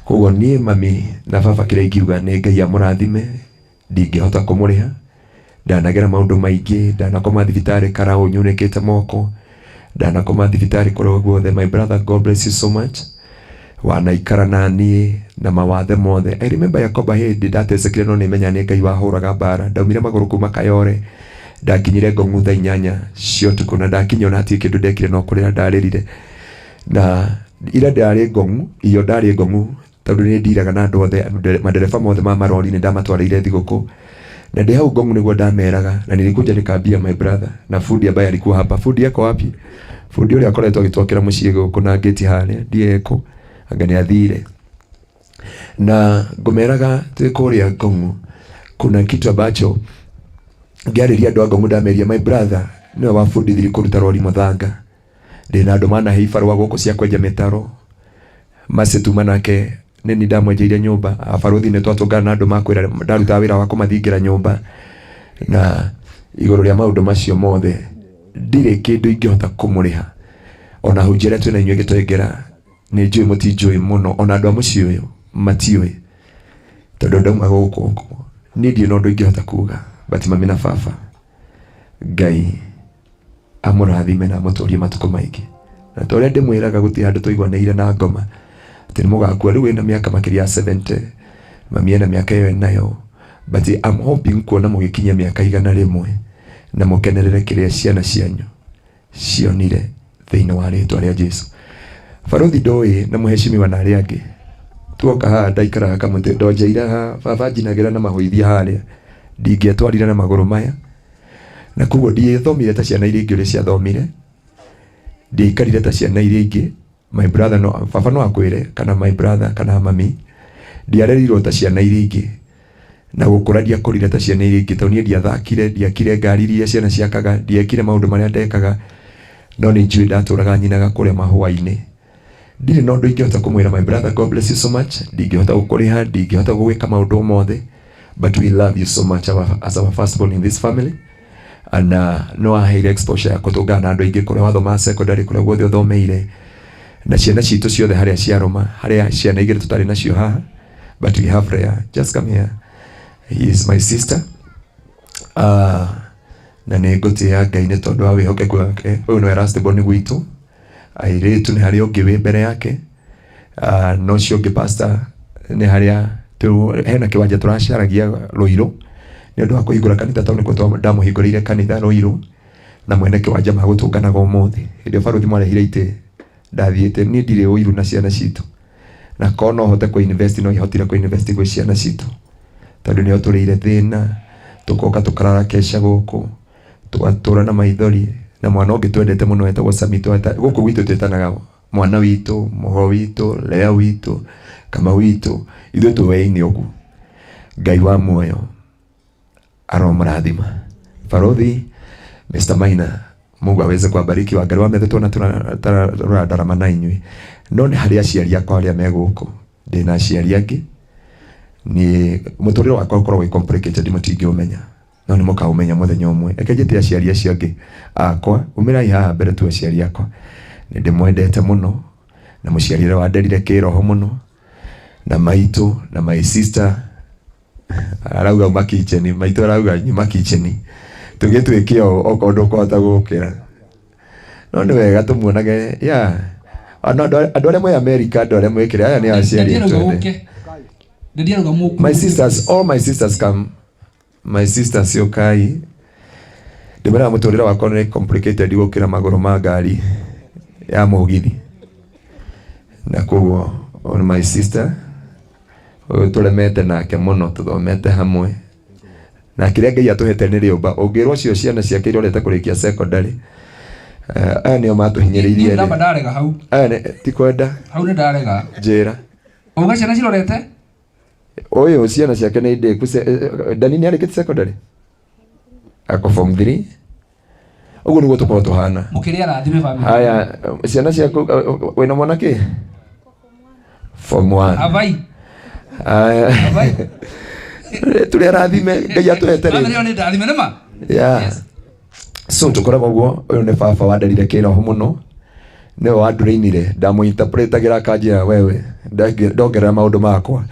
Koguo niĩ mami na baba kĩrĩa ingiuga nĩ Ngai amũrathime, ndingĩhota kũmũrĩha. Ndanagera maũndũ maingĩ, ndanakoma thibitarĩ karaũ nyunĩkĩte moko, ndanakoma thibitarĩ kũrĩa guothe. My brother, God bless you so much. Wanaikara na niĩ na mawathe mothe. I remember Yakoba hĩndĩ ndatecekire, no nĩmenya nĩ Ngai wahũraga mbara. Ndaumire magũrũ kuma Kayore, ndakinyire Ngong'u thaa 8 cia ũtukũ, na ndakinya ona hatirĩ kĩndũ ndekire no kũrĩra ndarĩrire. Na ira ndarĩ Ngong'u, iyo ndarĩ Ngong'u tondũ nĩ ndiraga na andũ othe, madereba mothe ma marori nĩ ndamatwarĩire thigũkũ, na ndĩ hau Ngong'u nĩguo ndameraga. Na nilikuja nikaambia my brother na fundi ambaye alikuwa hapa. Fundi ako wapi? Fundi ũrĩa akoretwo agĩtwakĩra mũciĩ gũkũ na ngĩti harĩa ndiĩ kũ, anga nĩ athire. Na ngũmeraga twĩ kũrĩa Ngong'u, kuna kitu ambacho ngĩarĩria andũ a Ngong'u, ndameria my brother nĩwe wabundithirie kũruta rori mũthanga. Ndĩna andũ manahe ibarũa gũkũ cia kwenja mĩtaro. Macetuma nake nĩ ndamwenjeire nyũmba. Abarũthi nĩ twatũngana na andũ makwĩra ndarutaga wĩra wa kũmathingĩra nyũmba. Na igũrũ rĩa maũndũ macio mothe, ndirĩ kĩndũ ingĩhota kũmũrĩha. Ona hunjia arĩa twĩna inyuĩ gĩtwengera, nĩ njũĩ mũtinjũĩ mũno, ona andũ a mũciĩ ũyũ matiũĩ tondũ ndauma gũkũ. Niĩ ndirĩ na ũndũ ingĩhota kuga, but mami na baba, Ngai amũrathime na amũtũrie matukũ maingĩ. Na ta ũrĩa ndĩmwĩraga, gũtirĩ handũ tũiguanĩire na ngoma atĩ nĩ mũgakua. Rĩu wĩna mĩaka makĩria ya 70, mami ena mĩaka ĩyo enayo, but I'm hoping kuona mũgĩkinyia mĩaka 100 na mũkenerere kĩrĩa ciana cianyu cionire thĩinĩ wa rĩtwa rĩa Jesu. Barothi ndoĩ na mũheshimiwa na arĩa angĩ tuoka haha, ndaikaraga kamũtĩ ndonjeire haha, baba njinagĩra na mahũithia harĩa, ndingĩetwarire na magũrũ maya, na koguo ndiethomire ta ciana iria ingĩ ũrĩa ciathomire, ndiaikarire ta ciana iria ingĩ. My brother, no baba no akwĩre, kana my brother kana mami, ndiarerirwo ta ciana iria ingĩ, na gũkũra ndiakũrire ta ciana iria ingĩ, tondũ niĩ ndiathakire, ndiakire ngari iria ciana ciakaga, ndiekire maũndũ marĩa ndekaga, no nĩ njũĩ ndatũraga nyinaga kũrĩa mahũa-inĩ. Ndirĩ na ũndũ ingĩhota kũmwĩra. My brother, God bless you so much. Ndingĩhota gũkũrĩha, ndingĩhota gũgwĩka maũndũ mothe, but we love you so much as our firstborn in this family, and no aheire exposure ya kũtũngana na andũ aingĩ kũrĩa wathoma secondary, kũrĩa guothe ũthomeire, na ciana citũ ciothe harĩa ciarũma, harĩa ciana igĩrĩ tũtarĩ nacio haha, but we have Rhea. Just come here. He is my sister, na nĩ ngũtĩĩa Ngai nĩ tondũ wa wĩhokeku wake. Ũyũ nĩwe last born gwitũ airĩtu. Nĩ harĩ ũngĩ wĩ mbere yake, no ũcio ũngĩ, pastor, nĩ harĩa hena kĩwanja tũracaragia Rũirũ nĩ ũndũ wa kũhingũra kanitha, tondũ nĩkuo ndamũhingũrĩire kanitha Rũirũ, na mwene kĩwanja magũtũnganaga ũmũthĩ. Hĩndĩ ĩyo barũthi mwarehire itĩ ndathiĩte. Niĩ ndirĩ ũiru na ciana citũ, na korwo no hote kũ-invest, no ihotire kũ-invest gwĩ ciana citũ, tondũ nĩo tũrĩire thĩna, tũkoka tũkarara keca gũkũ, tũgatũra na maithori. Na mwana ũngĩ twendete mũno etagwo Sami, gũkũ gwitũ twĩtanaga mwana witũ, mũgo witũ, Lea witũ, kama witũ, ithuĩ tũweine ũguo. Ngai wa muoyo aromũrathima. Barothi Mr. Maina, Mungu aweze kuwabariki. Wangari wa metho tuona tũrandarama na inyuĩ, no nĩ harĩ aciari akwa arĩa me gũkũ. Ndĩna aciari angĩ. Ni mũtũrĩre wakwa ũkoragwo wĩ complicated, mũtingĩũmenya, no nĩ mũkaũmenya mũthenya ũmwe. Reke njĩte aciari acio angĩ akwa. Umĩrai haha mbere tu. Aciari akwa, nĩ ndĩmwendete mũno, na mũciari ũrĩa wanderire kĩroho mũno, na maitũ na my sister arauga uma kitchen, maitũ arauga nyuma kitchen tũgĩtuĩke o okorwo ndũkũhota gũkĩra, no nĩ wega tũmuonage ya andũ arĩa mwĩ America, andũ arĩa mwĩkĩre aya nĩ aciari Ndandiarauga twende. ũke. Ndandiarauga mũkũ. My sisters, all my sisters, come. My sisters, yokai. Ndĩmeraga mũtũrĩre wakwa nĩ complicated gũkĩra magũrũ ma ngari ya mũgithi, na koguo on my sister ũyũ tũremete nake mũno, tũthomete hamwe, na kĩrĩa Ngai atũhete nĩ rĩũmba. Ũngĩrwo cio ciana ciake irorete kũrĩkia secondary, aya nĩo matũhinyĩrĩirie. Niĩ ndamba ndarega hau. Aya ti kwenda. Hau nĩ ndarega. Njĩra. Uga ciana cirorete? Ũyũ ciana ciake nĩ ndĩku. Dani nĩ arĩkĩtie secondary, ako form 3. Ũguo nĩguo tũkorwo tũhana. Mũkĩrĩ arathime family. Haya, ciana ciaku, wĩna mwana kĩ form 1? Abai. Haya. Abai. Tũrĩ arathime Ngai atũhete Family rĩngĩ. ĩyo nĩ ndathime nĩ ma. Yeah. So tũkoragwo ũguo, ũyũ nĩ baba wanderire kĩroho mũno, nĩwe wandũrĩinire, ndamũinterpretagĩra akanjĩra wewe ndongerera maũndũ makwa.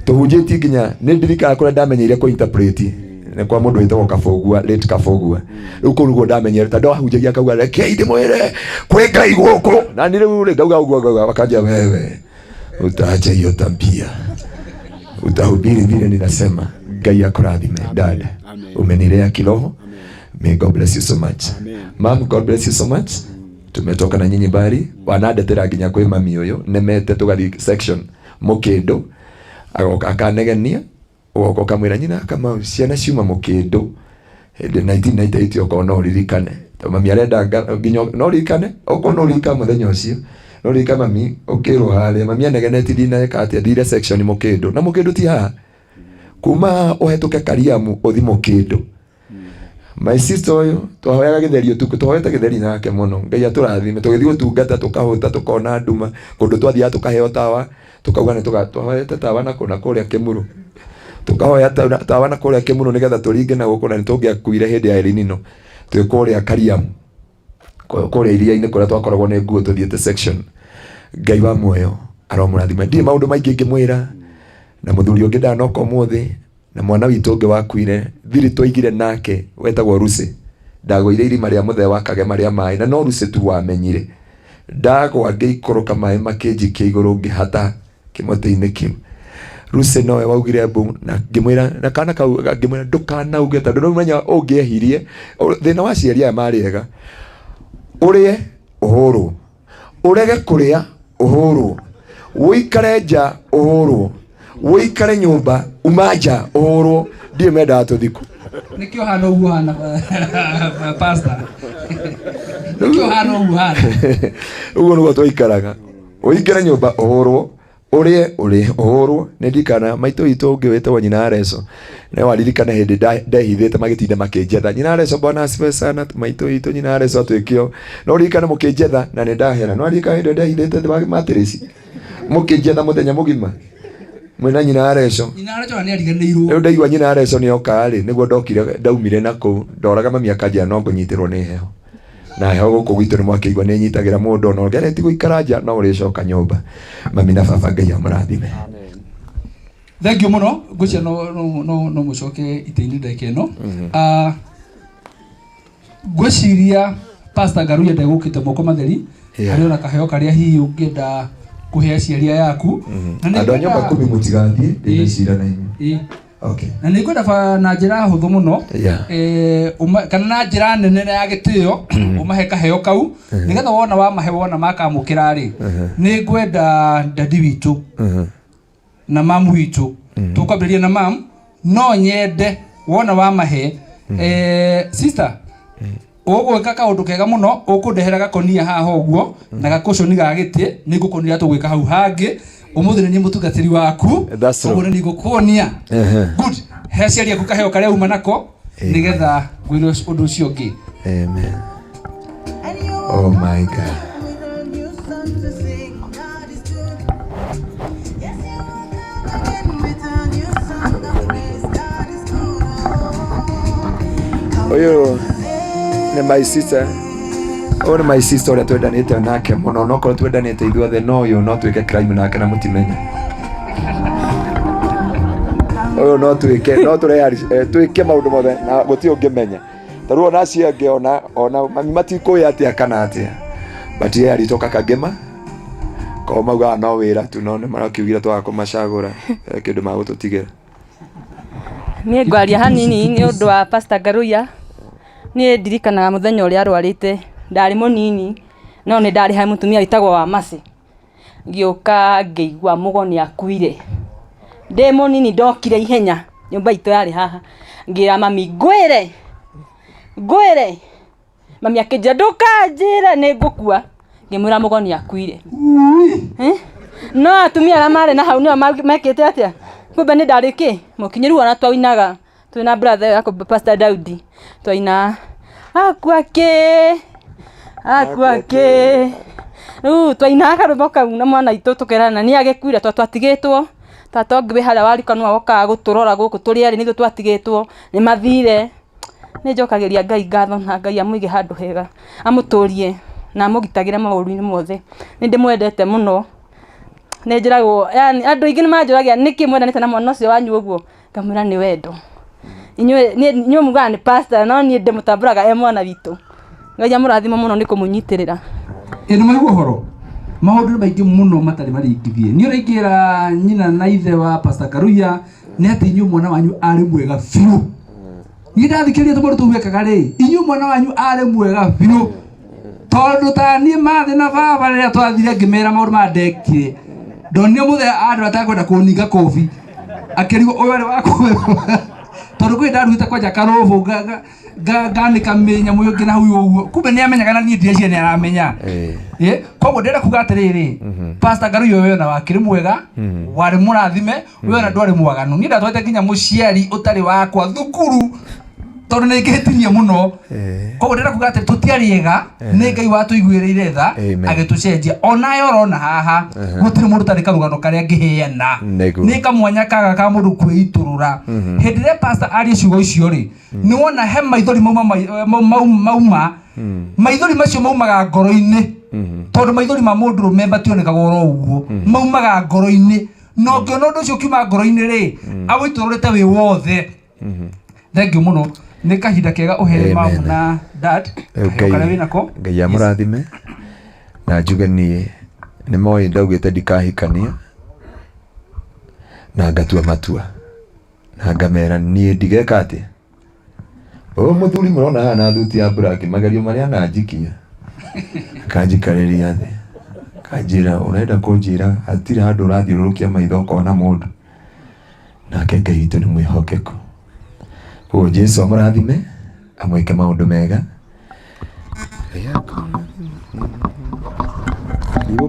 Tũhunjĩtie nginya nĩ ndirikanaga kũrĩa ndamenyeire kũ-interpret nĩ kwa mũndũ wĩtagwo Kabũgua, late Kabũgua. Rĩu kũu nĩguo ndamenyere, tondũ ahunjagia akauga rekei ndĩmwĩre kwĩ Ngai gũkũ, na niĩ rĩu rĩ ngauga ũguo ngauga, akanjĩra wewe utaacha hiyo tabia, utahubiri vile ninasema. Ngai akũrathime dada, umenilea kiroho. May God bless you so much. Mom, God bless you so much. Tumetoka na nyinyi mbali, wanandetera nginya kwĩ mami ũyũ, nemete tũgathiĩ section mũkĩndũ, agoka akanegenia, ũgoka ũkamwĩra nyina Kamau, ciana ciuma mũkĩndũ hĩndĩ 1998 okorwo no ũririkane, tondũ mami arenda nginya no ũririkane, okorwo no ũririkane mũthenya ũcio, no ũririkane mami ũkĩrwo harĩa, mami anegeneti ndineka atĩa, thire section mũkĩndũ, na mũkĩndũ ti haha, kuma ũhetũke Kariamu ũthi mũkĩndũ. My sister ũyũ twahoyaga gĩtheri ũtukũ, twahoete gĩtheri nake mũno, Ngai atũrathime, tũgĩthiĩ gũtungata tũkahũta tũkona nduma, kũndũ twathiaga tũkaheo tawa, tũkauga nĩ twahoete tawa na kũna kũrĩa Kĩmuru, tũkahoya tawa na kũrĩa Kĩmuru nĩgetha tũringe na gũkũ, na nĩ tũngĩakuire hĩndĩ ya El Nino, twĩ kũrĩa Kariamu, kũrĩa iria-inĩ kũrĩa twakoragwo nĩ nguo tũthiĩte section. Ngai wa muoyo aromũrathima. Ndirĩ maũndũ maingĩ ingĩmwĩra, na mũthuri ũngĩ ndanoka ũmũthĩ, na mwana witũ ũngĩ wakuire thiri twaigire nake wetagwo Lucy, ndagũire irima rĩa mũthee wa Kagema rĩa maĩ, na no Lucy tu wamenyire. Ndagwa ngĩikũrũka maĩ makĩnjikia igũrũ ngĩhata kĩmũtĩ-inĩ kĩu. Lucy nowe waugire mbu, na ngĩmwĩra na kana kau ngĩmwĩra ndũkanauge, tondũ no ũmenya ũngĩehirie. Thĩna wa aciari aya marĩ ega, ũrĩe ũhũrwo, ũrege kũrĩa ũhũrwo, ũikare nja ũhũrwo, ũikare nyũmba uma nja ũhũrwo. Ndirĩ mendaga tũthiĩ kũ. Nĩkĩo hana ũguo hana, pastor. Nĩkĩo hana ũguo hana. Ũguo nĩguo twaikaraga, ũingĩre nyũmba ũhũrwo, ũrĩe ũrĩe ũhũrwo. Nĩ ndirikana maitũ witũ ũngĩ wĩtagwo nyina Areco, nĩ waririkana hĩndĩ ndehithĩte magĩtinda makĩnjetha. Nyina Areco, bwana asifiwe sana, maitũ witũ nyina Areco atuĩke o. No ririkane mũkĩnjetha na nĩ ndahera. No ririkane hĩndĩ ndehithĩte thĩ wa matirĩci, mũkĩnjetha mũthenya mũgima mwĩna nyina Areco. Nyina Areco nĩ ariganĩirwo. Rĩu ndaigua nyina Areco nĩ oka rĩ, nĩguo ndokire, ndaumire na kũu, ndoraga mami akanjĩra no ngũnyitĩrwo nĩ heho. Na heho gũkũ gwitũ nĩ mwakĩigua nĩ nyitagĩra mũndũ, ona ũgeretie gũikara nja no ũrĩcoka nyũmba. Mami na baba Ngai amũrathime. Thank you mũno, ngwĩciria no mũcoke itĩ-inĩ ndagĩka ĩno. Ngwĩciria Pastor Ngaruiya ndegũkĩte moko matheri, harĩ ona kaheo karĩa hihi ũngĩenda kũhe aciari aya aku. Na nĩ Andũ a nyũmba kumi mũtigathiĩ, ndĩna cira na inyuĩ. Okay. Na nĩ ngwenda na njĩra hũthũ mũno, kana na njĩra nene na ya gĩtĩo, ũmahe kaheo kau, nĩgetha wona wamahe wona makamũkĩra rĩ, nĩ ngwenda dadi witũ na mamu witũ, tũkwambĩrĩria na mam, no nyende wona wamahe, sister, ũgwĩka kaũndũ kega mũno, ũkũndehera gakonia haha ũguo na gakũconi ga gĩtĩ, nĩ ngũkuonia tũgwĩka hau hangĩ. Ũmũthĩ nĩ niĩ mũtungatĩri waku. That's true. Ũguo nĩ niĩ ngũkuonia. Good. He aciari aku kaheo karĩa uma nako, nĩgetha ngwĩre ũndũ ũcio ũngĩ. Amen. Oh my God. Ũyũ nĩ my sister. Ũyũ nĩ my sister ũrĩa twendanĩte nake mũno, no korwo twendanĩte ithuothe, no ũyũ no twĩke crime nake na mũtimenye. Ũyũ no twĩke, no twĩke maũndũ mothe na gũtirĩ ũngĩmenya. Ta rĩu ona acio angĩ ona mami matikũĩ atĩa kana atĩa. But yeye alitoka Kagema. Ko maugaga no wĩra tu, no nĩ marakiugire twaga kũmacagũra, kĩndũ magũtũtigĩra. Niĩ ngwaria hanini nĩ ũndũ wa Pastor Ngaruiya. Niĩ ndirikanaga mũthenya ũrĩa arwarĩte, ndarĩ mũnini, no nĩ ndarĩ harĩ mũtumia wĩtagwo wa Mercy. Ngĩũka ngĩigua mũgo nĩ akuire. Ndĩ mũnini ndokire ihenya, nyũmba itũ yarĩ haha, ngĩra mami ngwĩre, ngwĩre. Mami akĩnjĩra ndũkanjĩre nĩ ngũkua. Ngĩmwĩra mũgo nĩ akuire. No atumia arĩa marĩ na hau nĩo mekĩte atĩa? Kumbe nĩ ndarĩ kĩ? Mũkinyĩru ona twainaga twĩna brother yakwa Pastor Daudi, twaina akua kĩ, akua kĩ. Rĩu twainaga karwĩmbo kau na mwana witũ tũkerana nĩ agĩkuire tondũ twatigĩtwo. Tata ũngĩ wĩ harĩa warika nĩwe wokaga gũtũrora gũkũ tũrĩ erĩ nĩ ithuĩ twatigĩtwo nĩ mathire. Nĩ njokagĩria Ngai ngatho na Ngai amũige handũ hega, amũtũrie na amũgitagĩre maũru-inĩ mothe. Nĩ ndĩmwendete mũno, nĩ njĩragwo yani andũ aingĩ nĩ manjũragia nĩkĩ mwendanĩte na mwana ũcio wanyu ũguo, ngamwĩra nĩ wendo. Inyuĩ inyuĩ mugaga nĩ pastor no niĩ ndĩmũtambũraga e mwana witũ. Ngai amũrathime mũno nĩ kũmũnyitĩrĩra. Ĩ nĩ mwaigua ũhoro? Maũndũ nĩ maingĩ mũno matarĩ maringithie. Niĩ ũrĩa ingĩra nyina na ithe wa Pastor Karuia nĩ atĩ inyuĩ mwana wanyu arĩ mwega biũ. Niĩ ndathikĩrĩria tũmaũndũ tũu ekaga rĩ, inyuĩ mwana wanyu arĩ mwega biũ. Tondũ ta niĩ mathĩ na baba rĩrĩa twathire ngĩmera maũndũ maya ndekire, ndonire mũthee andũ atekwenda kũninga kobi, akĩrigwo ũyũ arĩ wa kũ tondũ kwĩ ndarugĩte kwanja karũbũ nganĩka mĩnyamũ ĩyo nginya hau ũguo, kumbe nĩ amenyaga na niĩ ndireciria nĩ aramenya. Koguo ndĩrenda kuga atĩrĩrĩ, Pastor Ngaruiyo we ona wakĩrĩ mwega, warĩ mũrathime, we ona ndwarĩ mwaganu. Niĩ ndatwarĩte nginya mũciari ũtarĩ wakwa thukuru tondũ nĩ ngĩhĩtirie mũno. Koguo ndĩrenda kuga atĩ tũtiarĩ ega, nĩ Ngai watũiguĩrĩire tha agĩtũcenjia. Onawe ũrona haha gũtirĩ mũndũ ũtarĩ karũgano karĩa angĩheana, nĩ kamwanya kaga ka mũndũ kwĩitũrũra. Hĩndĩ ĩrĩa pastor aria ciugo icio rĩ, nĩ wona he maithori mauma mauma maithori macio maumaga ngoro-inĩ, tondũ maithori ma mũndũrũme mationekaga oro ũguo, maumaga ngoro-inĩ. Na ũngĩona ũndũ ũcio ũkiuma ngoro-inĩ rĩ, awĩitũrũrĩte wĩ wothe. Thank you mũno, nĩ kahinda kega ũhe mamu na dad kaheo karĩa wĩnako. Ngai amũrathime na njuge niĩ nĩ moĩ ndaugĩte ndikahikania na ngatua matua na ngamera niĩ ndigeka atĩa. Ũyũ mũthuri mũrona haha na thuti ya black, magerio marĩa ananjikia, akanjikarĩria thĩ akanjĩra ũrenda kũnjĩra hatirĩ handũ ũrathiũrũrũkia maitho ũkona mũndũ. Nake Ngai witũ nĩ mwĩhokeku. Koguo Jesu amũrathime, amwĩke maũndũ mega.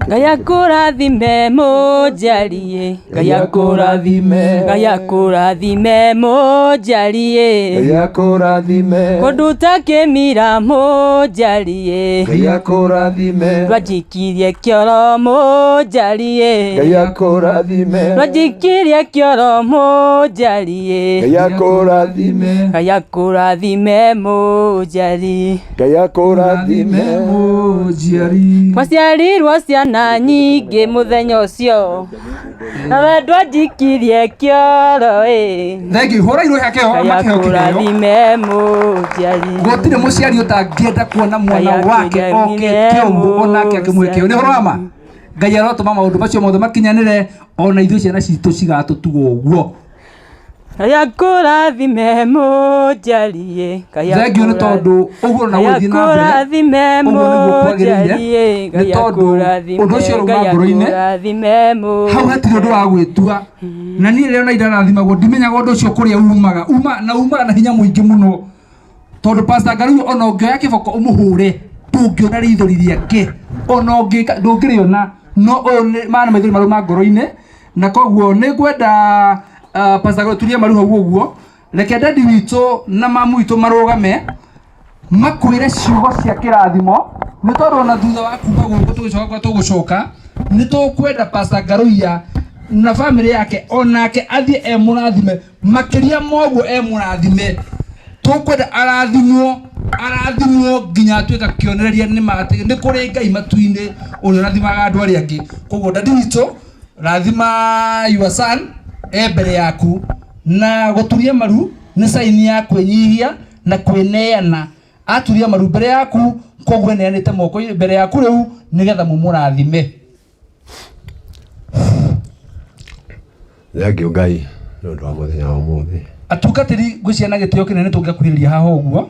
Ngai akũrathime mũnjarie, Ngai akũrathime, Ngai akũrathime mũnjarie, Ngai akũrathime, kũnduta kĩmira mũnjarie, Ngai akũrathime, ndwanjikirie kĩoro mũnjarie, Ngai akũrathime, ndwanjikirie kĩoro mũnjarie, Ngai akũrathime, Ngai akũrathime mũnjari. Ngai akũrathime Mũnjiari. Kwaciarirwo ciana nyingĩ mũthenya ũcio, nawe ndwanjikirie kĩoro ĩ. Thank you. Hũra irũĩ hakeo Ngai makĩheo kĩheo. akũrathime mũnjiari. Gũtirĩ mũciari ũtangĩenda kuona mwana Ngai wake akũrathime okĩte ũguo onake akĩmũhe kĩheo. Nĩ ũhoro wa ma? Ngai arotũma maũndũ macio mothe makinyanĩre ona ithuĩ ciana citũ cigatũtuga ũguo. Ngai akũrathime mũnjarie. Ngai Thank you nĩ tondũ ũguo na Ngai gũthiĩ na mbere akũrathime ũguo nĩguo kwagĩrĩire, mũnjarie. nĩ Ngai tondũ akũrathime, ũndũ ũcio ũrauma Ngai ngoro-inĩ, akũrathime hau hatirĩ ũndũ wa gwĩtua. Na niĩ rĩrĩa ona indarathimagwo ndimenyaga ũndũ ũcio kũrĩa umaga, uma na umaga na hinya mũingĩ mũno, tondũ Pastor Ngaruiyo ona ũngĩoya kĩboko ũmũhũre ndũngĩona rĩithori rĩake, ona ũngĩka ndũngĩrĩona, no ũyũ nĩ maya nĩ maithori marauma ngoro-inĩ. Na koguo nĩ ngwenda Pastor Ngaruiyo turie maru hau ũguo, reke dadi witũ na mamu witũ marũgame makwĩre ciugo cia kĩrathimo, nĩ tondũ ona thutha wa kuma gũkũ tũgĩcoka kũrĩa tũgũcoka, nĩ tũkwenda Pastor Ngaruiya na bamĩrĩ yake onake athiĩ e mũrathime makĩria moguo e mũrathime. Tũkwenda arathimwo, arathimwo nginya atuĩka kĩonereria nĩ ma atĩ nĩ kũrĩ Ngai matu-inĩ ũrĩa ũrathimaga andũ arĩa angĩ. Koguo dadi witũ, rathima your son e mbere yaku, na gũturia maru nĩ saini ya kwĩnyihia na kwĩneana. Aturia maru mbere yaku, koguo eneanĩte moko mbere yaku rĩu nĩgetha mũmũrathime. Thank you Ngai nĩ ũndũ wa mũthenya wa ũmũthĩ. Atungatĩri ngwĩciria na gĩtĩo kĩnene tũngĩakuhĩrĩria haha ũguo,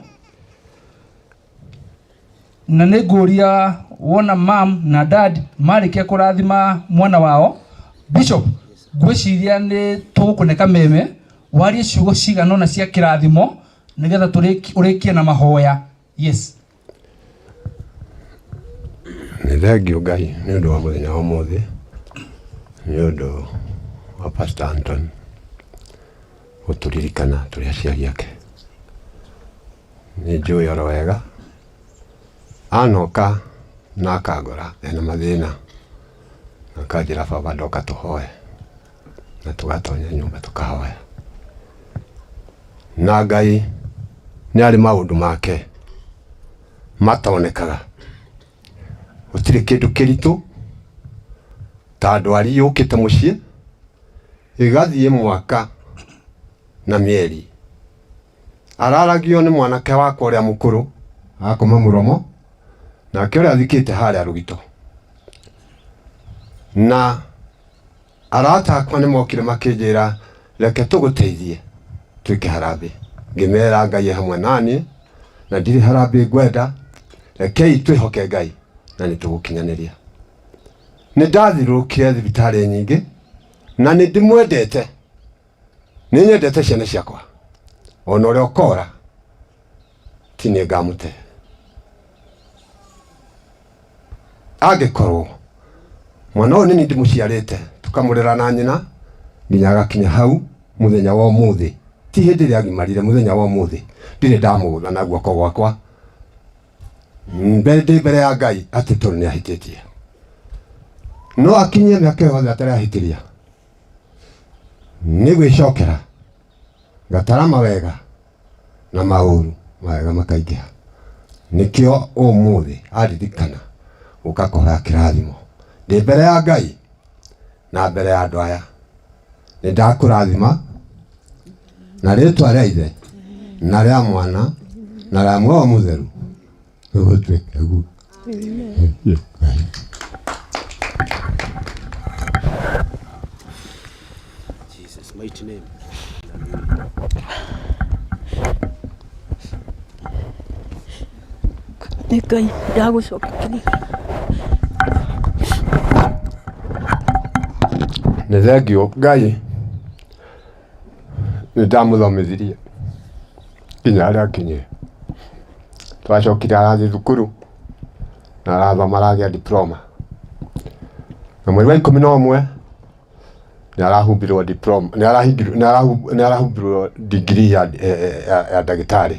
na nĩ ngũria wona mam na dad marĩkia kũrathima mwana wao, Bishop, ngwĩciria nĩ tũgũkũne kameme warie ciugo cigana ũna cia kĩrathimo nĩgetha ũrĩkie na mahoya. Yes. Nĩ thank you Ngai nĩ ũndũ wa mũthenya wa ũmũthĩ, nĩ ũndũ wa Pastor Anton gũtũririkana tũrĩ aciari ake. Nĩ njũĩ oro wega anoka na akangora ena mathĩna, akanjĩra baba ndoka tũhoe. Na tũgatonya nyũmba tũkahoya. Na Ngai nĩ arĩ maũndũ make matonekaga. Gũtirĩ kĩndũ kĩritũ ta ndwari yũkĩte mũciĩ ĩgathiĩ mwaka na mĩeri. Araragio nĩ mwanake wakwa ũrĩa mũkũrũ agakoma mũromo nake ũrĩa athikĩte harĩa rũgito. Na arata akwa nĩ mokire makĩnjĩra reke tũgũteithie twĩke harambĩ. Ngĩmera Ngai e hamwe naniĩ na ndirĩ harambĩ ngwenda, rekei twĩhoke Ngai na nĩ tũgũkinyanĩria. Nĩ ndathiũrũrũkire thibitarĩ nyingĩ na nĩ ndĩmwendete, nĩ nyendete ciana ciakwa ona ũrĩa ũkora ti niĩ ngamũte. Angĩkorwo mwana ũyũ nĩ niĩ ndĩmũciarĩte tũkamũrera na nyina nginya agakinya hau mũthenya wa ũmũthĩ, ti hĩndĩ ĩrĩa agimarire, mũthenya wa ũmũthĩ ndirĩ ndamũgũtha na guoko gwakwa mbere ndĩ mbere ya Ngai atĩ tondũ nĩ ahĩtĩtie. No akinyie mĩaka ĩyo yothe atarĩ ahĩtĩria nĩ gwĩcokera ngatara mawega na maũru, mawega makaingĩha. Nĩkĩo ũmũthĩ aririkana gũka kũhoya kĩrathimo ndĩ mbere ya Ngai na mbere ya andũ aya. Nĩ ndakũrathima na rĩtwa rĩa Ithe na rĩa Mwana na rĩa Muoyo Mũtheru, gũtuĩke guo. Jesus mighty name. Nĩ Ngai ndagũcokeria. Nĩ thengiũ Ngai nĩ ndamũthomithirie nginya harĩa akinyire. Twacokire arathiĩ thukuru na arathoma aragĩa diploma. Na mweri wa ikũmi na ũmwe nĩ arahumbirwo diploma, nĩ arahingirwo, nĩ arahumbirwo degree ya, ya, ya ndagĩtarĩ.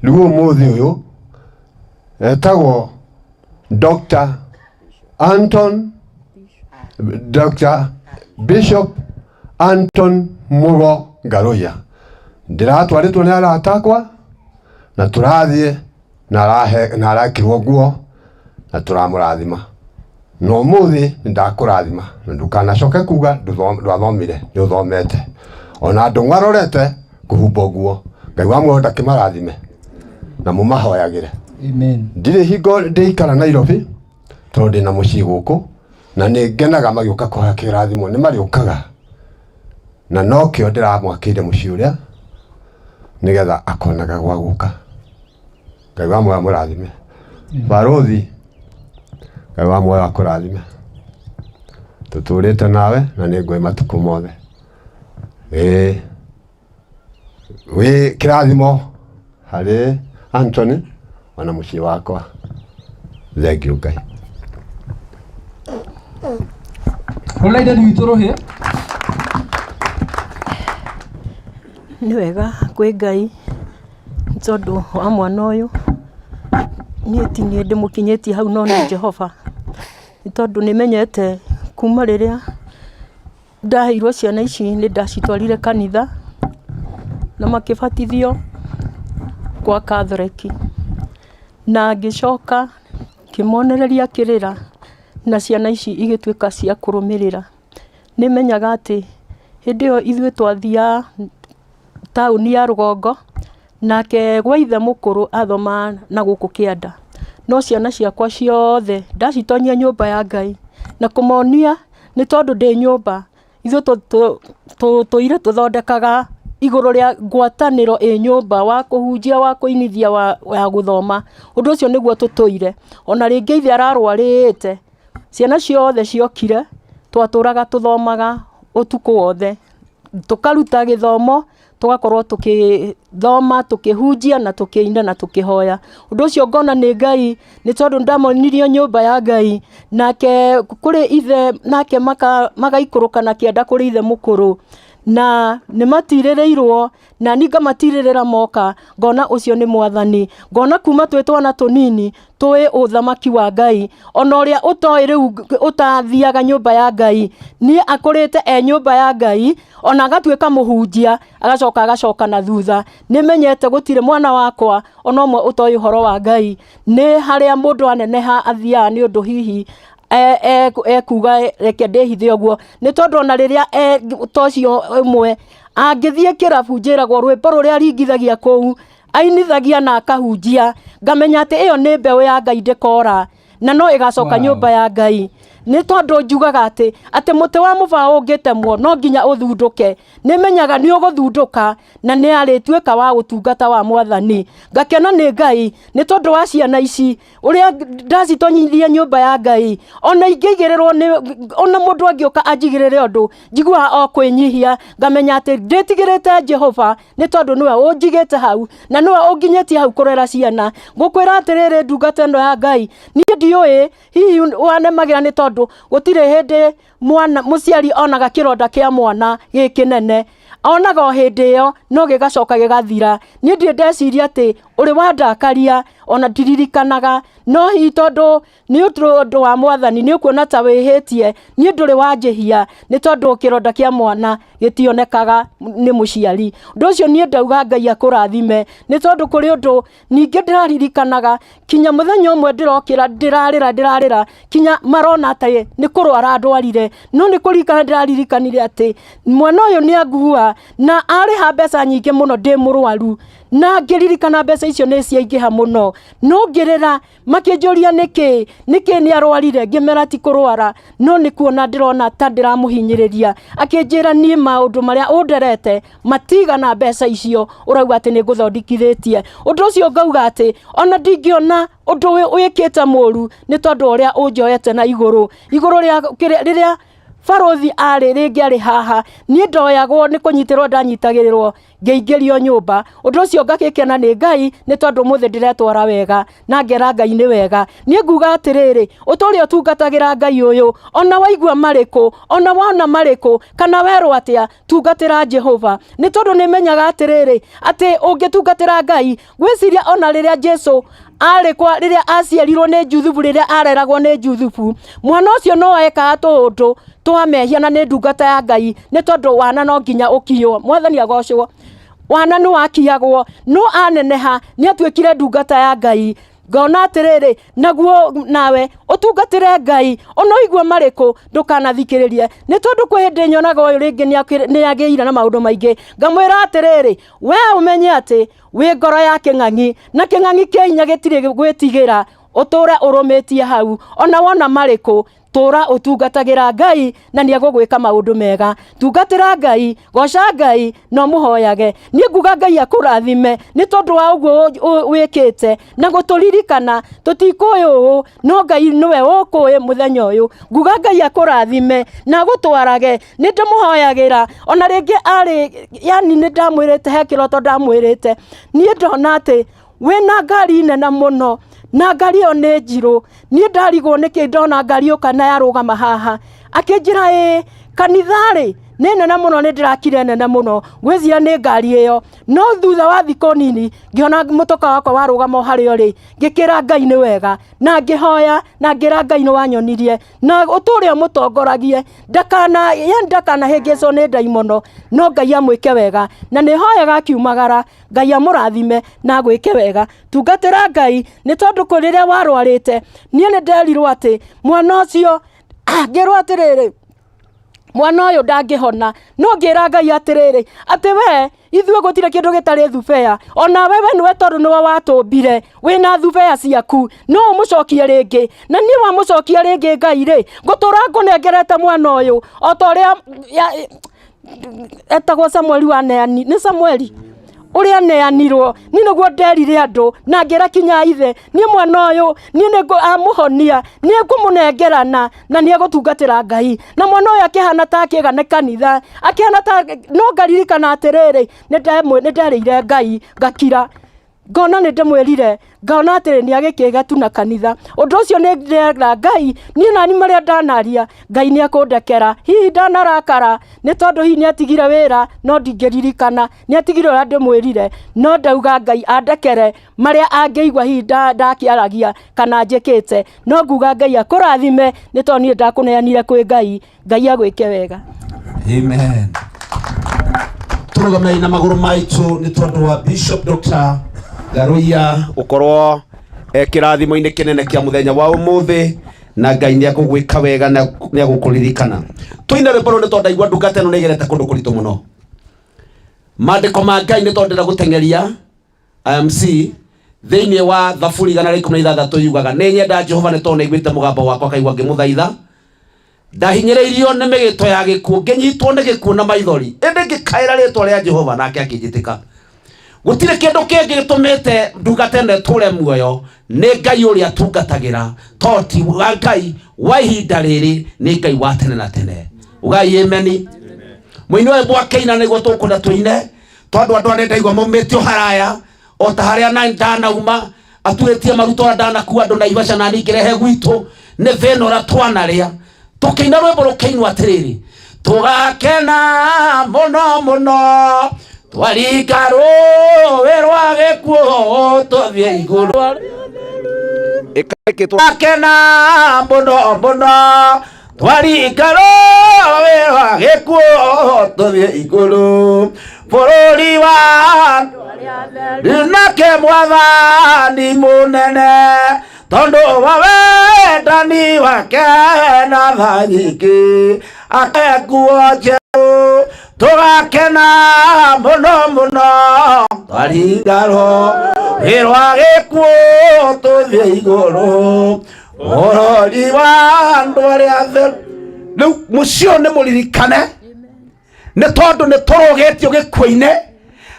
Rĩu ũmũthĩ ũyũ etagwo Dr. Anton, Dr. Bishop Anton Mugo Ngaruiya. Ndĩratwarĩtwo nĩ arata akwa na tũrathiĩ na arahe na arekĩrwo nguo na tũramũrathima. Na ũmũthĩ nĩ ndakũrathima na ndũkanacoke kuga ndwathomire, nĩ ũthomete. Ona andũ arorete kũhumbwo nguo. Ngai wa muoyo ndakĩmarathime na mũmahoyagĩre. Amen. Ndirĩ hingo ndĩikara Nairobi tondũ ndĩna mũciĩ gũkũ na nĩ ngenaga magĩũka kũhoya kĩrathimo, nĩ marĩũkaga na nokĩo ndĩramwakĩire mũciĩ ũrĩa nĩgetha akonaga gwa gũka. Ngai wa muoyo amũrathime. Barũthi, Ngai wa muoyo akũrathime. Tũtũrĩte nawe na nĩ ngũĩ matukũ mothe. Ĩĩ wĩ kĩrathimo harĩ Anthony ona mũciĩ wakwa. Thengiũ Ngai. Hũra ithe witũ rũhĩ. Nĩ wega kwĩ Ngai nĩ tondũ wa mwana ũyũ, niĩ ti niĩ ndĩmũkinyĩtie hau no nĩ Jehova, nĩ tondũ nĩ menyete kuma rĩrĩa ndaheirwo ciana ici nĩ ndacitwarire kanitha na makĩbatithio gwa Catholic, na ngĩcoka ngĩmonereria kĩrĩra na ciana ici igĩtuĩka cia kũrũmĩrĩra. Nĩ menyaga atĩ hĩndĩ ĩyo ithuĩ twathiaga taũni ya rũgongo, nake gwa ithe mũkũrũ athomaga na gũkũ kĩanda. No ciana ciakwa ciothe ndacitonyia nyũmba ya Ngai na kũmonia nĩ tondũ ndĩ nyũmba, ithuĩ tũtũire tũthondekaga igũrũ rĩa ngwatanĩro ĩ nyũmba wa kũhunjia, wa kũinithia, wa gũthoma. Ũndũ ũcio nĩguo tũtũire. Ona rĩngĩ ithe ararwarĩte, ciana ciothe ciokire, twatũraga tũthomaga ũtukũ wothe. Tũkaruta gĩthomo, tũgakorwo tũkĩthoma, tũkĩhunjia na tũkĩina na tũkĩhoya. Ũndũ ũcio ngona nĩ Ngai, nĩ tondũ ndamonirio nyũmba ya Ngai, nake kũrĩ ithe nake magaikũrũka na kĩanda kũrĩ ithe mũkũrũ. Na nĩ matirĩrĩirwo na niĩ ngamatirĩrĩra moka, ngona ũcio nĩ mwathani. Ngona kuma twĩ twana tũnini tũĩ ũthamaki wa Ngai, ona ũrĩa ũtoĩ rĩu ũtathiaga nyũmba ya Ngai, niĩ akũrĩte e nyũmba ya Ngai, ona agatuĩka mũhunjia, agacoka agacoka na thutha. Nĩ menyete gũtirĩ mwana wakwa ona ũmwe ũtoĩ ũhoro wa Ngai. Nĩ harĩa mũndũ aneneha athiaga nĩ ũndũ hihi ekuga reke ndĩhithe ũguo, nĩ tondũ ona rĩrĩa ta ũcio ũmwe angĩthiĩ kĩrabu njĩragwo rwĩmbo rũrĩa aringithagia kũu, ainithagia na akahunjia, ngamenya atĩ ĩyo nĩ mbeũ ya Ngai ndĩkora, na no ĩgacoka nyũmba ya Ngai. Nĩ tondũ njugaga atĩ, atĩ mũtĩ wa mũbaũ ũngĩtemwo no nginya ũthundũke. Nĩ menyaga nĩ ũgũthundũka na nĩ arĩtuĩka wa ũtungata wa mwathani. Ngakena nĩ Ngai nĩ tondũ wa ciana ici ũrĩa ndacitonyithia nyũmba ya Ngai. Ona ingĩigĩrĩrwo nĩ, ona mũndũ angĩũka anjigĩrĩre ũndũ, njiguaga o kwĩnyihia, ngamenya atĩ ndĩtigĩrĩte Jehova nĩ tondũ nĩwe ũnjigĩte hau na nĩwe ũnginyĩtie hau kũrera ciana. Ngũkwĩra atĩrĩrĩ ndungata ĩno ya Ngai, niĩ ndiũĩ hihi wanemagĩra nĩ tondũ gũtirĩ hĩndĩ mwana mũciari onaga kĩronda kĩa mwana gĩ kĩnene, onaga o hĩndĩ ĩyo no gĩgacoka gĩgathira. Niĩ ndirĩ ndeciria atĩ ũrĩ wandakaria ona ndiririkanaga, no hihi tondũ nĩ ũndũ wa mwathani nĩ ũkuona ta wĩhĩtie, niĩ ndũrĩ wanjĩhia nĩ tondũ kĩronda kĩa mwana gĩtionekaga nĩ mũciari. Ũndũ ũcio niĩ ndauga Ngai akũrathime nĩ tondũ kũrĩ ũndũ ningĩ ndĩraririkanaga kinya mũthenya ũmwe ndĩrokĩra ndĩrarĩra ndĩrarĩra kinya marona atĩ nĩ kũrwara ndwarire, no nĩ kũririkana ndĩraririkanire atĩ mwana ũyũ nĩ angua na arĩha mbeca nyingĩ mũno ndĩ mũrwaru, na ngĩririkana mbeca icio nĩ ciaingĩha mũno, no ngĩrĩra makĩnjũria nĩkĩ, nĩkĩ nĩ arwarire, ngĩmera ti kũrwara no nĩ kuona ndĩrona ta ndĩramũhinyĩrĩria. Akĩnjĩra niĩ maũndũ marĩa ũnderete matigana mbeca icio ũrauga atĩ nĩ ngũthondekithĩtie. Ũndũ ũcio ngauga atĩ ona ndingĩona ũndũ wĩkĩte mũru nĩ tondũ ũrĩa ũnjoete na igũrũ, igũrũ rĩa rĩrĩa barũthi arĩ rĩngĩ arĩ haha, niĩ ndoyagwo nĩ kũnyitĩrwo ndanyitagĩrĩrwo ngĩingĩrio nyũmba. Ũndũ ũcio ngagĩkena nĩ Ngai nĩ tondũ ũmũthĩ ndĩretwara wega na ngera Ngai nĩ wega. Niĩ nguga atĩrĩrĩ, ũtũre ũtungatagĩra Ngai ũyũ, ona waigua marĩkũ, ona wona marĩkũ, kana werwo atĩa, tungatĩra Jehova. Nĩ tondũ nĩ menyaga atĩrĩrĩ, atĩ ũngĩtungatĩra Ngai, ngwĩciria ona rĩrĩa Jesu arĩ kwa, rĩrĩa aciarirwo nĩ Juthubu, rĩrĩa areragwo nĩ Juthubu, mwana ũcio no ekaga tũũndũ twa mehia na nĩ ndungata ya Ngai, nĩ tondũ wana no nginya ũkiywo. Mwathani agocwo. Wana nĩ wakiyagwo, no aneneha nĩ atuĩkire ndungata ya Ngai. Ngona atĩrĩrĩ, naguo nawe ũtungatĩre Ngai, ona ũigue marĩkũ ndũkanathikĩrĩrie, nĩ tondũ kwĩ hĩndĩ nyonaga ũyũ rĩngĩ nĩ agĩire na maũndũ maingĩ, ngamwĩra atĩrĩrĩ, we ũmenye atĩ wĩ ngoro ya kĩng'ang'i, na kĩng'ang'i kĩa hinya gĩtirĩ gwĩtigĩra, ũtũre ũrũmĩtie hau, ona wona marĩkũ, tũra ũtungatagĩra Ngai na nĩ egũgwĩka maũndũ mega. Tungatĩra Ngai, goca Ngai na ũmũhoyage. Niĩ nguga Ngai akũrathime nĩ tondũ wa ũguo wĩkĩte na gũtũririkana. Tũtikũĩ ũũ, no Ngai nĩwe ũkũĩ mũthenya ũyũ. Nguga Ngai akũrathime na agũtwarage. Nĩ ndĩmũhoyagĩra ona rĩngĩ arĩ, yani nĩ ndamwĩrĩte, he kĩroto ndamwĩrĩte. Niĩ ndona atĩ wĩna ngari nene mũno na ngari ĩyo nĩ njirũ. Niĩ ndarigwo nĩkĩ ndona ngari yoka na yarũgama haha. Akĩnjĩra ĩĩ kanitha rĩ nĩ nene mũno, nĩ ndĩrakire nene mũno, ngwĩciria nĩ ngari ĩyo. No thutha wa thikũ nini ngĩona mũtoka wakwa warũgama o harĩa ũrĩ, ngĩkĩra Ngai nĩ wega na ngĩhoya na ngĩra Ngai nĩ wanyonirie na ũtũre ũmũtongoragie, ndakana, yani ndakanahĩngĩcwo nĩ ndaimono, no Ngai amwĩke wega. Na nĩ hoyaga akiumagara Ngai amũrathime na agwĩke wega. Tungatĩra Ngai nĩ tondũ kũ rĩrĩa warwarĩte, niĩ nĩ nderirwo atĩ mwana ũcio, ngĩrwo atĩrĩrĩ, mwana ũyũ ndangĩhona. No ngĩra Ngai atĩrĩrĩ, atĩ we ithuĩ gũtirĩ kĩndũ gĩtarĩ thubea, onawe we nĩwe tondũ nĩwe watũmbire, wĩna thubea ciaku, no ũmũcokie rĩngĩ. Na niĩ wamũcokia rĩngĩ Ngai rĩ, ngũtũra ngũnengerete mwana ũyũ o ta ũrĩa etagwo Samueli wa neani, nĩ Samueli ũrĩa aneanirwo. Niĩ nĩguo nderire andũ na ngĩra kinya ithe, niĩ mwana ũyũ niĩ nĩ amũhonia, nĩ ngũmũnengerana na nĩ egũtungatĩra Ngai. Na mwana ũyũ akĩhana ta akĩga nĩ kanitha, akĩhana ta, no ngaririkana atĩrĩrĩ, nĩ nderĩire Ngai ngakira. Ngona nĩ ndĩmwĩrire, ngona atĩrĩ nĩ agĩkĩga tu na kanitha. Ũndũ ũcio nĩ ndĩrera Ngai, niĩ nani marĩa ndanaria, Ngai nĩ ekũndekera. Hihi ndanarakara nĩ tondũ hihi nĩ atigire wĩra, no ndingĩririkana. Nĩ atigire ũrĩa ndĩmwĩrire, no ndauga Ngai andekere marĩa angĩigua hihi ndakĩaragia kana njĩkĩte. No nguga Ngai akũrathime nĩ tondũ niĩ ndakũneanire kwĩ Ngai. Ngai agwĩke wega. Amen. Tũrũgamei na magũrũ maitũ nĩ tondũ wa Bishop Dr. Ngaruiya gũkorwo e kĩrathimo-inĩ kĩnene kĩa mũthenya wa ũmũthĩ na Ngai nĩ egũgwĩka wega na nĩ egũkũririkana. Tũine rwĩmbo rũrũ nĩ tondũ ndaigua ndungata ĩno nĩ ĩgerete kũndũ kũritũ mũno. Maandĩko ma Ngai nĩ tondũ ndĩrenda gũteng'eria IMC thĩinĩ wa Thaburi 116 yugaga nĩ nyenda Jehova nĩ tondũ nĩaiguĩte mũgambo wakwa akaigua ngĩmũthaitha ndahinyĩrĩirio nĩ mĩgĩto ya gĩkuũ ngĩnyitwo nĩ gĩkuũ na maithori ĩndĩ ngĩkaĩra rĩtwa rĩa Jehova nake akĩnjĩtĩka gũtirĩ kĩndũ kĩngĩ gĩtũmĩte ndungata ĩno ĩtũre muoyo nĩ Ngai ũrĩa tungatagĩra to ti wa Ngai wa ihinda rĩrĩ nĩ Ngai wa tene na tene ugai ameni mũini ũyũ mwakĩina nĩguo tũkwenda tũine tondũ andũ arĩa ndaigua maumĩte o haraya o ta harĩa na ndanauma aturĩtie maruta ũrĩa ndanakua andũ Naivasha na niĩ ngĩrehe gwitũ nĩ thĩna ũrĩa twanarĩa tũkĩina rwĩmbo rũkĩinwo atĩrĩrĩ tũgakena mũno mũno twaringa rũĩ rwa gĩkuũ tũthiĩ igũrũ tũgakena mũno mũno twaringa rũĩ rwa gĩkuũ tũthiĩ igũrũ bũrũri wa nake mwathani mũnene tondũ wa wendani wake na tha nyingĩ ake nguo njerũ tũgakena mũno mũno twaringa rũĩ rwa gĩkuũ tũthiĩ igũrũ bũrũri wa andũ arĩa atheru rĩu mũciĩ ũyũ nĩ mũririkane nĩ tondũ nĩ tũrũgĩtio gĩkuũ-inĩ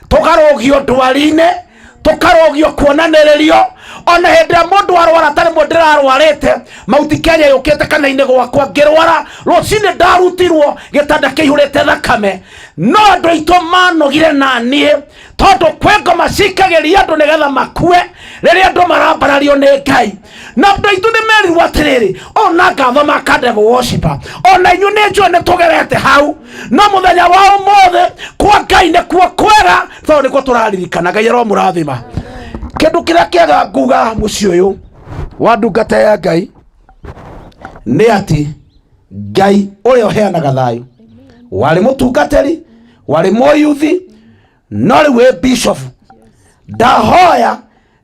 tũkarũgio ndwari-inĩ tũkarũgio kuonanĩrĩrio ona hĩndĩ ĩrĩa mũndũ arwara ta rĩmwe ndĩrarwarĩte mauti kenya yũkĩte kana-inĩ gwakwa ngĩrwara rũcinĩ ndarutirwo gĩtanda kĩihũrĩte thakame no andũ aitũ manogire na niĩ tondũ kwĩ ngoma cikagĩria andũ nĩgetha makue rĩrĩa andũ marambarario nĩ ngai na andũ aitũ nĩ merirwo atĩrĩrĩ ona ngathoma ka devil worshiper ona inyuĩ nĩ njũĩ nĩ tũgerete hau no mũthenya wa ũmũthĩ kwa ngai nĩkuo kwega tondũ nĩkuo tũraririkana ngai aromũrathima kĩndũ kĩrĩa kĩega nguga mũciĩ ũyũ wa ndungata ya ngai nĩ atĩ ngai ũrĩa ũheanaga thayũ warĩ mũtungatĩri warĩ mũyuthi no rĩu wĩ bishop ndahoya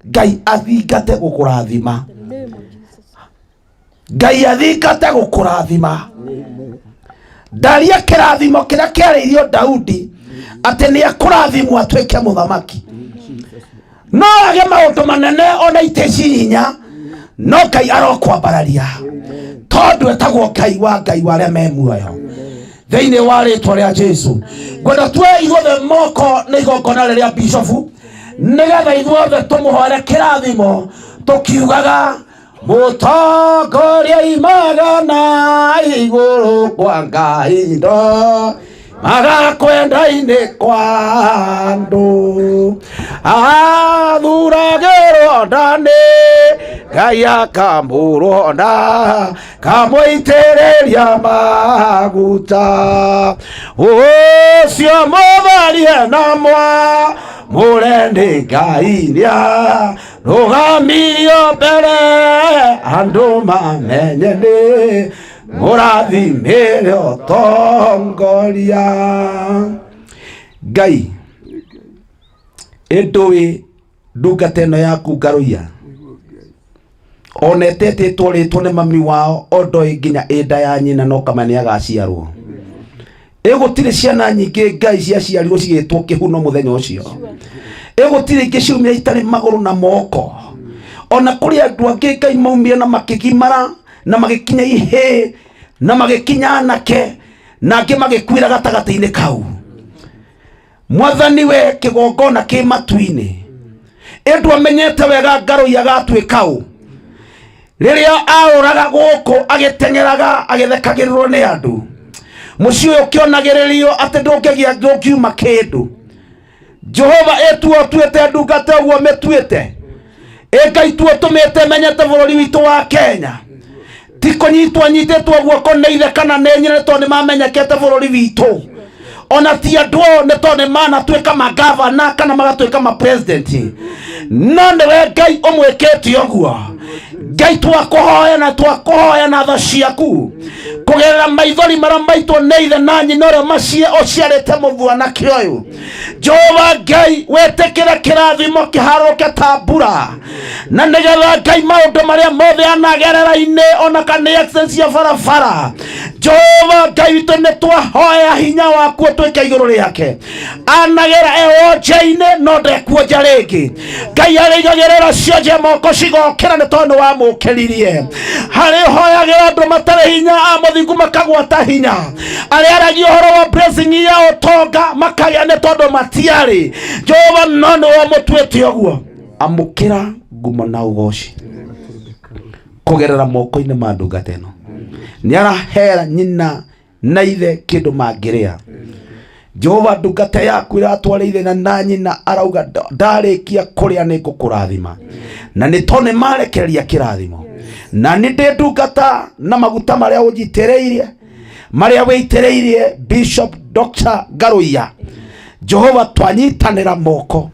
ngai athingate gũkũrathima ngai athingate gũkũrathima ndaria kĩrathimo kĩrĩa kĩarĩirio daudi atĩ nĩ ekũrathimwo atuĩke mũthamaki no age maũndũ manene ona itĩ ci hinya no ngai arokwambararia tondũ etagwo ngai wa ngai wa arĩa me muoyo thĩinĩ wa rĩtwa rĩa jesu ngwenda tuoe ithuothe moko nĩ igongona rĩrĩa bishofu nĩgetha ithuothe tũmũhoere kĩrathimo tũkiugaga mũtongoria imagana igũrũ kwa ngai ndo magakwenda-inĩ kwa andũ athuragĩrwo nda nĩ ngai akamũrwo nda kamũitĩrĩria maguta ũcio mũtharie na mwa mũre nĩ ngai nĩa rũgamirio mbere andũ mamenye nĩ mũrathimĩre ũtongoria ngai ĩndũĩ ndungata ĩno yaku ngarũiya ona ĩtetĩtwo rĩtwo nĩ mami wao o ndoĩ nginya ĩ nda ya nyina no kama nĩ agaciarwo ĩ gũtirĩ ciana nyingĩ ngai ciaciarirwo cigĩtwo kĩhuno mũthenya ũcio ĩ gũtirĩ ingĩ ciumire itarĩ magũrũ na moko ona kũrĩ andũ angĩ ngai maumire na makĩgimara na magĩkinya ihĩĩ na magĩkinya anake na angĩ magĩkuĩra gatagatĩ-inĩ kau mwathani we kĩgongona kĩ matu-inĩ ĩndũ amenyete wega ngarũi agatuĩka ũ rĩrĩa aũraga gũkũ agĩteng'eraga agĩthekagĩrĩrwo nĩ andũ mũciĩ ũyũ ũkĩonagĩrĩrio atĩ ndũngĩgĩa ndũngiuma kĩndũ Jehova ĩtuo ũtuĩte ndungata ũguo mĩtuĩte ĩ Ngai tuo tũmĩte menyete bũrũri witũ wa Kenya ti kũnyitwo anyitĩtwo guoko nĩ ithe kana nĩ nyina nĩ tondũ nĩ mamenyekete bũrũri witũ ona ti andũ ao nĩ tondũ nĩ manatuĩka magavana kana magatuĩka mapresident no nĩwe Ngai ũmwĩkĩte ũguo Ngai twakũhoya na twakũhoya na tha ciaku kũgerera maithori marĩa maitwo nĩ ithe na nyina ũrĩa macie ũciarĩte mũbuanake ũyũ Jehova Ngai wĩtĩkĩre kĩrathimo kĩharũke ta mbura na nĩgetha Ngai maũndũ marĩa mothe anagerera-inĩ ona kana nĩ accident cia barabara Jehova Ngai witũ nĩ twahoya hinya waku ũtuĩke igũrũ rĩake anagera ewonje-inĩ no ndekuonja rĩngĩ Ngai arĩigagĩrĩra cionje moko cigokĩra nĩ tondũ nĩ wamũkĩririe harĩ hoyagĩra andũ matarĩ hinya a mũthingu makagwata hinya arĩa aragia ũhoro wa blessing ya ũtonga makagĩa nĩ tondũ matiarĩ Jehova no nĩ wamũtuĩte ũguo amũkĩra ngumo na ũgoci kũgerera moko-inĩ ma ndungata ĩno nĩ arahera nyina na ithe kĩndũ mangĩrĩa Jehova ndungata yaku ĩratwarĩire na na nyina arauga ndarĩkia kũrĩa nĩ ngũkũrathima na nĩ tondũ nĩ marekereria kĩrathimo na nĩ ndĩ ndungata na maguta marĩa ũnjitĩrĩirie marĩa wĩitĩrĩirie Bishop Dr. Ngaruiya Jehova twanyitanĩra moko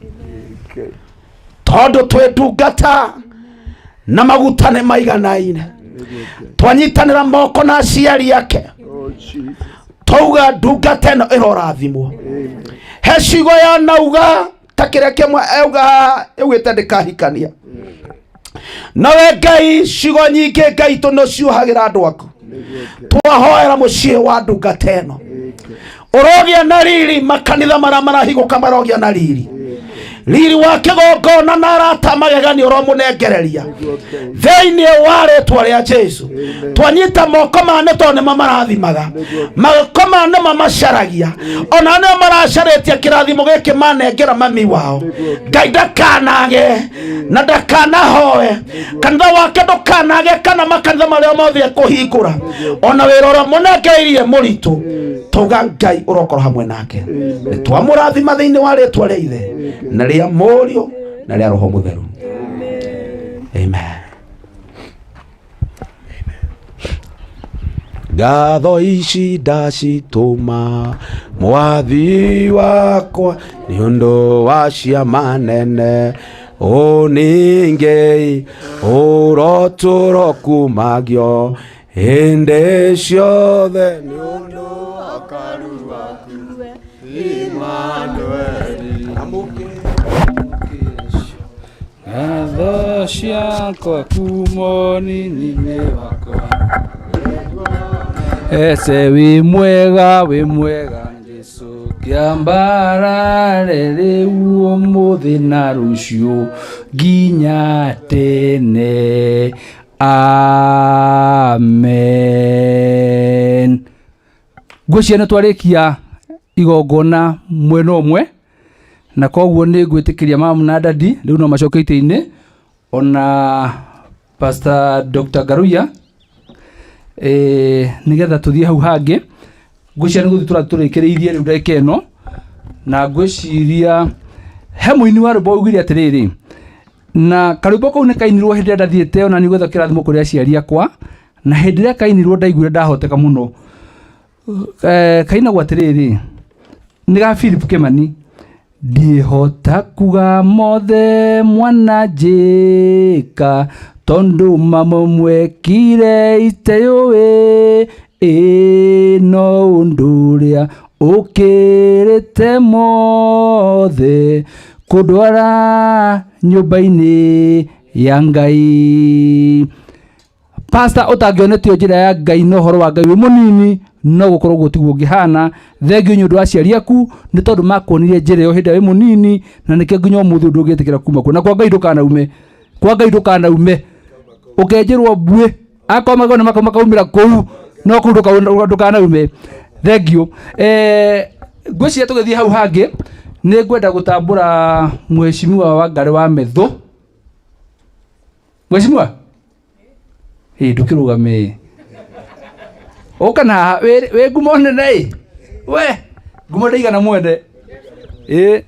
tondũ twĩ ndungata na maguta nĩ maiganaine twanyitanĩra moko na aciari ake twauga ndungata ĩno ĩrorathimwo he ciugo yanauga ta kĩrĩa kĩmwe auga ĩugĩte ndĩkahikania nowe Ngai ciugo nyingĩ Ngai tũ nĩciũhagĩra andũ aku twahoera mũciĩ wa ndungata ĩno ũrogĩa na riri makanitha marĩa marahingũka marogĩa na riri riri wa kĩgongona na arata magegani ũromũnengereria thĩinĩ wa rĩtwa rĩa Jesu twanyita moko ma nĩ tondũ nĩmo marathimaga moko ma nĩmo macaragia ona nĩo maracarĩtie kĩrathimo gĩkĩ manengera mami wao Ngai ndakanage na ndakanahoe kanitha wake ndũkanage kana makanitha marĩa mothe ekũhingũra ona wĩra ũrĩa mũnengereirie mũritũ tauga Ngai ũrokorwo hamwe nake nĩ twamũrathima thĩinĩ wa rĩtwa rĩa ithe na rĩa mũriũ na rĩa roho mũtheru amen ngatho ici ndacitũma mwathi wakwa nĩ ũndũ wa ciama nene ũningei ũrotũro kumagio hĩndĩ ciothe nĩ ũndũ Ngatho ciakwa kuma nini-inĩ wakwa ese wĩ mwega wĩ mwega Jesu kĩambarare rĩu ũmũthĩ na rũciũ nginya tene amen ngwĩciria nĩ twarĩkia igongona mwena ũmwe na koguo nĩ ngwĩtĩkĩria mamu na dadi rĩu no macoke itĩ-inĩ ona Pastor Dr. Ngaruiya nĩgetha tũthiĩ hau hangĩ ngwĩciria nĩ gũthiĩ tũrathiĩ tũrĩkĩrĩirie rĩu ndagĩka ĩno na ngwĩciria he mũini wa rwĩmbo augire atĩrĩrĩ na karwĩmbo kau nĩ kainirwo hĩndĩ ĩrĩa ndathiĩte ona nĩ gwetha kĩrathimo kũrĩ aciari akwa na hĩndĩ ĩrĩa kainirwo ndaiguire ndahoteka mũno kainagwo atĩrĩrĩ nĩ ga Philip Kĩmani ndiĩhota kuga mothe mwana njĩka tondũ mamwe mwekire iteyũĩ ĩ no ũndũ ũrĩa ũkĩrĩte mothe kũndwara nyũmba-inĩ ya Ngai pastor ũtangĩonetio njĩra ya Ngai na ũhoro wa Ngai wĩ mũnini no gũkorwo ũguo tiguo ũngĩhana thengio nĩ ũndũ wa aciari aku nĩ tondũ makuonirie njĩra ĩyo hĩndĩ ĩrĩa wĩ mũnini na nĩkĩo nginya ũmũthĩ ũyũ ndũngĩtĩkĩra kuma kuo na kwa Ngai ndũkanaume kwa Ngai ndũkanaume ũkenjerwo mbuĩ akorwo magona makaumĩra kũu no kũu ndũkanaume thengio ngwĩciria tũgĩthiĩ hau hangĩ nĩ ngwenda gũtambũra mheshimiwa Wangarĩ wa Methu mheshimiwa ĩ ndũkĩrũgame ũka na haha wĩ ngumo nene ĩ we ngumo ndĩigana mwene ĩ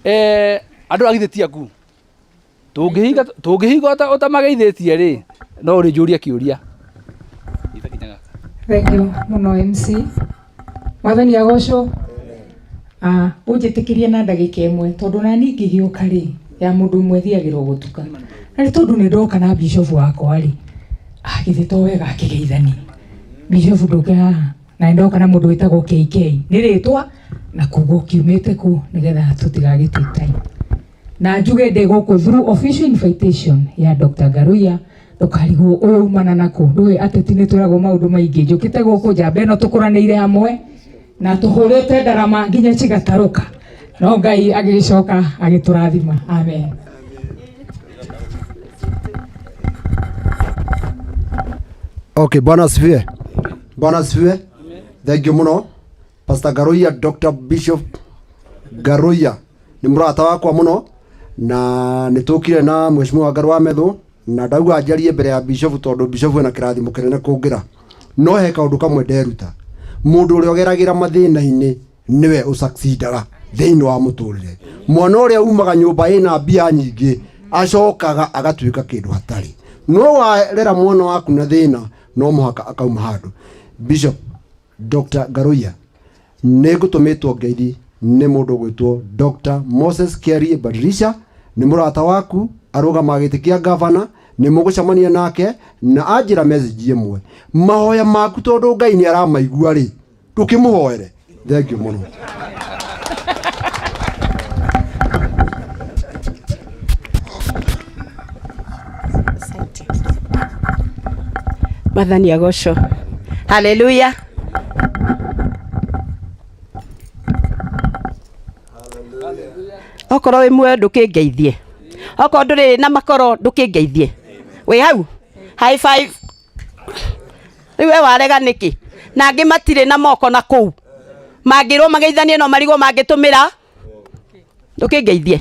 Eh, andũ agithĩ ti aku tũngĩhinga tũngĩhinga ũtamageithĩtie rĩ no ũrĩnjũria kĩũria. Thank you mũno MC. Mwathani agocwo. Ah, ũnjĩtĩkĩrie na ndagĩka ĩmwe tondũ na niĩ ngĩgĩũka rĩ ya mũndũ ũmwe thiagĩrwo gũtuka. Na nĩ tondũ nĩ ndoka na bishop wakwa rĩ, ah, githĩ to wega akĩgeithanie. Bishop ndũke haha na nĩ ndoka na mũndũ wĩtagwo KK. Nĩ rĩtwa na kuga ũkiumĩte kũ nĩgetha tũtigagĩte time. Na njuge ndĩ gũkũ through official invitation ya Dr. Ngaruiya ndũkarigwo ũyũ umana nakũ ndũĩ ateti nĩ twĩragwo maũndũ maingĩ njũkĩte gũkũ njamba ĩno tũkũranĩire hamwe na tũhũrĩte ndarama nginya cigatarũka no Ngai agĩgĩcoka agĩtũrathima amen. Okay, Bwana asifiwe. Bwana asifiwe. Thank you muno. Pastor Ngaruiya, Dr. Bishop Ngaruiya nĩ mũrata wakwa mũno na nĩ tũkire na Mheshimiwa Ngarũ wa Methu na ndauga njarie mbere ya Bishop tondũ Bishop ena kĩrathimo kĩnene kũngĩra. No he kaũndũ kamwe nderuta, mũndũ ũrĩa ũgeragĩra mathĩna-inĩ nĩwe ũsucceedaga thĩinĩ wa mũtũrĩre. Mwana ũrĩa umaga nyũmba ĩna mbia nyingĩ acokaga agatuĩka kĩndũ hatarĩ. No warera mwana waku na thĩna no mũhaka akauma handũ. Bishop Dr. Ngaruiya nĩ ngũtũmĩtwo ngeithi nĩ mũndũ ũgwĩtwo Dr. Moses Kiarie Badilisha, nĩ mũrata waku, arũgamaga gĩtĩ kĩa gavana, nĩ mũgũcemania nake na anjĩra message ĩmwe, mahoya maku tondũ Ngai nĩ aramaigua rĩ, ndũkĩmũhoere. Thank you mũno. Mwathani agocwo. Haleluya. Okorwo wĩ muoyo ndũkĩngeithie, okorwo ndũrĩ na makoro ndũkĩngeithie, wĩ hau high five. Rĩu we warega nĩkĩ? Na angĩ matirĩ na moko na kũu, mangĩrwo mageithanie no marigwo mangĩtũmĩra ndũkĩngeithie,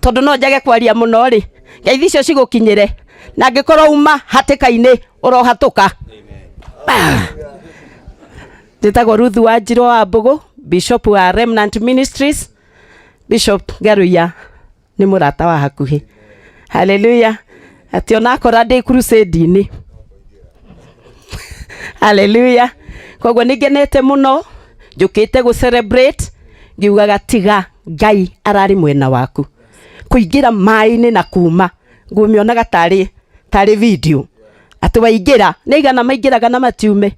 tondũ no njage kwaria mũno rĩ, ngeithi icio cigũkinyĩre, na angĩkorwo uma hatĩka-inĩ ũrohatũka. Njĩtagwo Ruth Wanjirũ wa Mbũgũ, Bishop wa Remnant Ministries. Bishop Ngaruiya nĩ mũrata wa hakuhĩ. Haleluya. Atĩ ona akora ndĩ crusade-inĩ. Haleluya. Koguo nĩ ngenete mũno njũkĩte gũ celebrate ngiugaga tiga Ngai ararĩ mwena waku. Kũingĩra maĩ-inĩ na kuma ngũmĩonaga tarĩ video atĩ waingĩra nĩ aigana maingĩraga na matiume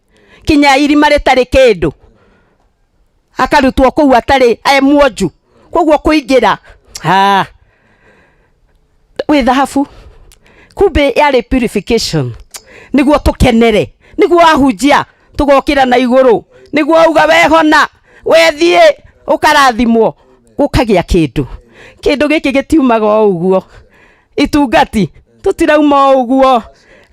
kinya irima rĩtarĩ kĩndũ akarutwo kũu atarĩ e muonju. Koguo kũingĩra wĩ thahabu, kumbe yarĩ purification nĩguo tũkenere, nĩguo ahunjia tũgokĩra na igũrũ, nĩguo auga wehona wethiĩ ũkarathimwo gũkagĩa kĩndũ. Kĩndũ gĩkĩ gĩtiumaga o ũguo, itungati tũtirauma o ũguo,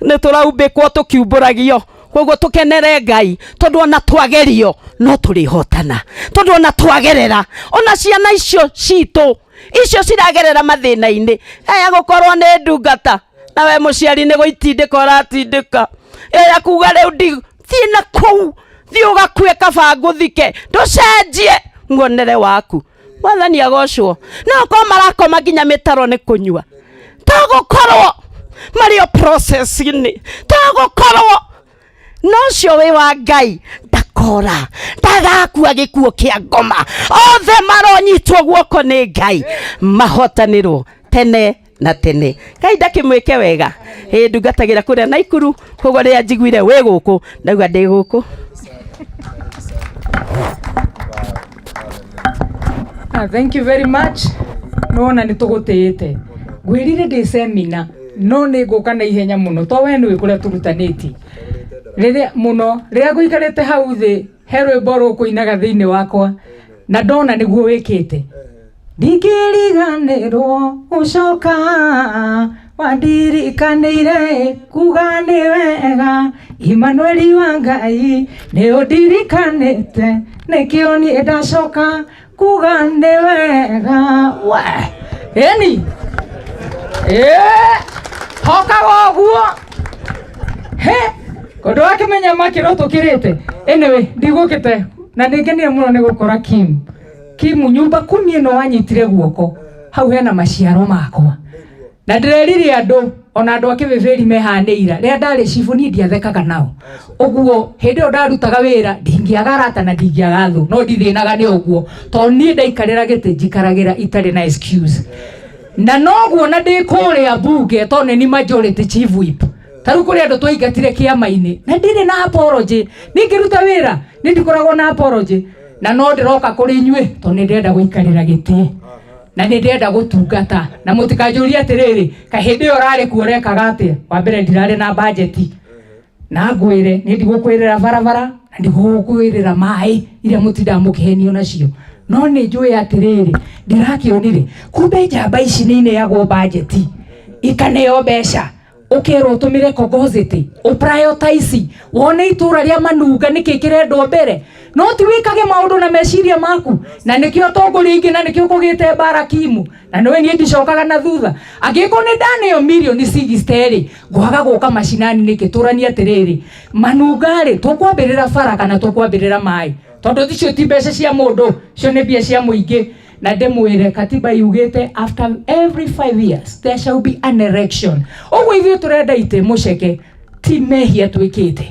nĩ tũraumbĩkwo tũkiumbũragio. Koguo tũkenere Ngai tondũ ona twagerio no tũrĩhotana, tondũ ona twagerera, ona ciana icio citũ icio ciragerera mathĩna-inĩ, aya gũkorwo nĩ ndungata na we mũciari nĩ gũitindĩka ũratindĩka, aya kuga rĩu thiĩ na kũu, thiĩ ũgakue kaba ngũthike, ndũcenjie muonere waku. Mwathani agocwo. No korwo marakoma nginya mĩtaro nĩ kũnyua, to gũkorwo marĩ o process-inĩ, to gũkorwo no ũcio wĩ wa Ngai ndakora, ndagakua gĩkuũ kĩa ngoma. Othe maronyitwo guoko nĩ Ngai mahotanĩrwo tene na tene. Ngai ndakĩmwĩke wega. Ĩ ndungatagĩra kũrĩa Naikuru, koguo rĩrĩa njiguire wĩ gũkũ ndauga ndĩ gũkũ. Thank you very much. Nona nĩ tũgũtĩĩte. Ngwĩrire ndĩ seminar no nĩ ngũka na ihenya mũno to we nĩũĩ kũrĩa tũrutanĩtie. Rĩrĩa mũno rĩrĩa ngũikarĩte hau thĩ he rwĩmbo rũkũinaga thĩinĩ wakwa na ndona nĩguo wĩkĩte. Ndingĩriganĩrwo gũcoka wandirikanĩire kuga nĩ wega Emmanuel wa Ngai nĩ ũndirikanĩte nĩkĩo niĩ ndacoka kuga nĩ wega. We ĩni hokaga ũguo he kũndũ wakĩmenya makĩro tũkĩrĩte. Anyway, ndigũkĩte na nĩ ngenire mũno nĩ gũkora Kim. Kimu nyumba kumi ĩno wanyitire guoko hau hena maciaro makwa na ndĩrerire andũ ona andũ a kĩbĩbĩri mehanĩira rĩrĩa ndarĩ cibũ niĩ ndiathekaga nao ũguo hĩndĩ ĩyo ndarutaga wĩra ndingĩaga arata na ndingĩaga thũ no ndithĩnaga nĩ ũguo tondũ niĩ ndaikarĩra gĩtĩ njikaragĩra itarĩ na excuse na noguo na ndĩ kũrĩa mbunge tondũ nĩ ni majority chief whip ta rĩu kũrĩ andũ twaingatire kĩama-inĩ na ndirĩ na apology niĩ ngĩruta wĩra niĩ ndikoragwo na apology na no ndĩroka kũrĩ inyuĩ tondũ nĩ ndĩrenda gũikarĩra gĩtĩ na nĩ ndĩrenda gũtungata na mũtikanjũrie atĩrĩrĩ kaĩ hĩndĩ ĩyo ũrarĩ kuo ũrekaga atĩa wa mbere ndirarĩ na bajeti na ngwĩre nĩ ndigũkwĩrĩra barabara na ndigũkwĩrĩra maĩ iria mũtindaga mũkĩhenio nacio no nĩ njũĩ atĩrĩrĩ ndĩrakĩonire kumbe njamba ici nĩ ineagwo bajeti ikaneo mbeca ũkerwo ũtũmĩre kogoziti ũprioritize wone itũra rĩa manunga nĩkĩ kĩrendwo mbere no ti wĩkage maũndũ na meciria maku na nĩkĩo atongoria aingĩ na nĩkĩo kũgĩte mbara kimu na nĩwe niĩ ndicokaga na thutha angĩkorwo nĩ ndaneo mirioni 60 rĩ ngwaga gũka macinani nĩkĩ tũranie atĩrĩrĩ manunga rĩ tũkwambĩrĩra bara kana tũkwambĩrĩra maĩ tondũ icio ti mbeca cia mũndũ icio nĩ mbia cia mũingĩ na ndĩmwĩre katiba yugĩte after every 5 years there shall be an election ũguo ithuĩ tũrenda itĩ mũceke ti mehia twĩkĩte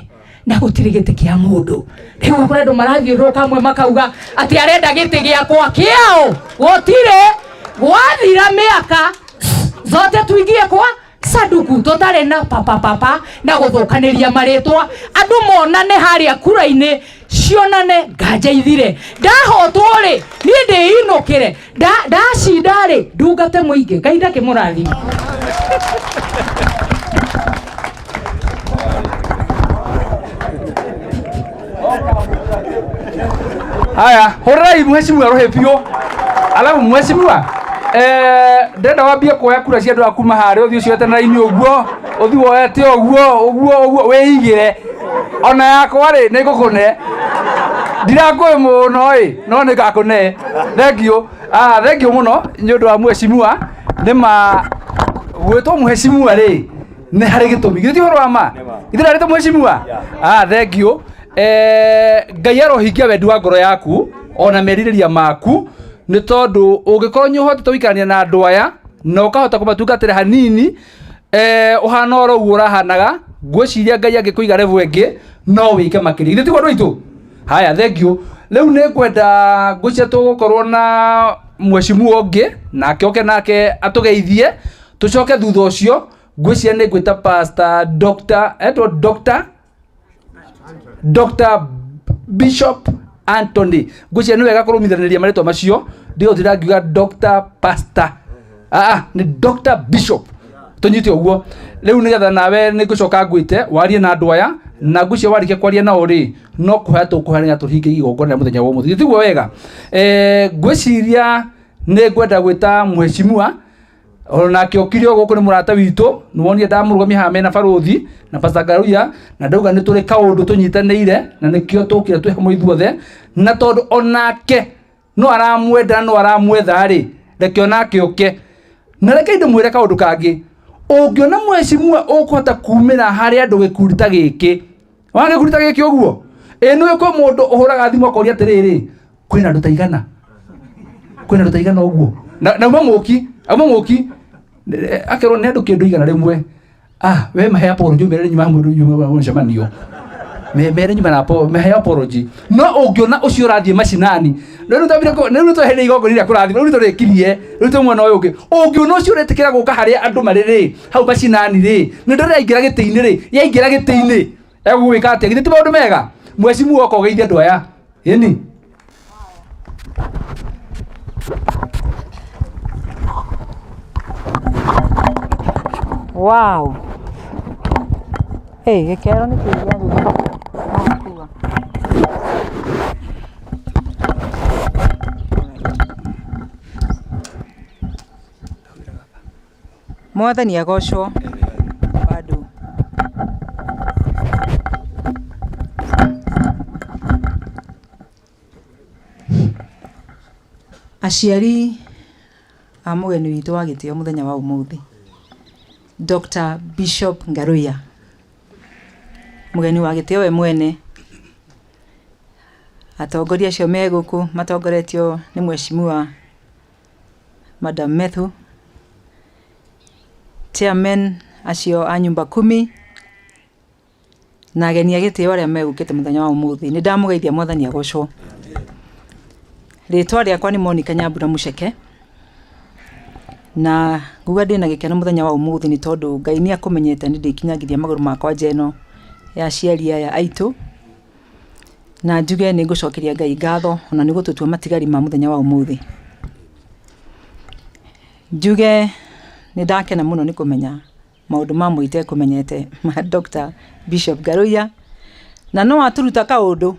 na gũtirĩ gĩtĩ kĩa mũndũ rĩu ũkora andũ marathiũrũrũka amwe makauga atĩ arenda gĩtĩ gĩakwa kĩao gũtirĩ gwathira mĩaka zote tuingie kwa sanduku tũtarĩ na papapapa na gũthũkanĩria marĩtwa andũ monane harĩa kura-inĩ cionane nganja ithire ndahotwo rĩ niĩ ndĩinũkĩre ndacinda rĩ ndungate mũingĩ ngai ndakĩmũrathima Haya, hũrĩrai mheshimiwa rũhĩ biũ. Alafu mheshimiwa, ndĩrenda wambie kuoya kura cia andũ a kuma harĩa ũthiĩ ũcioete na raini ũguo, ũthiĩ woete ũguo, ũguo, ũguo, wĩigĩre. Ona yakwa rĩ, nĩ ngũkũne. Ndirakũĩ mũno ĩ, no nĩ ngakũne. Thank you. Ah, thank you mũno nĩ ũndũ wa mheshimiwa. Nĩ ma gwĩtwo mheshimiwa rĩ, nĩ harĩ gĩtũmi. Githĩ ti ũhoro wa ma? Githĩ ndarĩtwo mheshimiwa? Ah, thank you. Ngai arohingia wendi wa ngoro yaku ona merirĩria maku nĩ tondũ ũngĩkorwo nĩ ũhotete gũikarania na andũ aya na ũkahota kũmatungatĩra hanini ũhana oro ũguo ũrahanaga ngwĩciria Ngai angĩkũiga level ĩngĩ no wĩke makĩria. Githĩ tiguo andũ aitũ? Haya, thank you. Rĩu nĩ ngwenda ngwĩciria tũgũkorwo na mheshimiwa ũngĩ nake oke nake atũgeithie tũcoke thutha ũcio ngwĩciria nĩ ngwĩta pastor Dr. etwo Dr. Dr. Bishop Anthony ngwĩciria nĩ wega kũrũmithanĩria marĩtwa macio ndigũtinda ngiuga Dr. Pastor ah nĩ Dr. Bishop tũnyite ũguo rĩu nĩgetha nawe nĩ ngũcoka ngwĩte warie na andũ aya na ngwĩciria warĩkia kwaria nao rĩ no kũhoya tũkũhoya nĩgetha tũhinge igongona rĩa mũthenya wa ũmũthĩ tiguo wega ngwĩciria nĩ ngwenda gwĩta mheshimiwa onake okire o gũkũ nĩ mũrata witũ nĩ wonire ndamũrũgamia haha mena barũthi na Pastor Ngaruiya na ndauga nĩ tũrĩ kaũndũ tũnyitanĩire na nĩkĩo tũkire twĩ hamwe ithuothe na tondũ onake no aramwenda no aramwetha rĩ reke onake oke na reke ndĩmwĩre kaũndũ kangĩ ũngĩona mheshimiwa ũkũhota kumĩra harĩ andũ gĩkundi ta gĩkĩ wa gĩkundi ta gĩkĩ ũguo ĩ nĩ kwĩ mũndũ ũhũraga thimũ akoria atĩrĩrĩ kwĩna andũ ta igana kwĩna andũ ta igana ũguo na auma mũki auma mũki akerwo nĩ andũ kĩndũ igana rĩmwe ah we mahe apology mere nyuma mũndũ nyuma mũcemanio mere nyuma na mahe apology no ũngĩona ũcio ũrathiĩ macinani rĩu twambire rĩu tweheria igongona rĩrĩa kũrathima rĩu tũrĩkirie rĩu twĩ mwena ũyũ ũngĩ ũngĩona ũcio ũretĩkĩra gũka harĩa andũ marĩ rĩ hau macinani rĩ nĩ ndĩrona yaingĩra gĩtĩ-inĩ rĩ yaingĩra gĩtĩ-inĩ egũgwĩka atĩa githĩ ti maũndũ mega mheshimiwa oka ũgeithie andũ aya ĩni Wow. Hey, gĩkero nĩ kĩĩ gĩagĩrĩire Mwathani agocwo bado. Aciari a mũgeni witũ wa gĩtĩo mũthenya wa ũmũthĩ, Dr. Bishop Ngaruiya, mũgeni wa gĩtĩo we mwene, Atongoria acio me gũkũ matongoretio nĩ Mheshimiwa Madam Methu, chairman acio a nyumba kumi, na ageni a gĩtĩo arĩa megũkĩte mũthenya wa ũmũthĩ. Nĩ ndamũgeithia mwathani agocwo. Rĩtwa rĩakwa nĩ Monica Nyambura Mũceke, na nguga ndĩna gĩkeno mũthenya wa ũmũthĩ nĩ tondũ Ngai nĩ akũmenyete nĩ ndĩkinyangithia magũrũ makwa nja ĩno ya aciari aya aitũ, na njuge nĩ ngũcokeria Ngai ngatho ona nĩ gũtũtua matigari ma mũthenya wa ũmũthĩ. Njuge nĩ ndakena mũno nĩ kũmenya maũndũ mamwe itekũmenyete ma Dr. Bishop Ngaruiya, na no atũruta kaũndũ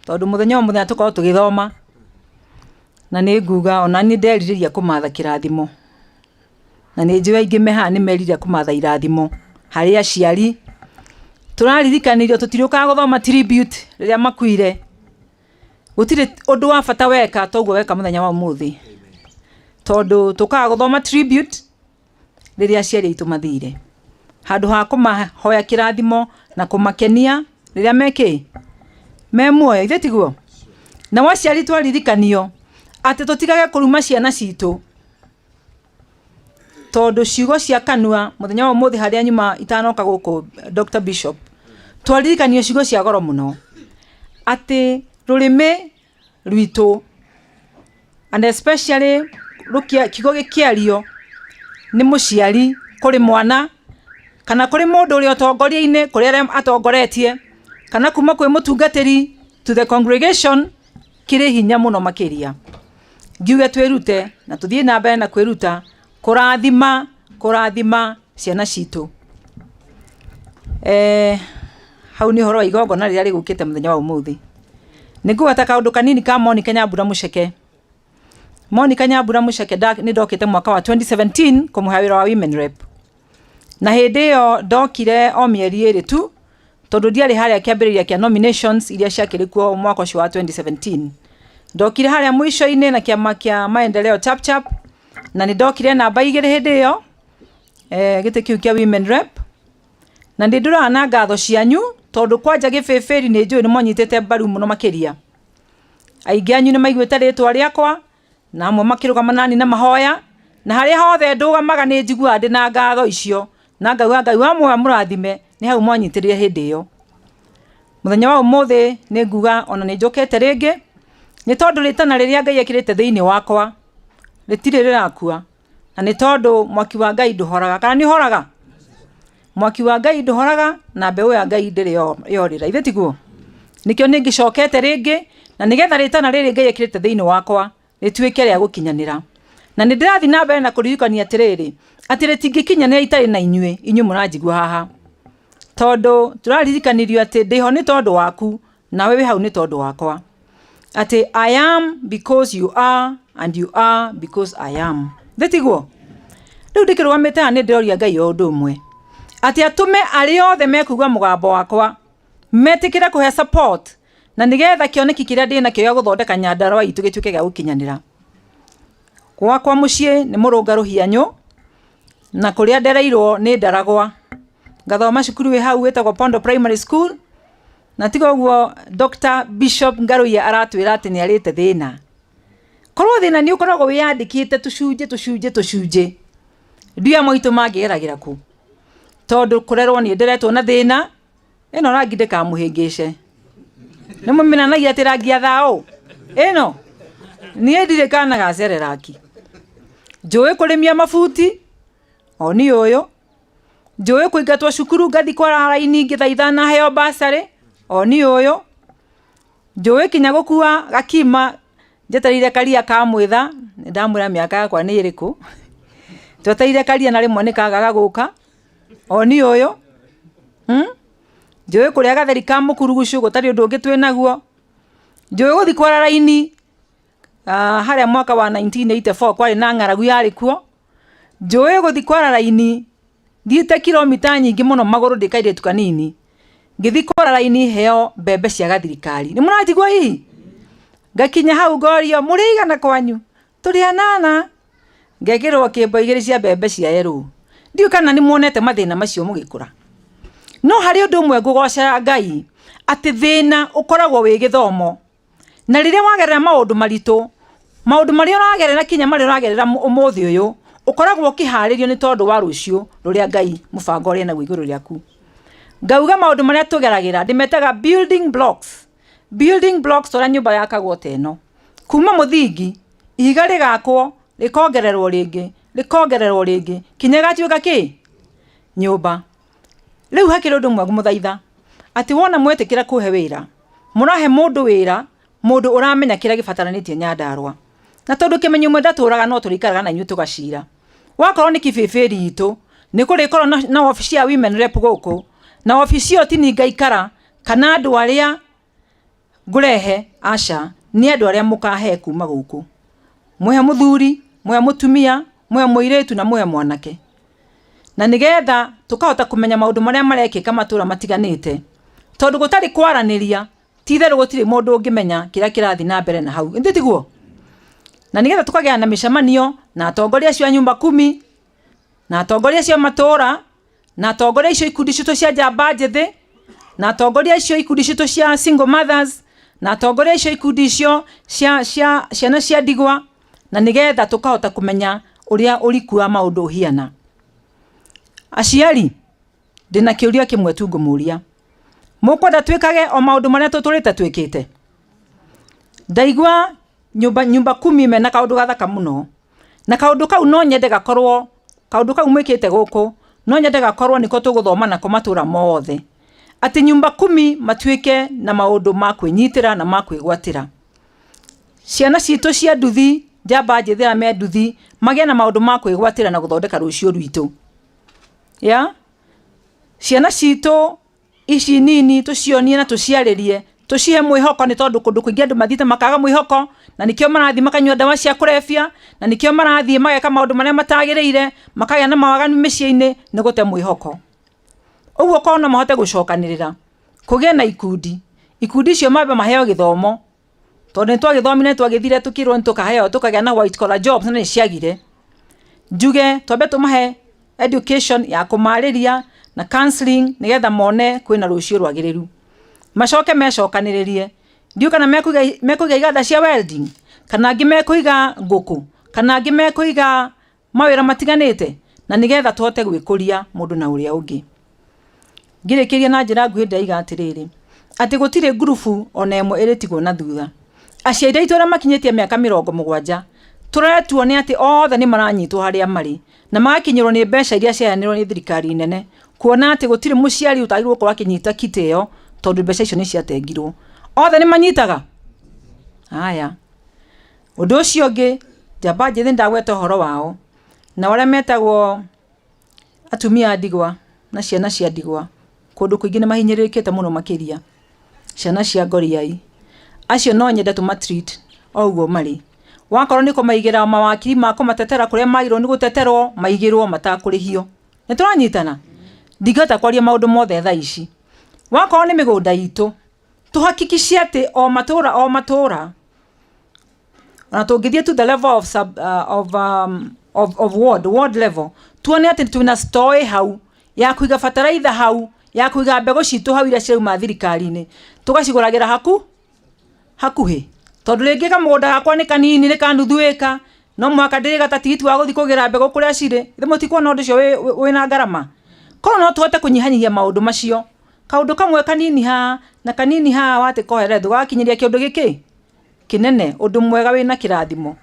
tondũ mũthenya o mũthenya tũkoragwo tũgĩthoma, na nĩ nguga ona niĩ nderirĩria kũmatha kĩrathimo, na nĩ njũĩ aingĩ me haha nĩ merirĩria kũmatha irathimo harĩ aciari. Tũraririkanĩrio tũtirĩũkaga gũthoma tribute rĩrĩa makuire, gũtirĩ ũndũ wa bata weka toguo weka mũthenya wa ũmũthĩ, tondũ tũkaga gũthoma tribute rĩrĩa aciari aitũ mathire. Handũ ha kũmahoya kĩrathimo na kũmakenia rĩrĩa me kĩ? Me muoyo, ithe tiguo? Nao aciari twaririkanio atĩ tũtigage kũruma ciana citũ, tondũ ciugo cia kanua mũthenya wa ũmũthĩ harĩa nyuma itanoka gũkũ Dr. Bishop, twaririkanio ciugo cia goro mũno, atĩ rũrĩmĩ rwitũ and especially rũkia kiugo gĩkĩario nĩ mũciari kũrĩ mwana kana kũrĩ mũndũ ũrĩ ũtongoria-inĩ kũrĩ arĩa atongoretie kana kuma kwĩ mũtungatĩri to the congregation kĩrĩ hinya mũno makĩria. Ngiuge twĩrute na tũthiĩ na mbere na kwĩruta kũrathima kũrathima ciana citũ. Eh, hau nĩ ũhoro wa igongona rĩrĩa rĩgũkĩte mũthenya wa ũmũthĩ. Nĩ ngũgweta kaũndũ kanini ka Monica Nyambura Mũceke. Monica Nyambura Mũceke nĩ ndokĩte mwaka wa 2017 kũmũhe wĩra wa women rep. Na hĩndĩ ĩyo ndokire o mĩeri ĩrĩ tu tondũ ndiarĩ harĩa kĩambĩrĩria kĩa nominations iria ciakĩrĩ kuo mwaka ũcio wa 2017. Ndokire harĩa mũico-inĩ na kĩama kĩa maendeleo Chapchap na nĩ ndokire namba igĩrĩ hĩndĩ ĩyo eh, gĩtĩ kĩu kĩa women rep na nĩ ndũraga na ngatho cianyu tondũ kwanja gĩbĩbĩri nĩ njũĩ nĩ mwanyitĩte mbaru mũno makĩria. Aingĩ anyu nĩ maiguĩte rĩtwa rĩakwa na amwe makĩrũgama nani na mahoya na harĩa hothe ndũgamaga nĩ njiguaga ndĩ na ngatho icio na ngauga Ngai wa muoyo amũrathime nĩ hau mwanyitĩrĩire hĩndĩ ĩyo. Mũthenya wa ũmũthĩ nĩ nguga ona nĩ njũkĩte rĩngĩ nĩ tondũ rĩtana rĩrĩa Ngai ekĩrĩte thĩinĩ wakwa rĩtirĩ rĩrakua na nĩ tondũ mwaki wa Ngai ndũhoraga kana nĩ ũhoraga? Mwaki wa Ngai ndũhoraga na mbeũ ya Ngai ndĩrĩ yorĩra, ithe tiguo? Nĩkĩo nĩ ngĩcokete rĩngĩ na nĩgetha rĩtana rĩrĩ Ngai ekĩrĩte thĩinĩ wakwa rĩtuĩke rĩa gũkinyanĩra. Na nĩ ndĩrathiĩ na mbere na kũririkania atĩrĩrĩ, atĩ rĩtingĩkinyanĩra itarĩ na inyuĩ, inyuĩ mũranjigua haha. Tondũ tũraririkanirio atĩ ndĩho nĩ tondũ waku, nawe wĩ hau nĩ tondũ wakwa. Atĩ I am because you are and you are because I am. Thĩ tiguo? Rĩu ndĩkĩrũgamĩte haha nĩ ndĩroria Ngai o ũndũ ũmwe. Atĩ atũme arĩa othe mekũigua mũgambo wakwa metĩkĩre kũhe support na nĩgetha kĩoneki kĩrĩa ndĩ nakĩo gĩa gũthondeka Nyandarũa itũ gĩtuĩke gĩa gũkinyanĩra. Gwakwa mũciĩ nĩ mũrũngarũ hianyũ na kũrĩa ndereirwo nĩ Ndaragwa. Ngathoma cukuru wĩ hau wĩtagwo Pondo Primary School na tiga ũguo Dr. Bishop Ngaruiya aratwĩra atĩ nĩ arĩte thĩna. Korwo thĩna nĩ ũkoragwo wĩyandĩkĩte tũcunjĩ tũcunjĩ tũcunjĩ, ndiũĩ amwe aitũ mangĩgeragĩra kũ. Tondũ kũrerwo niĩ nderetwo na thĩna, ĩno rangi ndĩkamũhĩngĩce. Nĩ mũmĩnanagia atĩ rangi ya thaũ ĩno niĩ ndirĩ kana ga cereraki. Njũĩ kũrĩmia mabuti o niĩ ũyũ, njũĩ kũingatwo cukuru ngathiĩ kwara raini ngĩthaithana heo bursary o niĩ ũyũ, njũĩ kinya gũkua gakima njetereire karia ka mwĩtha, nĩ ndamwĩra mĩaka yakwa nĩ ĩrĩkũ, twetereire karia na rĩmwe nĩ kagaga gũka o niĩ ũyũ, Njũĩ kũrĩa gatheri ka mũkurugucu gũtarĩ ũndũ ũngĩ twĩ naguo, njũĩ gũthiĩ kwara raini harĩa mwaka wa 1984 kwarĩ na ng'aragu yarĩ kuo, njũĩ gũthiĩ kwara raini thiĩte kilomita nyingĩ mũno magũrũ ndĩ kairĩtu kanini, ngĩthiĩ kwara raini heo mbembe cia gathirikari. Nĩ mũranjigua hihi? Ngakinya hau ngorio mũrĩ aigana kwanyu? Tũrĩ anana. Ngekĩrwo kĩmbo igĩrĩ cia mbembe cia yerũ. Ndiũĩ kana nĩ muonete mathĩna macio mũgĩkũra. No harĩ ũndũ ũmwe ngũgocera Ngai, atĩ thĩna ũkoragwo wĩ gĩthomo. Na rĩrĩa wagerera maũndũ maritũ, maũndũ marĩa ũragerera kinya marĩa ũragerera ũmũthĩ ũyũ, ũkoragwo ũkĩharĩrio nĩ tondũ wa rũciũ rũrĩa Ngai mũbango ũrĩa naguo igũrũ rĩaku. Ngauga maũndũ marĩa tũgeragĩra ndĩmetaga building blocks. Building blocks ta ũrĩa nyũmba yakagwo ta ĩno. Kuma mũthingi, ihiga rĩgakwo, rĩkongererwo rĩngĩ, rĩkongererwo rĩngĩ, kinya ĩgatuĩka kĩ? Nyũmba. Rĩu hakĩrĩ ũndũ ũmwe ngũmũthaitha, atĩ wona mwetĩkĩra kũhe wĩra, mũrahe mũndũ wĩra, mũndũ ũramenya kĩrĩa gĩbataranĩtie Nyandarũa. Na tondũ kĩmenyo ũmwe ndatũraga no tũrĩikaraga na inyuĩ tũgacira. Wakorwo nĩ kibĩbĩri itũ, nĩ kũrĩkorwo na, na wabici ya women rep gũkũ, na wabici ĩyo ti niĩ ngaikara, kana andũ arĩa ngũrehe, aca, nĩ andũ arĩa mũkahe kuma gũkũ. Mwehe mũthuri, mwehe mũtumia, mwehe mũirĩtu na mwehe mwanake. Na nĩgetha tũkahota kũmenya maũndũ marĩa marekĩka matũra matiganĩte. Tondũ gũtarĩ kwaranĩria, ti itherũ gũtirĩ mũndũ ũngĩmenya kĩrĩa kĩrathiĩ na mbere na hau. Ĩndĩ tiguo? Na nĩgetha tũkagĩa na mĩcemanio na atongoria acio a nyumba kumi, na atongoria acio a matũra, na atongoria acio ikundi citũ cia njamba njĩthĩ, na atongoria acio ikundi citũ cia single mothers, na atongoria acio ikundi icio cia, cia ciana cia ndigwa, na nĩgetha tũkahota kũmenya ũrĩa ũriku wa maũndũ ũhiana. Aciari, ndĩna kĩũria kĩmwe tu ngũmũria. Mũkwenda twĩkage o maũndũ marĩa tũtũrĩte twĩkĩte? Ndaigua nyũmba, nyumba kumi mena kaũndũ gathaka mũno. Na kaũndũ kau no nyende gakorwo, kaũndũ kau mwĩkĩte gũkũ, no nyende gakorwo nĩko tũgũthoma nako matũra mothe. Atĩ nyumba kumi matuĩke na maũndũ ma kwĩnyitĩra na ma kwĩgwatĩra. Ciana citũ cia nduthi, njamba njĩthĩ arĩa me nduthi, magĩe na maũndũ ma kwĩgwatĩra na gũthondeka rũciũ rwitũ. Ya? Ciana citũ ici nini tũcionie na tũciarĩrie, tũcihe mwĩhoko nĩ tondũ kũndũ kũingĩ andũ mathiĩte makaga mwĩhoko, na nĩkĩo marathiĩ makanyua ndawa cia kũrebia, na nĩkĩo marathiĩ mageka maũndũ marĩa matagĩrĩire, makagĩa na mawaganu mĩciĩ-inĩ nĩ gũte mwĩhoko. Ũguo korwo no mahote gũcokanĩrĩra, kũgĩe na ikundi, ikundi icio mambe maheo gĩthomo, tondũ nĩ twagĩthomire nĩ twagĩthire tũkĩrwo nĩ tũkaheo tũkagĩa na white collar jobs na nĩ ciagire. Njuge twambe tũmahe education ya kũmarĩria na counseling nĩgetha mone kwĩna rũciũ rwagĩrĩru. Macoke mecokanĩrĩrie, ndiũĩ kana mekũiga mekũiga iganda cia welding, kana angĩ mekũiga ngũkũ, kana angĩ mekũiga mawĩra matiganĩte, na nĩgetha tũhote gwĩkũria mũndũ na ũrĩa ũngĩ. Ngĩrĩkĩria na njĩra nguhĩ ndĩraiga atĩrĩrĩ, atĩ gũtirĩ ngurubu ona ĩmwe ĩrĩtigwo na thutha. Aciari aitũ arĩa makinyĩtie mĩaka mĩrongo mũgwanja, tũrore tuone atĩ othe nĩ maranyitwo harĩa marĩ, na magakinyĩrwo nĩ mbeca iria ciaheanirwo nĩ thirikari nene, kuona atĩ gũtirĩ mũciari ũtagĩrĩirwo gũkorwo akĩnyita kitĩ ĩyo, tondũ mbeca icio nĩ ciatengirwo. Othe nĩ manyitaga? Haya. Ũndũ ũcio ũngĩ, njamba njĩthĩ nĩndagweta ũhoro wao, nao arĩa metagwo atumia a ndigwa na ciana cia ndigwa, kũndũ kũingĩ nĩ mahinyĩrĩrĩkĩte mũno makĩria, ciana cia ngoriai, acio no nyende tũma treat o ũguo marĩ. Wakorwo nĩ kũmaigĩra mawakiri ma kũmatetera kũrĩa magĩrĩirwo nĩ gũteterwo, maigĩrwo matakũrĩhio. Nĩ tũranyitana? Ndingĩhota kwaria maũndũ mothe thaa ici. Wakorwo nĩ mĩgũnda itũ, tũhakikice atĩ o matũra o matũra, ona tũngĩthiĩ to the level of, sub, of, of, of ward, ward level, tuone atĩ twĩna store ĩ hau ya kũiga bataraitha hau, ya kũiga mbegũ citũ hau iria cirauma thirikari-inĩ, tũgacigũragĩra haku hakuhĩ, tondũ rĩngĩ kamũgũnda gakwa nĩ kanini nĩ ka nuthu ĩka, no mũhaka ndĩrĩgata tigiti wa gũthiĩ kũgĩra mbegũ kũrĩa cirĩ, githĩ mũtikuona ũndũ ũcio wĩna ngarama? Korwo no tũhote kũnyihanyihia maũndũ macio, kaũndũ kamwe kanini haha na kanini haha watĩ koherethwo gagakinyĩria kĩũndũ gĩkĩ kĩnene, ũndũ mwega wĩna kĩrathimo.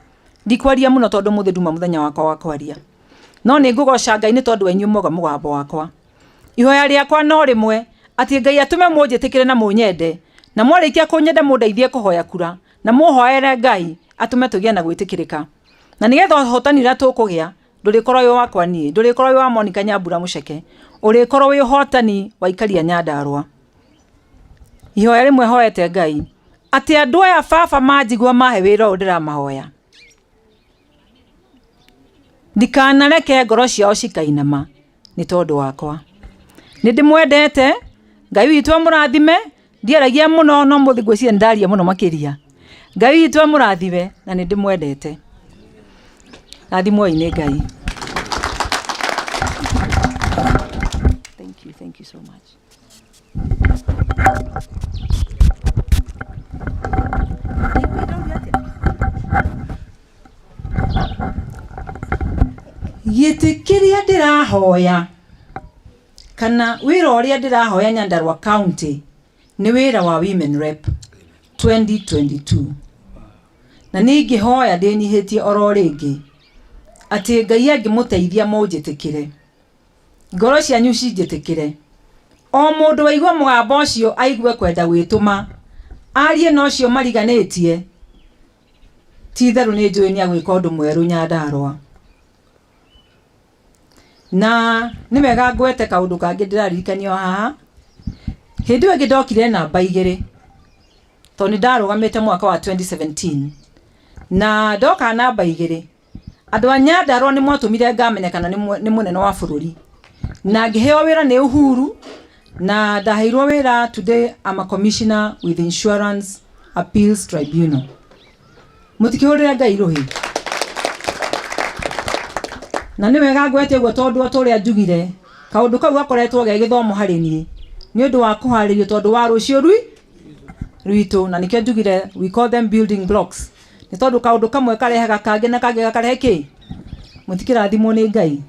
Ndikwaria mũno tondũ ũmũthĩ nduma mũthenya wakwa wa kwaria, no nĩ ngũgoca Ngai nĩ tondũ wa inyuĩ mwauga mũgambo wakwa. Ihoya rĩakwa no rĩmwe, atĩ Ngai atũme mũnjĩtĩkĩre na mũnyende, na mwarĩkia kũnyenda mũndeithie kũhoya kura, na mũhoere Ngai atũme tũgĩe na gwĩtĩkĩrĩka. Na nĩgetha ũhotani ũrĩa tũkũgĩa, ndũrĩkorwo wĩ wakwa niĩ, ndũrĩkorwo wĩ wa Monica Nyambura Mũceke, ũrĩkorwo wĩ ũhotani wa aikari a Nyandarũa. Ihoya rĩmwe hoete Ngai, atĩ andũ aya baba manjigua mahe wĩra ũyũ ndĩramahoya, ndikanareke ngoro ciao cikainama nĩ tondũ wakwa. Nĩ ndĩmwendete, Ngai witũ amũrathime, ndiaragia mũno no ũmũthĩ ngwĩciria nĩ ndaria mũno makĩria. Ngai witũ amũrathime na nĩ ndĩmwendete. Rathimwoi nĩ Ngai. Thank you, thank you so much. Gĩtĩ kĩrĩa ndĩrahoya kana wĩra ũrĩa ndĩrahoya Nyandarua County nĩ wĩra wa Women Rep 2022. Na nĩ ingĩhoya ndĩnyihĩtie oro rĩngĩ atĩ Ngai angĩmũteithia mũnjĩtĩkĩre, ngoro cianyu cinjĩtĩkĩre, o mũndũ waigua mũgambo ũcio aigue kwenda gwĩtũma arie na ũcio mariganĩtie, ti itherũ nĩ njũĩ nĩ agwĩka ũndũ mwerũ Nyandarua. Na nĩ wega ngwete kaũndũ kangĩ ndĩraririkanio haha. Hĩndĩ ĩyo ĩngĩ ndokire namba igĩrĩ, tondũ nĩ ndarũgamĩte mwaka wa 2017. Na ndoka namba igĩrĩ, andũ a Nyandarua nĩ mwatũmire ngamenyekana nĩ mũnene wa bũrũri. Na ngĩheo wĩra nĩ Uhuru, na ndaheirwo wĩra today I'm a commissioner with Insurance Appeals Tribunal. Mũtikĩhũrĩre Ngai rũhĩ. Na nĩ wega ngwete ũguo tondũ o ta ũrĩa njugire, kaũndũ kau gakoretwo ge gĩthomo harĩ niĩ nĩ ũndũ wa kũharĩrio tondũ wa rũciũ rwitũ, na nĩkĩo njugire we call them building blocks, nĩ tondũ kaũndũ kamwe karehaga kangĩ na kangĩ gakarehe kĩ? Mũtikĩrathimwo nĩ Ngai.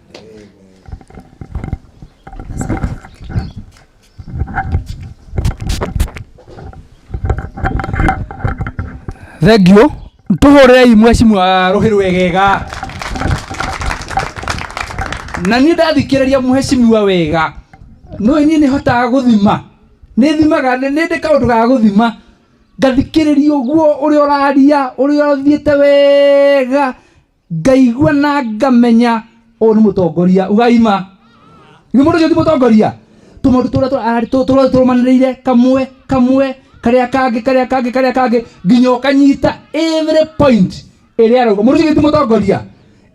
Thengiũ, tũhũrĩrei mheshimiwa rũhĩ rwegega. Na niĩ ndathikĩrĩria mheshimiwa wega, no niĩ nĩ hotaga gũthima, nĩ thimaga, nĩ ndĩ kaũndũ ga gũthima, ngathikĩrĩria ũguo ũrĩa ũraria, ũrĩa ũthiĩte wega, ngaigua na ngamenya ũyũ nĩ mũtongoria ugaima nĩ mũndũ ũcio ti mũtongoria. Tũmaũndũ tũrĩa tũrĩa tũrũmanĩrĩire kamwe kamwe karĩa kangĩ karĩa kangĩ karĩa kangĩ nginya ũkanyita every point ĩrĩa arauga. Mũndũ ũcio ti mũtongoria,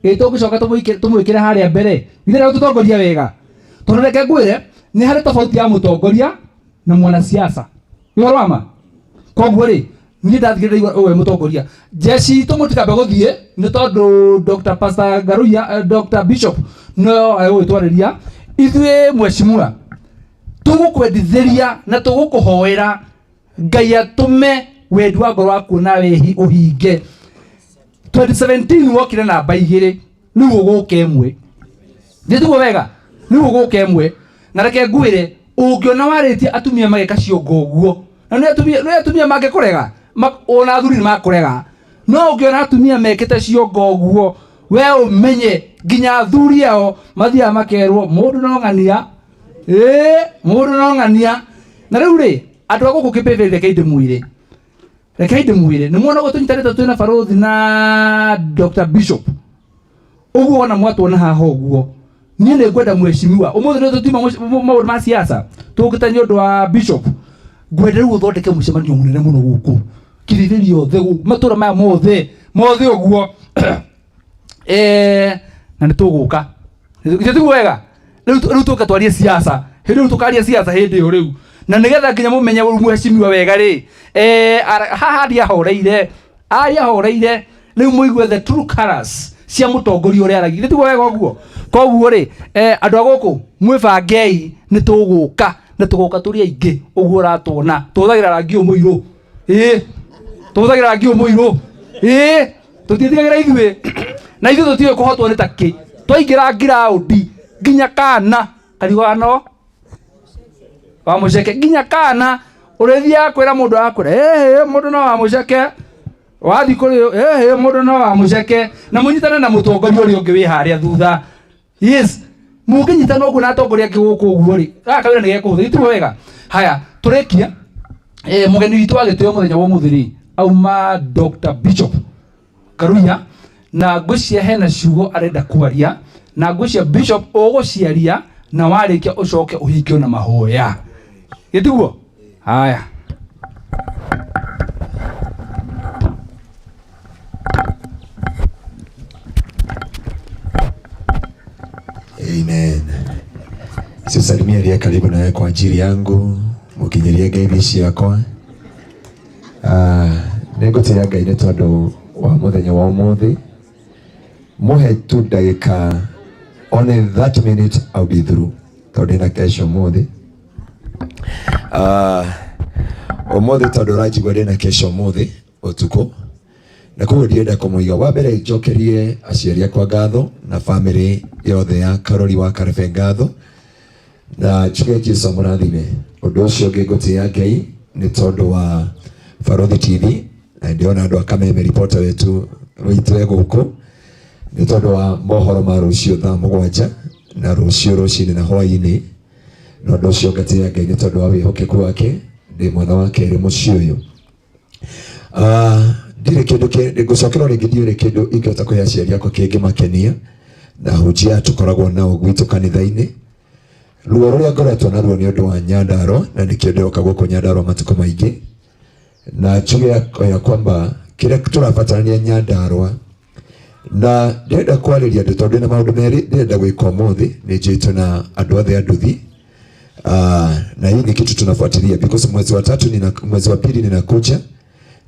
ĩ tũngĩcoka tũmwĩkĩre harĩa mbere ithe rĩu tũtongoria wega, tondũ reke ngwĩre nĩ harĩ tofauti ya mũtongoria na mwanasiasa. Nĩ ũhoro wa ma. Koguo rĩ, niĩ ndathikĩrĩria ũyũ mũtongoria jeshi itũ mũtikambe gũthiĩ nĩ tondũ Dr. Pastor Ngaruiya, Dr. Bishop no egũgĩtwarĩria ithuĩ. Mheshimiwa, tũgũkwendithĩria na tũgũkũhoera Ngai atũme wendi wa ngoro waku nawe ũhinge. 2017 wokire namba igĩrĩ, rĩu ũgũka ĩmwe, nĩ wega, rĩu ũgũka ĩmwe. Na reke ngwĩre, ũngĩona warĩtie atumia mageka ciongo ũguo, na nĩ atumia, nĩ atumia mangĩkũrega, ona athuri nĩ makũrega, no ũngĩona atumia mekĩte ciongo ũguo, we ũmenye nginya athuri ao mathiaga makerwo mũndũ no ng'ania, ĩĩ mũndũ no ng'ania. Na rĩu rĩ, andũ a gũkũ kĩbĩbĩ, reke ndĩmwĩre, reke ndĩmwĩre, nĩ muona ũguo tũnyitanĩte twĩna barũthi na Dr. Bishop ũguo, ona mwatuona haha ũguo, niĩ nĩ ngwenda mheshimiwa ũmũthĩ nĩ tũtiuma maũndũ ma siasa, tũkĩte nĩ ũndũ wa Bishop. Ngwenda rĩu ũthondeke mũcemanio mũnene mũno gũkũ kirĩrĩria othe gũkũ matũra maya mothe mothe ũguo, na nĩ tũgũka. Ithuĩ tiguo wega, rĩu tũke twarie siasa hĩndĩ rĩu, tũkaria siasa hĩndĩ ĩyo rĩu, na nĩgetha nginya mũmenye rĩu mheshimiwa wega rĩ, haha aria ahoreire, aria ahoreire, rĩu mũigue the true colors cia mũtongoria ũrĩa aragia. Ithuĩ tiguo wega ũguo. Koguo rĩ, andũ a gũkũ mwĩbangei, nĩ tũgũka na tũgoka tũrĩ aingĩ ũguo ũratuona. Tũhũthagĩra rangi ũyũ mũirũ, ĩĩ tũhũthagĩra rangi ũyũ mũirũ, ĩĩ tũtiĩtigagĩra ithuĩ, na ithuĩ tũtiũĩ kũhotwo nĩ takĩ. Twaingĩra ngiraũndi nginya kana kariugaga no wa mũceke, nginya kana ũrĩthiaga kwĩra mũndũ akwĩra ĩhĩ mũndũ no wa mũceke, wathiĩ kũrĩ ĩhĩ mũndũ no wa mũceke. Na mũnyitane na mũtongoria ũrĩa ũngĩ wĩ harĩa thutha. Yes, mũngĩnyitana ũguo na atongoria angĩ gũkũ ũguo rĩ, gaka kawĩra nĩ gekũhũtha. Gĩtirwo wega. Haya, tũrĩkia, mũgeni witũ wa gĩtĩo mũthenya wa ũmũthĩ rĩ, auma Dr. Bishop Karuiya, na ngwĩciria hena ciugo arenda kwaria, na ngwĩciria Bishop ũgũciaria, na warĩkia ũcoke ũhingio na mahoya. Gĩtiguo? Haya. Amen. Sisalimia aliye karibu nawe kwa ajili yangu, mukinyirie ngeithi ciakwa. Nĩ ngũtĩĩa Ngai nĩ tondũ wa mũthenya wa ũmũthĩ. Mũhe tu ndagĩka only 30 minutes, I'll be through, tondũ ndĩna kesho ũmũthĩ. Ũmũthĩ tondũ ũranjigua ndĩna kesho ũmũthĩ ũtukũ. Na koguo ndirenda kũmũiga. Wa mbere njokerie aciari akwa ngatho na bamĩrĩ yothe ya Karori wa Karebe ngatho, na njuge Jesu amũrathime. Ũndũ ũcio ũngĩ ngũtĩĩa Ngai nĩ tondũ wa Barothi TV, na ndĩrona andũ a Kameme reporter wetu witũ e gũkũ, nĩ tondũ wa mohoro ma rũciũ thaa 7 na rũciũ rũcinĩ na hwaĩ-inĩ. Na ũndũ ũcio ngatĩĩa Ngai nĩ tondũ wa wĩhokeku wake, ndĩ mwana wa kerĩ mũciĩ ũyũ. Ndirĩ kĩndũ ngũcokera rĩngĩ, ndirĩ kĩndũ ingĩhota kũhe aciari akwa kĩngĩmakenia, na hunjia tũkoragwo nao gwitũ kanitha-inĩ. Ruo rũrĩa ngoretwo naruo nĩ ũndũ wa Nyandarua, na nĩkĩo ndĩroka gũkũ Nyandarua matukũ maingĩ, na njuge ya kwamba kĩrĩa tũrabatarania Nyandarua, na ndĩrenda kwarĩria andũ tondũ ndĩna maũndũ merĩ ndĩrenda gwĩka ũmũthĩ. Nĩ njĩtwo na andũ othe a nduthi. Na hii ni kitu tunafuatilia because mwezi wa tatu nina, mwezi wa pili ninakuja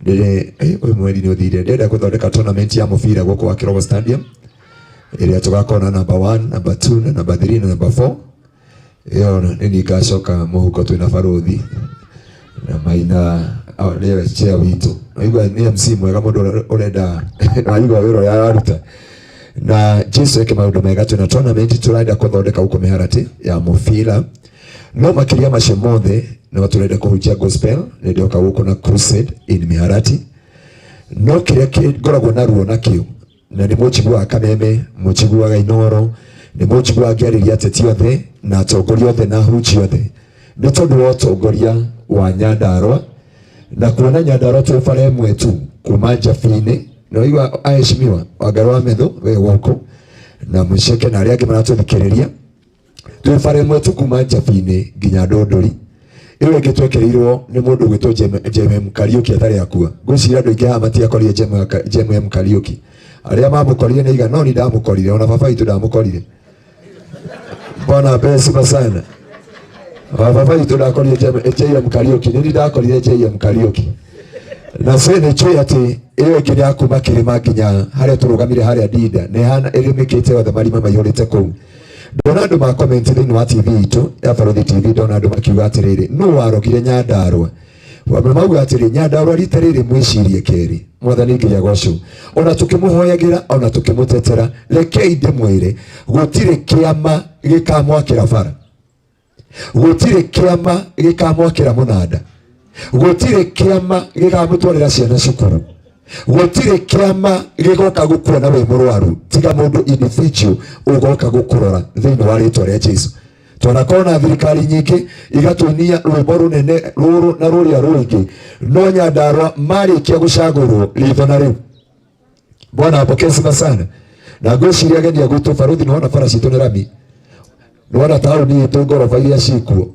ndire ũyũ mweri nĩ ũthire, ndĩrenda gũthondeka tournament ya mũbira gũkũ wa Kirogo Stadium ĩrĩa tũgakorwo na number 1, number 2 na number 3 na number 4. Ĩyo nĩ niĩ ngacoka mũhuko twĩna barothi na Maina, nĩwe chair witũ. Naigua nĩ MC mwega mũndũ ũrenda, naigua wĩra ũrĩa araruta, na Jesu eke maũndũ mega. Twĩna tournament tũrenda gũthondeka gũkũ mĩharatĩ ya mũbira, no makĩria macio mothe no tũrenda kũhunjia gospel. Nĩ ndĩroka gũkũ na crusade in Miharati, no kĩrĩa ngoragwo na ruo nakĩo, na nĩ mũnjiguaga Kameme, mũnjiguaga Inoro, nĩ mũnjiguaga ngĩarĩria ateti othe na atongoria othe na ahunjia othe, nĩ tondũ wa ũtongoria wa Nyandarua na kuona Nyandarua twĩ bara ĩmwe tu kuma Njabi-inĩ. Na waigua aheshimiwa Wangari wa Methu wĩ gũkũ na mũceke na arĩa angĩ maratũthikĩrĩria, twĩ bara ĩmwe tu kuma Njabi-inĩ nginya Ndũndũri. Ĩyo ĩngĩ twekereirwo nĩ mũndũ ũgwĩtwo JMM Kariuki atarĩ akua. Ngwĩciria andũ aingĩ haha matiakorire JMM Kariuki. Arĩa mamũkorire nĩ igana, no ni ndamũkorire, ona baba witũ ndamũkorire. Bwana apewe sifa sana. Baba witũ ndakorire JM Kariuki, nĩ ndakorire JM Kariuki. Na sĩ nĩ njũĩ atĩ ĩyo ĩngĩ nĩ ya kuma kĩrĩma nginya harĩa tũrũgamire harĩa Ndinda, nĩ hana ĩrĩmĩkĩte yothe, marima maihũrĩte kũu. Ndona andũ ma comment thĩinĩ wa TV itũ ya Barothi TV, ndona andũ makiuga atĩrĩrĩ, nũ warogire Nyandarua? Wamwe mauga atĩrĩ, Nyandarua rita rĩrĩ mwĩcirie kerĩ. Mwathani Ngai agocwo. Ona tũkĩmũhoyagĩra, ona tũkĩmũtetera, rekei ndĩmwĩre, gũtirĩ kĩama gĩkamwakĩra bara, gũtirĩ kĩama gĩkamwakĩra mũnanda, gũtirĩ kĩama gĩkamũtwarĩra ciana cukuru, gũtirĩ kĩama gĩgoka gũkuona wĩ mũrwaru, tiga mũndũ individual ũgoka gũkũrora thĩinĩ wa rĩtwa rĩa Jesu. Twanakorwo na thirikari nyingĩ igatũinia rwĩmbo rũnene rũrũ na rũrĩa rũngĩ, no Nyandarua marĩkia gũcagũrwo ritho na rĩu. Bwana apokee sifa sana. Na ngwĩciria ageni a gwitũ barothi, nĩwona bara citũ nĩ rami, nĩwona taũni itũ ngoroba iria cikuo,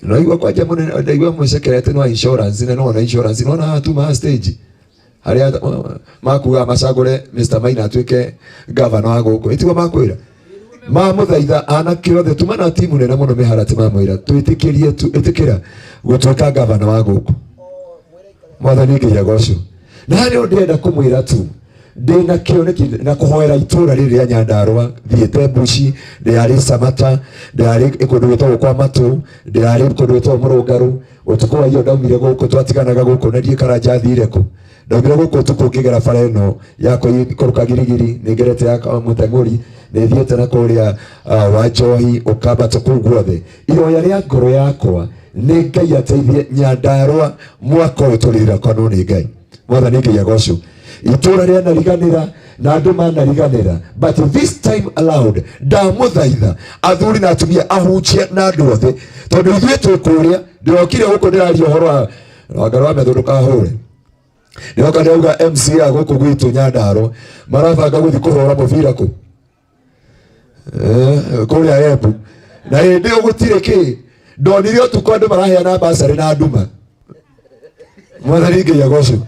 naigua kwanja mũnene, ndaigua mwĩcekerete nĩ wa insurance, na nĩwona insurance, nĩwona haha tuma stage harĩa makuga macagũre Mr Maina atuĩke gavana wa gũkũ, ĩtiguo makwĩra mamũthaitha anake othe tuma na timu nene mũno mĩharati, mamwĩra twĩtĩkĩrie tu ĩtĩkĩra gũtuĩka gavana wa gũkũ. Mwathani Ngai agocwo. Na harĩa ndĩrenda kũmwĩra tu ndĩna kĩoneki na kũhoera itũra rĩrĩ rĩa Nyandarua, thiĩte Mbuci, ndĩrarĩ Samata, ndĩrarĩ kũndũ gwĩtagwo kwa Matũ, ndĩrarĩ kũndũ gwĩtagwo Mũrũngarũ. Ũtukũ wa iyo ndaumire gũkũ, twatiganaga gũkũ na ndiĩ Karanja thire kũ. Ndaumire gũkũ ũtukũ ngĩgera bara ĩno ya kũruka Girigiri, nĩ ngerete ya Mũteng'ũri, nĩ thiĩte na kũrĩa wa Njohi, ũkambata kũu guothe. Ihoya rĩa ngoro yakwa nĩ Ngai ateithie Nyandarua mwaka ũyũ tũrĩrakanwo nĩ Ngai. Mwathani Ngai agocwo. Itũra rĩanariganĩra na andũ manariganĩra, but this time aloud ndamũthaitha athuri na atumia, ahunjia na andũ othe, tondũ ithuĩ twĩ kũrĩa. Ndĩrokire gũkũ ndĩraria ũhoro wa Wangari wa Methu, ndũkahũre. Ndĩroka ndĩrauga MCA gũkũ gwitũ Nyandarua marabanga gũthiĩ kũhũra mũbira kũ kũrĩa Embu, na hĩndĩ ĩyo gũtirĩ kĩ. Ndonire ũtukũ andũ maraheana basarĩ na nduma. Mwathani Ngai agocwo.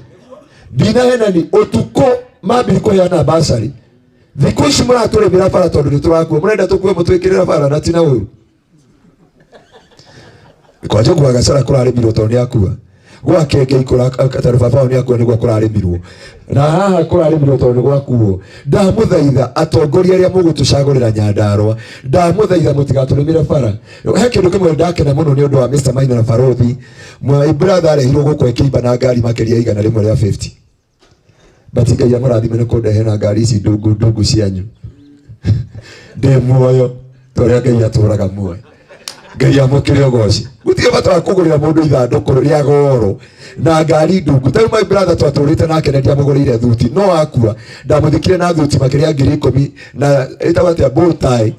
Ndinahenani, ũtukũ mambiri kũheana basarĩ. Thikũ ici mũratũrĩmĩra bara tondũ nĩ tũrakua, mũrenda tũkue mũtwĩkĩrĩra bara na tina ũru. Kwanja gwa Gacara kũrarĩmirwo tondũ nĩ akua, gwa Kengei tondũ baba wao nĩ akua nĩguo kũrarĩmirwo, na haha kũrarĩmirwo tondũ nĩ gwakuo. Ndamũthaitha atongoria arĩa mũgũtũcagũrĩra Nyandarua, ndamũthaitha mũtigatũrĩmĩre bara. He kĩndũ kĩmwe ndakena mũno nĩ ũndũ wa Mr Maina na barothi. My brother arehirwo gũkũ akĩimba na ngari makĩria 150. But Ngai amũrathime nĩ kũndehe na ngari ici ndungu ndungu cianyu. Ndĩ muoyo ta ũrĩa Ngai atũraga muoyo. Ngai amũkĩre ũgoci. Gũtirĩ bata wa kũgũrĩra mũndũ ithandũkũ rĩa goro na ngari ndungu. Ta rĩu my brother twatũrĩte nake na ndiamũgũrĩire thuti, no akua ndamũthikire na thuti makĩria 10,000 na ĩtagwo atĩa bow tie,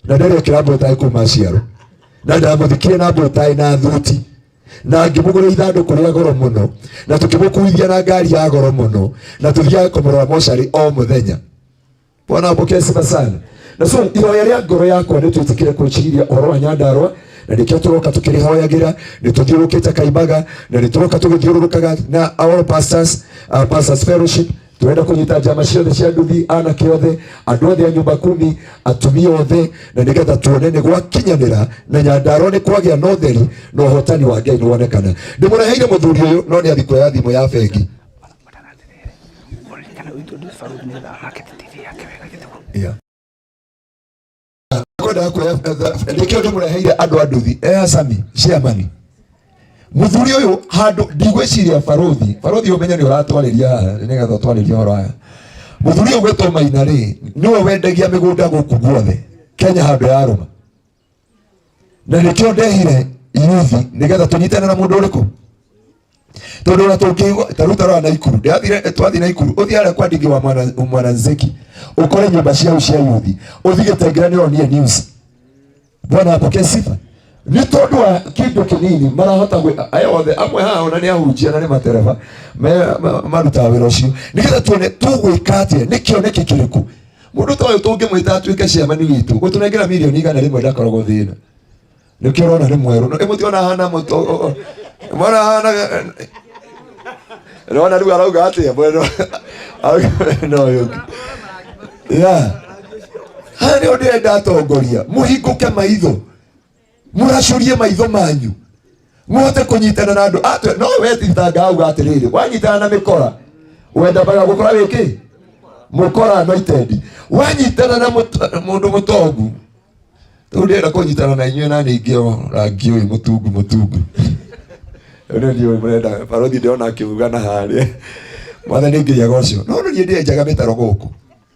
na nderekĩra bow tie kuma aciarwo, na ndamũthikire na bow tie na thuti na ngĩmũgũrĩra ithandũkũ rĩa goro mũno, na tũkĩmũkuithia na ngari ya goro mũno, na tũthiaga kũmũrora mocarĩ o mũthenya. Bwana apokee sifa sana. Na so ihoya rĩa ngoro yakwa nĩ twĩtĩkĩre kwĩciria ũhoro wa Nyandarua, na nĩkĩo tũroka tũkĩrĩhoyagĩra, nĩ tũthiũrũrũkĩte Kaimbaga, na nĩ tũroka tũgĩthiũrũrũkaga na our pastors, pastors fellowship. Tũrenda kũnyita njama ciothe cia nduthi, anake othe, andũ othe a nyũmba kumi, atumia othe, na nĩgetha tuone nĩ gwakinyanĩra na Nyandarua nĩ kwagĩa na ũtheri na ũhotani wa Ngai nĩ wonekana. Ndĩmũreheire mũthuri ũyũ no nĩ athiĩ kuoya thimũ ya bengi. Yeah. Kwendaga kuoya nĩkĩo ndĩmũreheire andũ a nduthi Sami chairman. Mũthuri ũyũ handũ ndigwĩciria barothi, barothi ũmenye nĩ ũratwarĩria haha nĩgetha ũtwarĩrie ũhoro aya. Mũthuri ũyũ gwĩtwo Maina rĩ, nĩwe wendagia mĩgũnda gũkũ guothe Kenya handũ ya rũma, na nĩkĩo ndehire yuthi nĩgetha tũnyitane na mũndũ ũrĩkũ, tondũ ona tũngĩigua ta rĩu tarora Naikuru, ndĩrathire twathiĩ Naikuru, ũthiĩ harĩa kwa Ndingi wa mwana Nzeki ũkore nyũmba ciao cia yuthi, ũthiĩ Gĩtengera nĩ ũronire news. Bwana apokee sifa. Nĩ tondũ wa kĩndũ kĩnini marahota gwĩ aya othe amwe haha ona nĩ ahunjia na nĩ matereba marutaga wĩra ũcio, nĩgetha tuone tũgwĩka atĩa, nĩ kĩoneki kĩrĩkũ mũndũ ta ũyũ tũngĩmwĩta atuĩke chairman witũ, gũtũnengera 100,000,000 ndakoragwo thĩna. Nĩkĩo ũrona nĩ mwerũ. No, mũtiona hana mũto, mwana hana rona rĩu arauga atĩa mwena no ũyũ ũngĩ. Yeah. Haha nĩho ndĩrenda atongoria mũhingũke maitho, mũracũrie maitho manyu, mũhote kũnyitana na andũ atwe. No we titanga auga atĩrĩrĩ, wanyitana na mĩkora wendambaga gũkora wĩkĩ mũkora no itendi, wanyitana na mũndũ mũtongu. Rĩu ndĩrenda kũnyitana na inyuĩ na ningĩ o rangi ũyũ mũtungu mũtungu. Rĩu nĩ ndiũĩ mũrenda barothi ndĩrona akĩuga na harĩa. Mwathani Ngai agocwo. No niĩ ndĩenjaga mĩtaro gũkũ.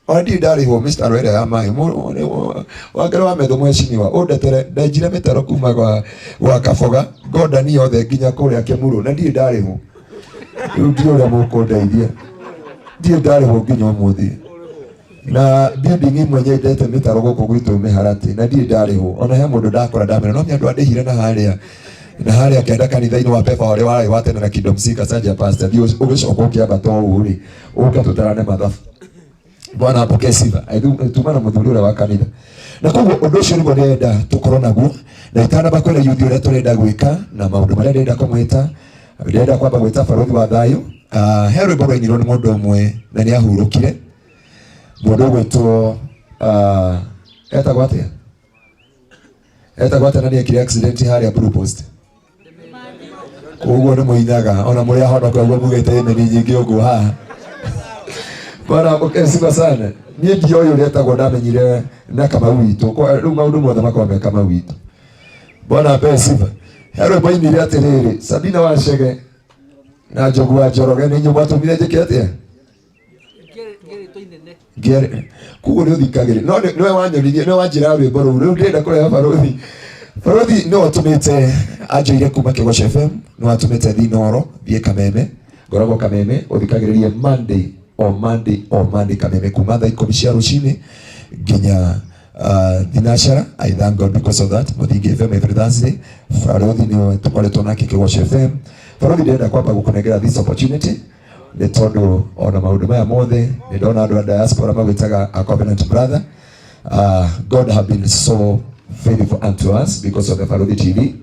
Ona ndirĩ ndarĩhwo mĩtaro ĩrĩa ya maĩ. Wangari wa metho mheshimiwa, ũndetere ndenjire mĩtaro kuma gwa Kaboga, Ngondani yothe nginya kũrĩa Kĩmurũ na ndirĩ ndarĩhwo. Rĩu ndiũĩ ũrĩa mũkũndeithia. Ndirĩ ndarĩhwo nginya ũmũthĩ. Na building imwe nyendete mĩtaro gũkũ gwitũ mĩharatĩ na ndirĩ ndarĩhwo. Ona he mũndũ ndakora ndamera no nĩ andũ andĩhire na harĩa na harĩa kenda kanitha-inĩ wa Pepa ũrĩa warĩ wa tene na Kingdom Seekers Sanja Pastor, thiĩ ũgĩcoka ũkĩambata ũũ rĩ, ũke tũtarane mathabu. Bwana apokee sifa. Tuma na mũthuri ũrĩa wa kanitha. Na koguo ũndũ ũcio nĩguo ndĩrenda tũkorwo naguo, na itanamba kwĩra yuthi ũrĩa tũrenda gwĩka na maũndũ marĩa ndĩrenda kũmwĩta, ndĩrenda kwamba gwĩta barothi wa thayũ. He rwĩmbo rwainirwo nĩ mũndũ ũmwe na nĩ ahurũkire, mũndũ ũgwĩtwo, etagwo atĩa? Etagwo atĩa na nĩ ekire accident harĩa Blue Post? Ũguo nĩ mũinaga ona mũrĩ ahonoka ũguo mugĩte ĩmeni nyingĩ ũguo haha. Bwana apokee sifa sana. Niĩ ndioĩ ũrĩa etagwo, ndamenyire na Kamau witũ. Kwa rĩu maũndũ mothe makoragwo me Kamau witũ. Bwana apewe sifa. He rwĩmbo ainire atĩrĩrĩ, Sabina wa Chege na Njogu wa Njoroge nĩ inyuĩ mwatũmire njĩke atĩa? Ngere. Koguo nĩ ũthikagĩrĩria. No nĩwe wanyonirie, nĩwe wanjĩra rwĩmbo rũu. Rĩu ndĩrenda kũrehe barothi. Barothi nĩwe ũtũmĩte anjĩire kuma Kĩgoco FM, nĩwe watũmĩte thiĩ Inooro, thiĩ Kameme, ngoragwo Kameme, ũthikagĩrĩrie Monday, o Monday, o Monday Kameme kuma thaa 10 cia rũcinĩ nginya thinacara. I thank God because of that. Mũthingi FM every Thursday. Barothi nĩwe tũkoretwo nake Kĩgoco FM. Barothi ndĩrenda kwamba gũkũnengera this opportunity nĩ tondũ ona maũndũ maya mothe nĩ ndona andũ a diaspora magwĩtaga a covenant brother. God have been so faithful unto us because of the Barothi TV.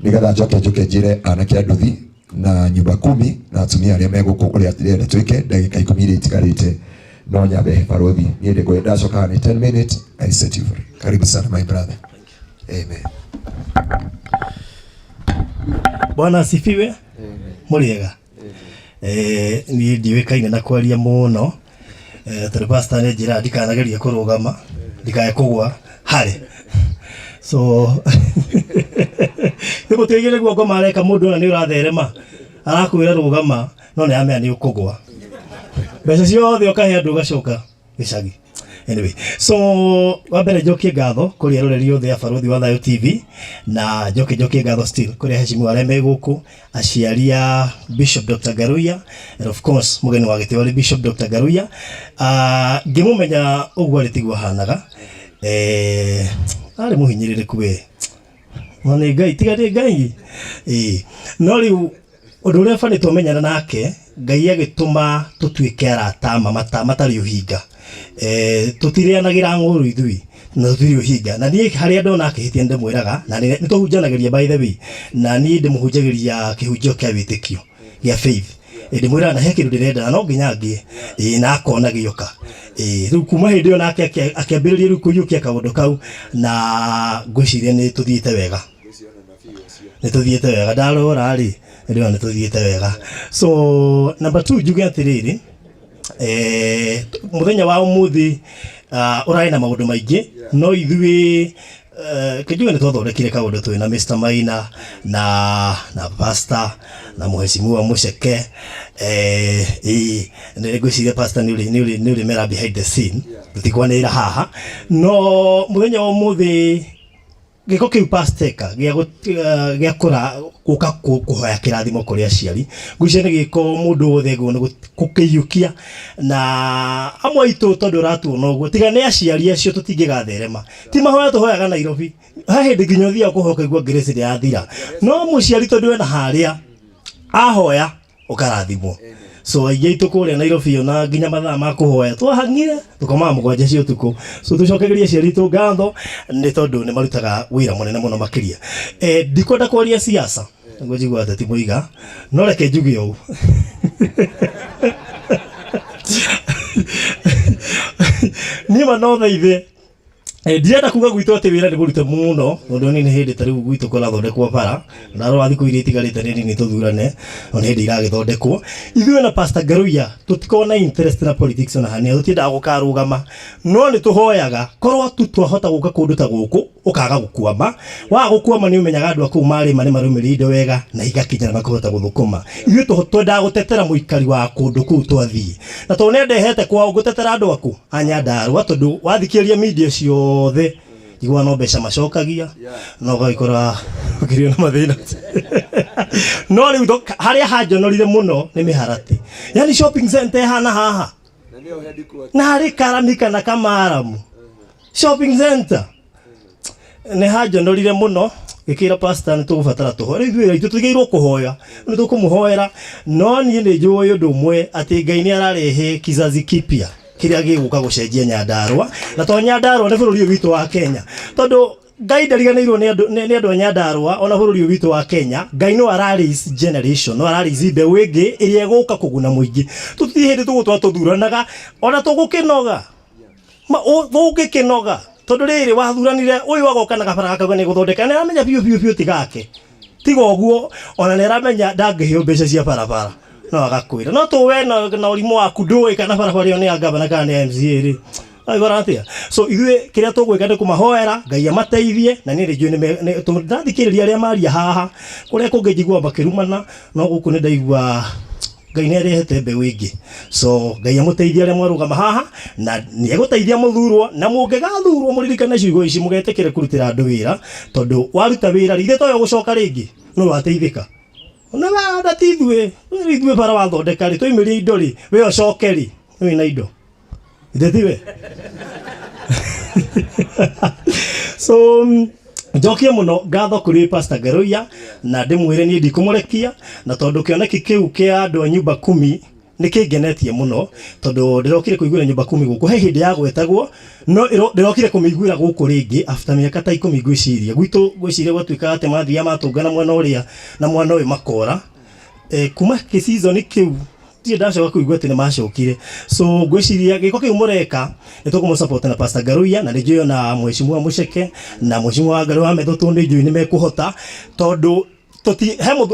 Nĩgetha njoke njoke njĩre anake a nduthi na nyumba kumi na atumia arĩa me gũkũ ũrĩa ndĩrenda twĩke ndagĩka 10 iria itigarĩte, no nyambe he barothi. Niĩ ndĩngũĩ ndacoka nĩ 10 minutes, I set you free. Karibu sana my brother. Amen. Bwana asifiwe. Mũrĩega. Niĩ ndiũĩkaine na kwaria mũno. Tondũ pastor nĩ njĩraga ndikanagerie kũrũgama ndikae kũgwa harĩ. So nĩ mũtĩgĩre guoko mareka mũndũ ona nĩ ũratherema arakwĩra rũgama no nĩ amenya nĩ ũkũgwa. Mbeca ciothe ũkahe andũ ũgacoka gĩcagi. Anyway, so wa mbere njokie ngatho kũrĩ eroreri othe a Barũthi wa Thayũ TV, na njoke njokie ngatho still kũrĩ aheshimiwa arĩa me gũkũ, aciari a Bishop Dr. Ngaruiya, and of course mũgeni wa gĩtĩo arĩ Bishop Dr. Ngaruiya. Ngĩmũmenya ũguo arĩ tiguo ahanaga, arĩ mũhinyĩrĩrĩku we, no nĩ Ngai, tiga nĩ Ngai. Ĩĩ, no rĩu ũndũ ũrĩa bani twamenyana nake, Ngai agĩtũma tũtuĩke arata ma matarĩ ũhinga. Tũtirĩanagĩra ng'ũrũ ithuĩ na tũtirĩ ũhinga, na niĩ harĩa ndona akĩhĩtia nĩndĩmwĩraga, na nĩ tũhunjanagĩria by the way, na niĩ ndĩmũhunjagĩria kĩhunjio kĩa wĩtĩkio gĩa faith. Ndĩmwĩraga na he kĩndũ ndĩrenda na no nginya ngĩe, ĩĩ, na akona gĩoka. Ĩĩ, rĩu kuma hĩndĩ ĩyo nake akĩambĩrĩria rĩu kũiyũkia kaũndũ kau, na ngwĩciria nĩ tũthiĩte wega, nĩ tũthiĩte wega. Ndarora rĩ, ndĩrona nĩ tũthiĩte wega. So number 2, njuge atĩrĩrĩ, mũthenya wa ũmũthĩ ũrarĩ na maũndũ maingĩ, no ithuĩ kĩnjuge nĩ twathondekire kaũndũ twĩ na Mr. Maina na pastor na mũheshimiwa Mũceke. Ĩĩ, nĩ ngwĩciria pastor nĩ ũrĩ mera behind the scene, tũtikwanĩrĩra haha, no mũthenya wa ũmũthĩ gĩko kĩu pastor eka gĩa gũka kũhoya kĩrathimo kũrĩ aciari, ngwĩciria nĩ gĩko mũndũ wothe agĩrĩirwo nĩ gũkĩiyũkia, na amwe aitũ tondũ ũratuona ũguo, tiga nĩ aciari acio tũtingĩgatherema. Ti mahoya tũhoyaga Nairobi, he hĩndĩ nginya ũthiaga kũhoya ũkaigua grace nĩ yathira, no mũciari tondũ ena harĩa ahoya ũkarathimwo. So aingĩ aitũ kũrĩa Nairobi ona nginya mathaa ma kũhoya twahang'ire tũkomaga 7 cia ũtukũ. So tũcokagĩrie aciari aitũ ngatho nĩ tondũ nĩ marutaga wĩra mũnene mũno makĩria. Ndikwenda kwaria siasa nĩguo njiguaga ateti mũiga, no reke njuge ũũ. Niĩ ma no thaithe, ndirenda kuga gwitũ atĩ wĩra nĩ mũrute mũno, tondũ niĩ nĩ hĩndĩ ta rĩu gwitũ kũrathondekwo bara, na rora thikũ iria itigarĩte nĩ nini tũthurane, no nĩ hĩndĩ iragĩthondekwo. Ithuĩ na Pastor Ngaruiya tũtikoragwo na interest na politics ona hanini, tũtiendaga gũkarũgama, no nĩ tũhoyaga korwo tu twahota gũka kũndũ ta gũkũ ũkaga gũkwama. Waga gũkwama nĩ ũmenyaga andũ a kũu marĩma nĩ marũmĩrĩire indo wega na igakinya na makahota gũthũkũma. Ithuĩ twendaga gũtetera mũikari wa kũndũ kũu twathiĩ, na tondũ nĩ andehete kwao ngũtetera andũ aku a Nyandarũa, tondũ wathikĩrĩria media ciothe njiguaga no mbeca macokagia, no ũgagĩkora ũkĩrĩ na mathĩna. No rĩu harĩa hanjonorire mũno nĩ mĩharatĩ, yani shopping center ĩhana haha na harĩ karami kana kamaramu shopping center nĩ hanjonorire mũno. Gĩkĩra pastor nĩ tũgũbatara tũhoe, rĩu ithuĩ aitũ tũtigĩirwo kũhoya, nĩ tũkũmũhoera, no niĩ nĩ njũĩ ũndũ ũmwe atĩ Ngai nĩ ararehe kizazi kipya kĩrĩa gĩgũka gũcenjia Nyandarũa, na to Nyandarũa, nĩ bũrũri ũyũ witũ wa Kenya, tondũ Ngai ndariganĩirwo nĩ andũ a Nyandarũa ona bũrũri ũyũ witũ wa Kenya. Ngai no ara raise generation, no ara raise mbeũ ĩngĩ ĩrĩa ĩgũka kũguna mũingĩ. Tũtirĩ hĩndĩ tũgũtũra tũthuranaga ona tũgũkĩnoga, tũngĩkĩnoga, tondũ rĩrĩ wathuranire ũyũ agoka na gabara gakauga nĩ gũthondeka, nĩ aramenya biũ biũ biũ ti gake, tiga ũguo ona nĩ aramenya ndangĩheo mbeca cia barabara, no agakwĩra no tũwe na ũrimũ waku ndũĩ kana barabara ĩyo nĩ ya gavana kana nĩ ya MCA rĩ, waigora atĩa? So ithuĩ kĩrĩa tũgwĩka nĩ kũmahoera Ngai amateithie, na niĩ nĩ njũĩ ndathikĩrĩria arĩa maria haha, kũrĩa kũngĩ njiguaga makĩrumana, no gũkũ nĩ ndaigua Ngai nĩ arehete mbeũ ĩngĩ. So Ngai amũteithie arĩa mwarũgama haha, na nĩ egũteithia mũthurwo, na mũngĩgathurwo mũririkane ciugo ici, mũgetĩkĩre kũrutĩra andũ wĩra, tondũ waruta wĩra rĩ, ithe toyo gũcoka rĩngĩ nũ wateithĩka na na ti ithuĩ, ithuĩ bara wathondeka rĩ, twaimĩria indo rĩ, we ũcoke rĩ, wĩna indo ithe tiwe. So njokie mũno ngatho kũrĩ Pastor Ngaruiya, na ndĩmwĩre niĩ ndikũmũrekia, na tondũ kĩoneki kĩu kĩa andũ a nyumba kumi nĩ kĩngenetie mũno, tondũ ndĩrokire kũiguĩra nyumba kumi gũkũ, he hĩndĩ yagwetagwo, no ndĩrokire kũmĩiguĩra gũkũ rĩngĩ after mĩaka ta 10 ngwĩciria. Gwitũ ngwĩciria gwatuĩkaga atĩ mathiaga matũngana mwena ũrĩa na mwena ũyũ makora. Kuma gĩcizoni kĩu ndirĩ ndacoka kũigua atĩ nĩ macokire. So ngwĩciria gĩko kĩu mũreka nĩ tũkũmũ support na Pastor Ngaruiya, na nĩ njũĩ ona Mheshimiwa Mũceke na Mheshimiwa Ngaruiya wa Metho, tondũ nĩ njũĩ nĩ mekũhota, tondũ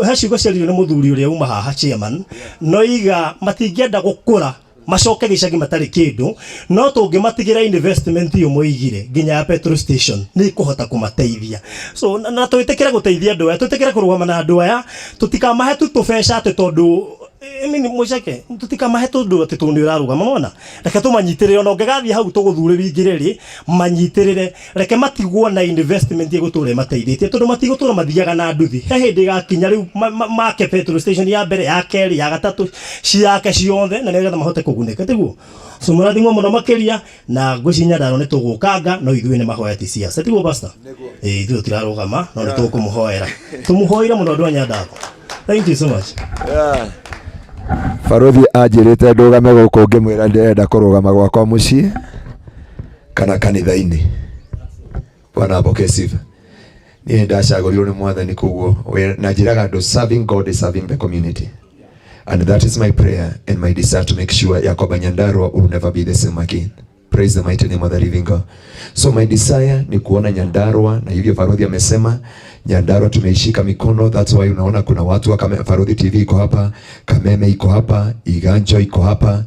he ciugo ciaririo nĩ mũthuri ũrĩa uma haha chairman, no iga matingĩenda gũkũra macoke gĩcagi matarĩ kĩndũ, no tũngĩmatigĩra investment ĩyo moigire nginya ya petrol station nĩ ĩkũhota kũmateithia. So na twĩtĩkĩre gũteithia andũ aya, twĩtĩkĩre kũrũgama na andũ aya, tũtikamahe tu tũbeca atĩ tondũ I mean, mũceke tũtikamahe tondũ atĩ tondũ nĩ ũrarũgama mona reke tũmanyitĩrĩre ona ũngĩgathiĩ hau tũgũthure wingĩre rĩ manyitĩrĩre reke matigwo na investment ĩgũtũra ĩmateithĩtie tondũ matigũtũra mathiaga na nduthi he hĩndĩ ĩgakinya rĩu make petrol station ya mbere ya kerĩ ya gatatũ ciake ciothe na nĩgetha mahote kũgunĩka tiguo so mũrathimwo mũno makĩria na ngwĩciria Nyandarua nĩ tũgũkanga no ithuĩ nĩ mahoya ti siasa tiguo pastor ĩĩ ithuĩ tũtirarũgama no nĩ tũkũmũhoera tũmũhoire mũno andũ a Nyandarua thank you so much. Barothi anjĩrĩte ndũgame gũkũ ngĩmwĩra ndĩrenda kũrũgama gwakwa mũciĩ kana kanitha-inĩ. Bwana apokee sifa. Niĩ ndacagũrirwo nĩ mwathani koguo na njĩraga andũ serving God is serving the community. And that is my prayer and my desire to make sure ya kwamba Nyandarua will never be the same again. Praise the mighty name of the living God. So my desire ni kuona Nyandarua, na hivyo Farodhi amesema Nyandarua tumeishika mikono. That's why unaona kuna watu wa Farodhi TV iko hapa, Kameme iko hapa, Iganjo iko hapa,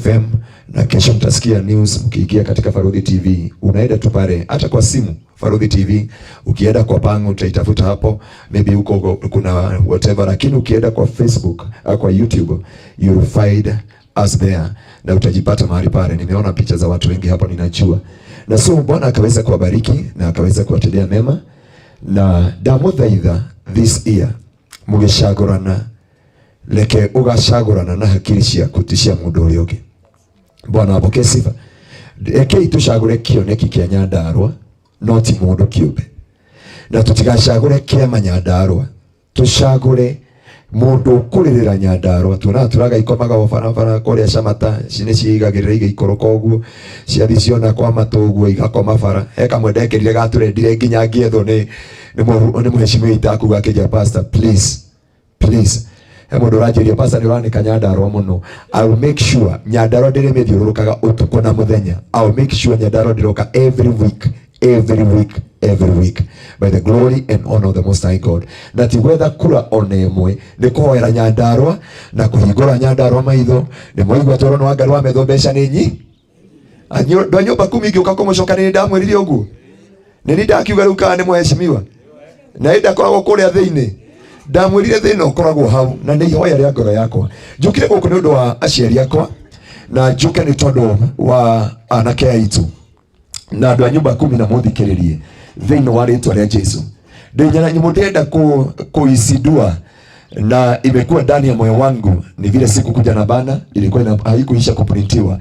FM, na kesho mtasikia news mkiingia katika Farodhi TV. Unaenda tu pale hata kwa simu Farodhi TV, ukienda kwa Bang utaitafuta hapo, maybe huko kuna whatever, lakini ukienda kwa Facebook au kwa YouTube you'll find us there na utajipata mahali pale. Nimeona picha za watu wengi hapo, ninajua. Na so Bwana akaweza kuwabariki na akaweza kuwatendea mema, na ndamuthaitha this year mugicagurana, reke ugacagurana na hakiri ciaku ti cia mundu uria ungi. Bwana apokee sifa. Rekei tucagure kioneki kia Nyandarua no ti mundu kiumbe, na tutigacagure kiama Nyandarua, tucagure mundu ukuririra Nyandarua. Tuonaga turaga ikomaga o barabara kuria Camata nĩ ciigagĩrĩra igĩikũrũka ũguo, ciathi ciona kwa matũ ũguo igakoma bara. He kamwe ndekĩrire gaturendire nginya ngĩethwo nĩ mũheshimiwa itakuga akĩnjĩra pastor please please. He mũndũ ũranjĩria pastor nĩ ũranĩka Nyandarua mũno. I will make sure Nyandarua ndĩrĩmĩthiũrũrũkaga ũtukũ na mũthenya. I will make sure Nyandarua ndĩroka every week, every week, every week, by the glory and honor of the Most High God. Na ti gwetha kura ona ĩmwe, nĩ kũhoera Nyandarua na kũhingũra Nyandarua maitho. Nĩ mwaigua toro nĩ wa Ngai wa metho mbeca nĩ nyi. Andũ a nyũmba kumi ngĩũka kũmũcoka nĩ ndamwĩrire ũguo. Nĩ niĩ ndakiuga rĩu kana nĩ mũheshimiwa. Na ĩ ndakoragwo kũrĩa thĩinĩ. Ndamwĩrire thĩna ũkoragwo hau, na nĩ ihoya rĩa ngoro yakwa. Njũkire gũkũ nĩ ũndũ wa aciari akwa, na njũke nĩ tondũ wa anake aitũ na andũ a nyũmba kumi, na mũthikĩrĩrie thĩinĩ wa rĩtwa rĩa Jesu. Ndĩnyana nyamũ ndĩrenda kuizindua na imekuwa ndani ya moyo wangu, ni vile sikukuja na bana, ilikuwa haikuisha kuprintiwa,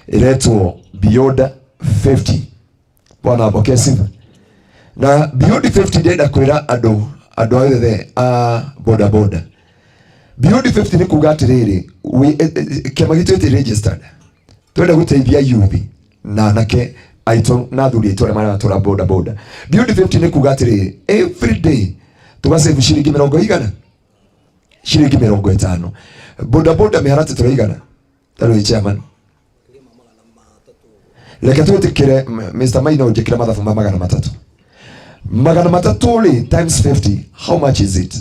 iletwo Beyond 50. Bwana apokee sifa. Na Beyond 50 ndĩrenda kwĩra andũ othe a boda boda. Beyond 50 nĩ kuga atĩrĩrĩ, kĩama gitũ gĩtirĩ registered. Twenda gũteithia youth na anake aitũ na athuri aitũ arĩa maratũra boda boda. Beyond 50 nĩ kuga atĩrĩrĩ, every day tũgasave ciringi mĩrongo igana, ciringi mĩrongo ĩtano. Boda boda mĩharatĩ tũraigana tarĩ chairman, reke twĩtĩkĩre Mr. Maina ũnjĩkĩre mathabu ma 300. 300 rĩ times 50, how much is it?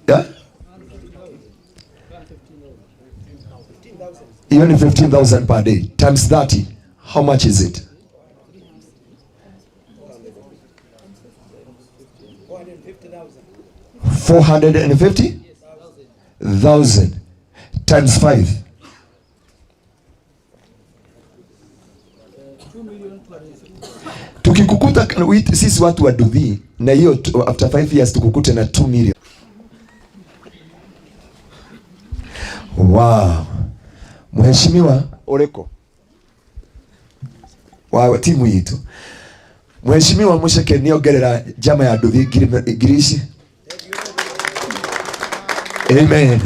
Yeah? Hiyo ni 15,000 per day times 30, how much is it? 450,000 times 5. Tukikukuta sisi watu wa Duthi na hiyo after 5 years tukukute na 2 million. Wow. Mheshimiwa Oreko wa timu yetu. Mheshimiwa Mucheke niongerera njama ya Nduthi ngiri ici. Amen.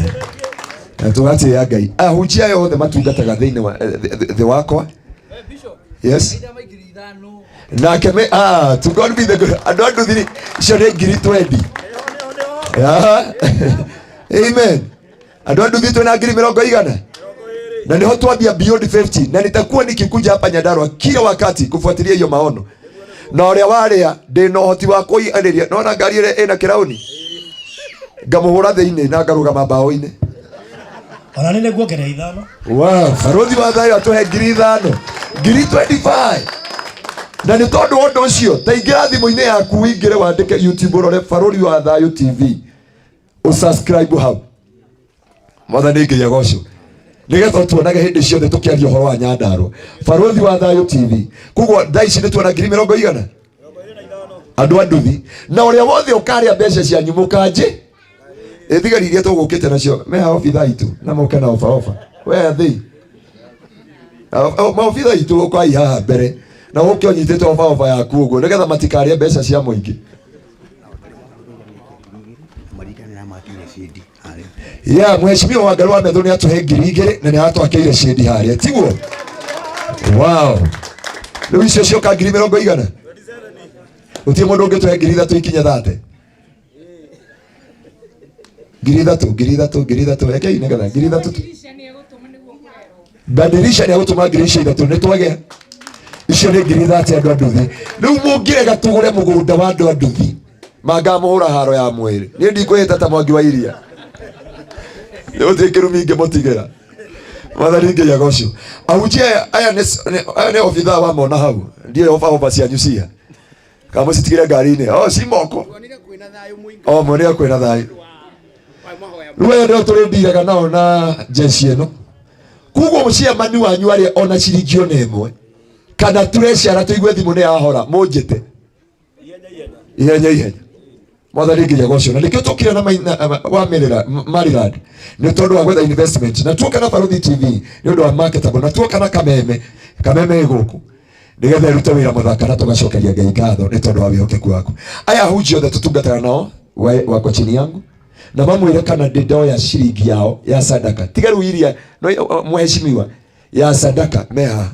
Na tugatia Ngai. Ahunjia aya othe matungataga thĩinĩ wa thĩ wakwa. Yes. Nake me, to God be the glory. Andũ a Nduthi icio nĩ ngiri 20. Yeah. Amen. Andũ a Nduthi twĩna ngiri mĩrongo igana. Na niho twambia Beyond 50, na nitakuwa nikikuja hapa Nyandarua kila wakati kufuatilia hiyo maono. Na ũrĩa warĩa ndĩ na ũhoti wa kũiganĩria. Nona ngari ĩrĩa ĩna kĩraũni ngamũhũra thĩinĩ na ngarũgama mbaũ-inĩ. Ona nĩ nĩguongerera 5. Wow, barothi wa thayũ atũhe ngiri 5, ngiri 25. Na nĩ tondũ wa ũndũ ũcio, ta ingĩra thimũ-inĩ yaku ũingĩre wandĩke YouTube ũrore Barũthi wa Thayũ TV. Ũsubscribe hau. Mwathani Ngai agocwo. Nĩgetha ũtuonage hĩndĩ ciothe tũkĩaria ũhoro wa Nyandarua. Barũthi wa Thayũ TV. Koguo thaa ici nĩ tuona ngiri mĩrongo igana? Andũ a nduthi. Na ũrĩa wothe ũkarĩa mbeca cianyu mũkanjĩ. Ĩ thigari iria tũgũkĩte nacio meha obitha itũ na moke na oba oba. We athĩi. Maobitha itũ ũkai haha mbere na ũke ũnyitĩte oba oba yaku ũguo nĩgetha matikarĩe mbeca cia mũingĩ. Ya mheshimiwa Wangarũ wa Methu nĩ atũhe 2000 na nĩ aratwakĩire shedi harĩa tiguo? Wow. Rĩu icio cioka ngiri mĩrongo igana gũtirĩ mũndũ ũngĩtũhe 3000 ikinye thate 3000 3000 3000 rekei nĩgetha 3000 tu. Badirisha nĩ agũtũma ngiri icio ithatũ nĩ twagĩa icio nĩ 30,000 andũ a nduthi. Rĩu mũngĩrega tũgũre mũgũnda wa andũ a nduthi mangamũhũra haro ya mwĩrĩ. Niĩ ndikwĩhĩta ta Mwangi wa Iria nĩ gũtirĩ kĩrumi ingĩmũtigĩra. Mwathani Ngai agocwo. Ahunjia aya aya nĩ aya nĩ obithaa wa mona hau ndiũĩ oba oba cianyu cia kana mũcitigĩre ngari-inĩ o ci moko o muonire kwĩna thayũ. Rĩu aya nĩo tũrĩndiraga nao na jeshi ĩno. Koguo mũciamani wanyu arĩa ona ciringi ona ĩmwe kana tureciara tũigue thimũ nĩ yahora mũnjĩte ihenya ihenya. Mwathani Ngai agocwo. Na nĩkĩo tũkire na wa Maryland nĩ tondũ wa gwetha investment, na tuoka na Barũthi TV nĩ ũndũ wa marketable, na tuoka na Kameme Kameme ĩ gũkũ nĩgetha ĩrute wĩra mũthaka na tũgacokeria Ngai ngatho nĩ tondũ wa wĩhokeku waku. Aya ahunjia othe tũtungataga nao wako chini yangu na mamwĩre kana ndĩ ndoya ciringi yao ya sadaka tiga rĩu iria no mheshimiwa ya sadaka me haha.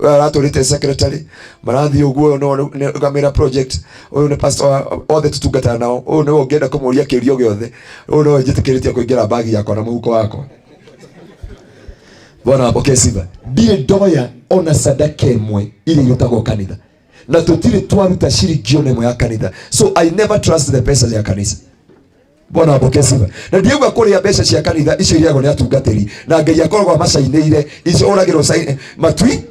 Ũyũ aratũrĩte secretary marathiĩ ũguo, ũyũ nĩwe nĩ project, ũyũ nĩ pastor othe tũtungataga nao, ũyũ nĩwe ũngĩenda kũmũria kĩũria gĩothe, ũyũ nĩwe njĩtĩkĩrĩtie kũingĩra bagi yakwa na mũhuko wakwa. Bwana apokee sifa. Ndirĩ ndoya ona sadaka ĩmwe iria irutagwo kanitha na tũtirĩ twaruta ciringi ona ĩmwe ya kanitha, so I never trust the pesa ya kanitha. Bwana apokee sifa. Na ndiauga kũrĩa mbeca cia kanitha icio irĩagwo nĩ atungatĩri na Ngai akoragwo amacainĩire icio ũragĩrwo matui,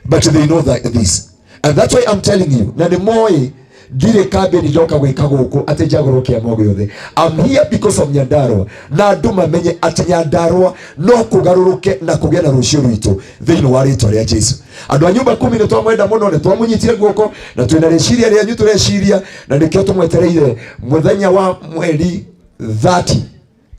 but they know that this and that's why I'm telling you. Na nĩ moĩ ndirĩ kambĩni ndoka gwĩka gũkũ atĩ njagũrwo kĩama o gĩothe. I'm here because of Nyandarua na andũ mamenye atĩ Nyandarua no kũgarũrũke na kũgĩe na rũciũ rwitũ thĩinĩ wa rĩtwa rĩa Jesu. Andũ a nyumba kumi nĩ twamwenda mũno, nĩ twamũnyitire guoko na twĩna rĩciria rĩanyu tũreciria, na nĩkĩo tũmwetereire mũthenya wa mweri 30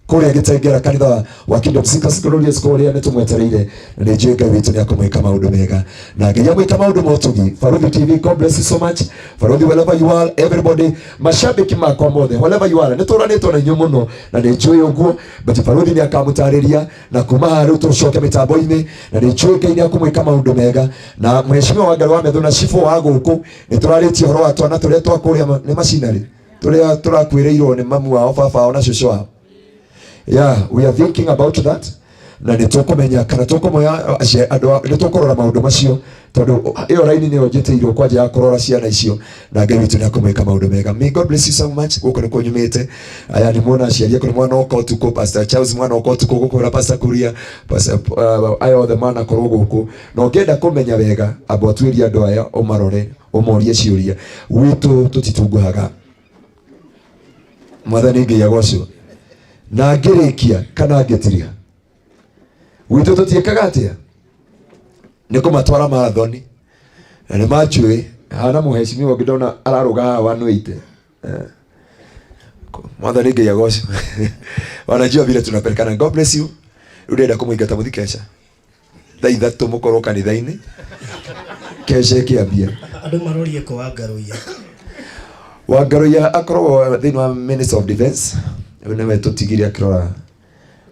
kũrĩa Gĩtengera kanitha wa Kingdom Seekers Glorious kũrĩa nĩ tũmwetereire, na nĩ njũĩ Ngai witũ nĩ akũmwĩka maũndũ mega na Ngai amwĩka maũndũ motugi. Barũthi TV, God bless you so much. Barũthi, wherever you are, everybody, mashabiki makwa mothe, wherever you are, nĩ tũranĩtwo na inyuĩ mũno na nĩ njũĩ ũguo, but Barũthi nĩ akamũtarĩria na kuma haha rĩu tũcoke mĩtambo-inĩ, na nĩ njũĩ Ngai nĩ akũmwĩka maũndũ mega. Na mheshimiwa Wangarĩ wa Methu na cibũ wa gũkũ nĩ tũrarĩtie ũhoro wa twana tũrĩa twa kũrĩa nĩ macinarĩ tũrĩa tũrakuĩrĩirwo nĩ mamu wao, baba wao na cũcũ wao. Yeah, we are thinking about that na nĩ tũkũmenya kana tũkũmoya andũ nĩ tũkũrora maũndũ macio tondũ ĩyo raini nĩyo njĩtĩirwo kwanja ya kũrora ciana icio, na Ngai witũ nĩ akũmwĩka maũndũ mega. May God bless you so much. Gũkũ nĩ kũnyumĩte aya nĩ muona aciari akwa nĩ mwana oka ũtukũ, Pastor Charles mwana oka ũtukũ gũkũra, Pastor Kuria, Pastor aya othe manakorwo gũkũ, na ũngĩenda kũmenya wega amba ũtuĩrie andũ aya ũmarore ũmorie ciũria. Gwitũ tũtitunguhaga. Mwathani Ngai agocwo. Na ngĩrĩkia kana ngĩtiriha gwitũ tũtiĩkaga atĩa nĩ kũmatwara marathoni na nĩ manjũĩ hana mũhecimiwa ũngĩ ndona ararũga haha 180. Mwathani Ngai agocwo. Wanajua vile tunapelekana. God bless you. Rĩu ndĩrenda kũmũingata mũthi kesha thaa ithatũ mũkorwo kanitha-inĩ kesha ĩkĩambia. Andũ marorie kũ Wangarũiya. Wangarũiya akoragwo thĩinĩ wa Minister of Defense. Rĩu nĩwe tũtigire akĩrora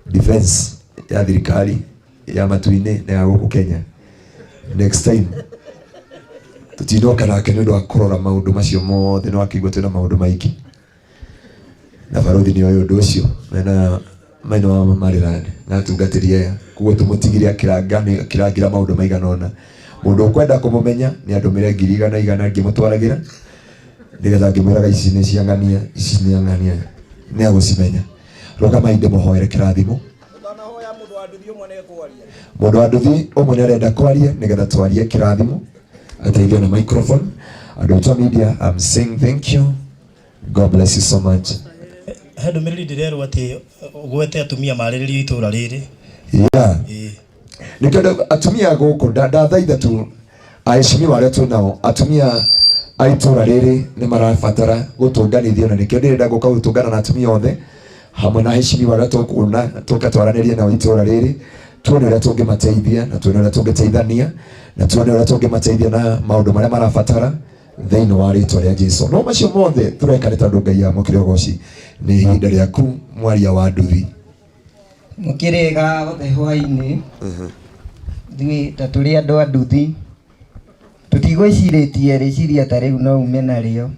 defense ya thirikari ya matu-inĩ na ya gũkũ Kenya. Next time tũtinoka nake nĩ ũndũ wa kũrora maũndũ macio mothe, no akĩigua twĩna maũndũ maingĩ na barũthi nĩ oĩ ũndũ ũcio mena maina wa Maryland na atungatĩri aya, koguo tũmũtigire akĩrangĩra maũndũ maigana ũna. Mũndũ ũkwenda kũmũmenya nĩ andũmĩre ngiri igana igana ngĩmũtwaragĩra nĩgetha ngĩmwĩraga ici nĩ cia ng'ania, ici nĩ ng'ania, nĩ agũcimenya. Rũgamai ndĩmũhoere kĩrathimo. Mũndũ wa nduthi ũmwe nĩ arenda kwaria nĩgetha twarie kĩrathimo ateithio na microphone. Andũ aitũ a media, I'm saying thank you. God bless you so much. He ndũmĩrĩri ndĩrerwo atĩ ũgwete atumia marĩrĩrio itũra rĩrĩ. Yeah. Nĩkĩo atumia gũkũ ndathaitha tu aheshimiwa arĩa twĩ nao, atumia a itũra rĩrĩ nĩ marabatara gũtũnganithio, na nĩkĩo ndĩrenda gũka gũtũngana na atumia othe hamwe na aheshimiwa arĩa tũkuona tũke twaranĩrie nao itũra rĩrĩ, tuone ũrĩa tũngĩmateithia na tuone ũrĩa tũngĩteithania na tuone ũrĩa tũngĩmateithia na maũndũ marĩa marabatara thĩinĩ wa rĩtwa rĩa Jesu. No macio mothe tũreka nĩ tondũ Ngai amũkĩre ũgoci. Nĩ ihinda rĩaku mwaria wa nduthi. Mũkĩrĩga othe hwainĩ, ithuĩ ta tũrĩ andũ a nduthi tũtigwĩcirĩtie rĩciria ta rĩu no ume narĩo,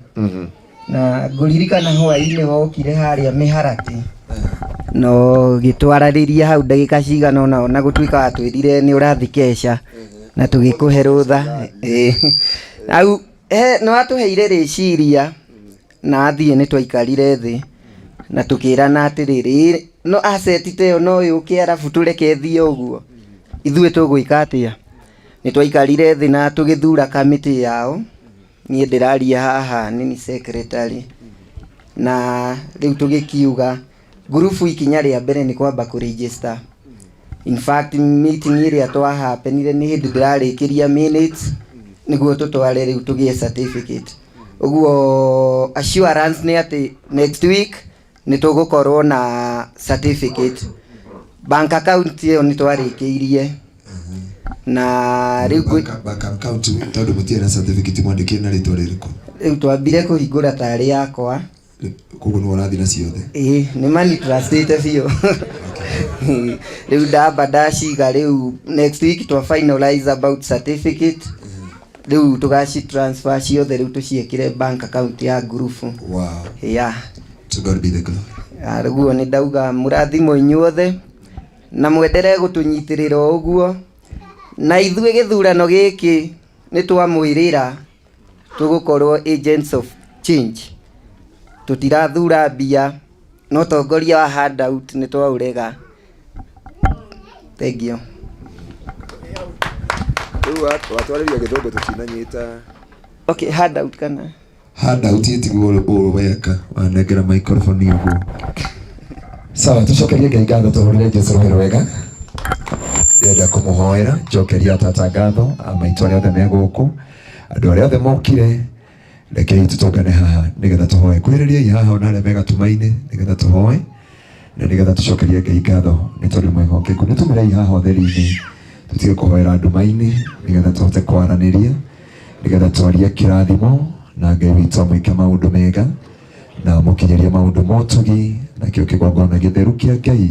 na ngũririkana hwainĩ wokire harĩa mĩharatĩ no gĩtwararĩria hau ndagĩka cigana ũna, ona gũtuĩka watwĩrire nĩ ũrathi keca na tũgĩkũhe rũtha. Ĩĩ. Hau nĩ watũheire rĩciria na athiĩ nĩ twaikarire thĩ na tũkĩrana atĩrĩrĩ, no asset ta ĩyo no yũke arabu tũreke ĩthiĩ ũguo, ithuĩ tũgwĩka atĩa? Nĩ twaikarire thĩ na tũgĩthura kamĩtĩ yao. Niĩ ndĩraria haha nĩ ni secretary, na rĩu tũgĩkiuga ngurubu ikinya rĩa mbere nĩ kwamba kũ register. In fact, meeting ĩrĩa twahapenire nĩ hĩndĩ ndĩrarĩkĩria minutes nĩguo tũtware rĩu tũgĩe certificate. Ũguo assurance nĩ atĩ next week nĩ tũgũkorwo na certificate. Bank account ĩyo nĩ twarĩkĩirie na rĩu Bank account, tondũ mũtirĩ na certificate, mwandĩkire na rĩtwa rĩrĩkũ? Rĩu twambire kũhingũra tarĩ yakwa. Koguo nĩwe ũrathiĩ na ciothe? Ĩĩ, nĩ mani trustĩte biũ. Rĩu ndamba ndaciga, rĩu next week twa finalize about certificate, rĩu tũgaci transfer ciothe, rĩu tũciĩkĩre bank account ya ngurubu. Yeah. To God be the glory. Rĩguo nĩ ndauga mũrathimwo inyuothe na mwenderee gũtũnyitĩrĩra o ũguo, na ithuĩ gĩthurano gĩkĩ nĩ twamwĩrĩra tũgũkorwo agents of change. Tũtirathura mbia, no tongoria wa handout nĩ twaũrega. Thank you. Rĩu watwarĩria gĩthũngũ tũtinanyita. Okay, handout kana Handout ĩtiguo ũũ weka wanengera microphone ũguo. Sawa, tucokerie Ngai ngatho, tũhũrĩre Jesu rũhĩ rwega. Ndĩrenda kũmũhoera, njokeria tata ngatho, amaitũ arĩa othe me gũkũ, andũ arĩa othe mokire, rekei tũtũngane haha nĩgetha tũhoe. Kwĩrĩriai haha ona arĩa me gatuma-inĩ nĩgetha tũhoe na nĩgetha tũcokerie Ngai ngatho nĩ tondũ mwĩhokeku. Nĩ tũmĩrei haha ũtheri-inĩ, tũtige kũhoera nduma-inĩ nĩgetha tũhote kwaranĩria, nĩgetha twarie kĩrathimo na Ngai witũ amwĩke maũndũ mega na amũkinyĩrie maũndũ ma ũtugi, nakĩo kĩgongona gĩtheru kĩa Ngai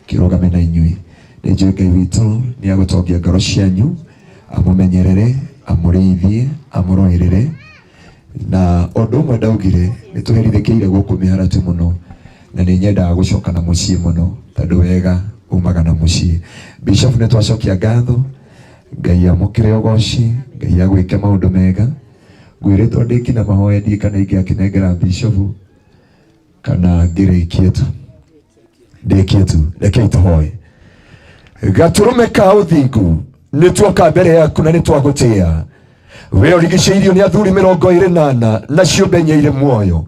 kĩrũgame na inyuĩ. Nĩ njũĩ Ngai witũ nĩ agũtongia ngoro cianyu, amũmenyerere, amũrĩithie, amũrũĩrĩre. Na ũndũ ũmwe ndaugire, nĩ tũherithĩkĩire gũkũ mĩharatĩ mũno, na nĩ nyendaga gũcoka na mũciĩ mũno, tondũ wega umaga na mũciĩ. Bishop, nĩ twacokia ngatho, Ngai amũkĩre ũgoci, Ngai agwĩke maũndũ mega. Ngwĩrĩtwo ndĩkinya mahoya ndiĩ kana ingĩakĩnengera bishop kana ngĩrĩkie tu, ndĩkie tu. Rekei tũhoe. Gatũrũme ka ũthingu, nĩ tuoka mbere yaku na nĩ twagũtĩa. We ũrigicĩirio nĩ athuri 24 na ciũmbe inya irĩ muoyo,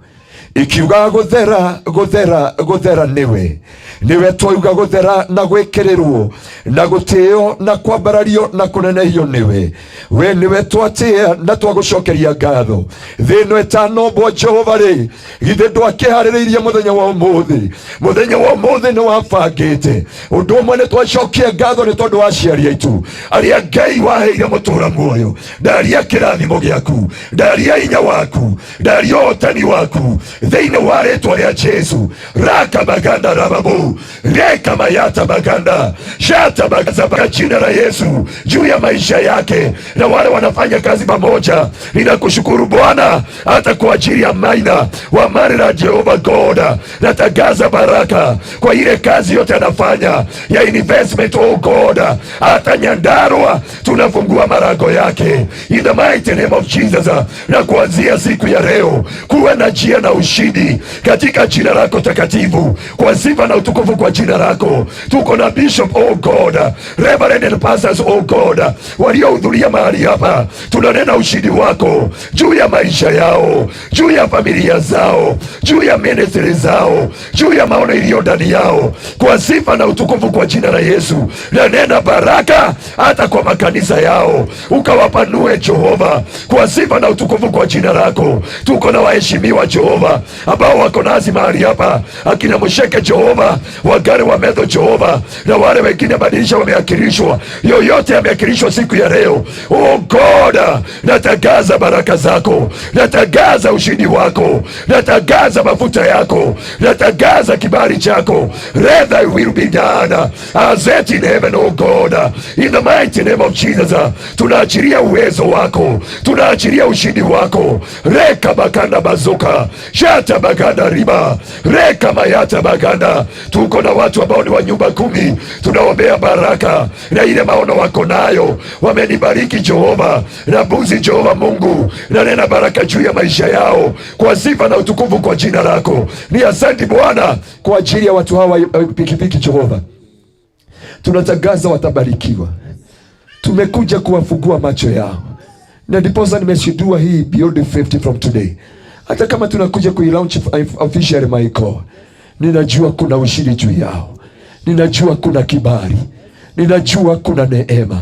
ikiuga gũthera, gũthera, gũthera nĩwe. Nĩwe twauga gũthera na gwĩkĩrĩrwo na gũtĩo na kwambarario na kũnenehio nĩwe. We nĩwe twatĩa na twagũcokeria ngatho. Thĩ ĩno ĩtanombwo, Jehova rĩ, githĩ ndwakĩharĩrĩirie mũthenya wa ũmũthĩ? Mũthenya wa ũmũthĩ nĩ wabangĩte ũndũ ũmwe. Nĩ twacokia ngatho nĩ tondũ wa aciari aitũ arĩa Ngai waheire mũtũra muoyo. Ndaria kĩrathimo gĩaku, ndaria hinya waku, ndaria ũhotani waku thĩinĩ wa rĩtwa rĩa Jesu. Raka maganda rababu reka mayata maganda shata magaza, jina la Yesu juu ya maisha yake na wale wanafanya kazi pamoja. Ninakushukuru Bwana hata kwa ajili ya Maina wa mali la Jehova God. Natangaza baraka kwa ile kazi yote anafanya ya investment, oh God, hata Nyandarua tunafungua malango yake in the mighty name of Jesus, na kuanzia siku ya leo kuwe na njia na ushindi. ushindi katika jina lako takatifu, kwa sifa na utukufu kwa jina lako. Tuko na Bishop, oh God, Reverend and pastors, oh God, waliohudhuria mahali hapa, tunanena ushindi wako juu ya maisha yao, juu ya familia zao, juu ya ministry zao, juu ya maono iliyo ndani yao, kwa sifa na utukufu kwa jina la Yesu. Nanena baraka hata kwa makanisa yao, ukawapanue Jehova, kwa sifa na utukufu kwa jina lako. Tuko na waheshimiwa Jehova ambao wako nasi mahali hapa, akina Musheke Jehova, Wagare wa Medho Jehova, na wale wengine badilisha, wameakilishwa, yoyote ameakilishwa siku ya leo. Oh God, natangaza baraka zako, natangaza ushindi wako, natangaza mafuta yako, natangaza kibali chako. Let thy will be done as it in heaven, oh God, in the mighty name of Jesus. Tunaachilia uwezo wako, tunaachilia ushindi wako. Reka bakanda bazuka shata baganda riba reka mayata baganda. Tuko na watu ambao ni wa nyumba kumi, tunaombea baraka na ile maono wako nayo, wamenibariki Jehova na mbuzi Jehova Mungu, na nena baraka juu ya maisha yao kwa sifa na utukufu kwa jina lako. Ni asante Bwana kwa ajili ya watu hawa pikipiki Jehova, tunatangaza watabarikiwa. Tumekuja kuwafungua macho yao, na ndiposa nimeshindua hii Beyond 50 from today. Hata kama tunakuja kuilaunch officially, Michael, ninajua kuna ushindi juu yao, ninajua kuna kibali, ninajua kuna neema,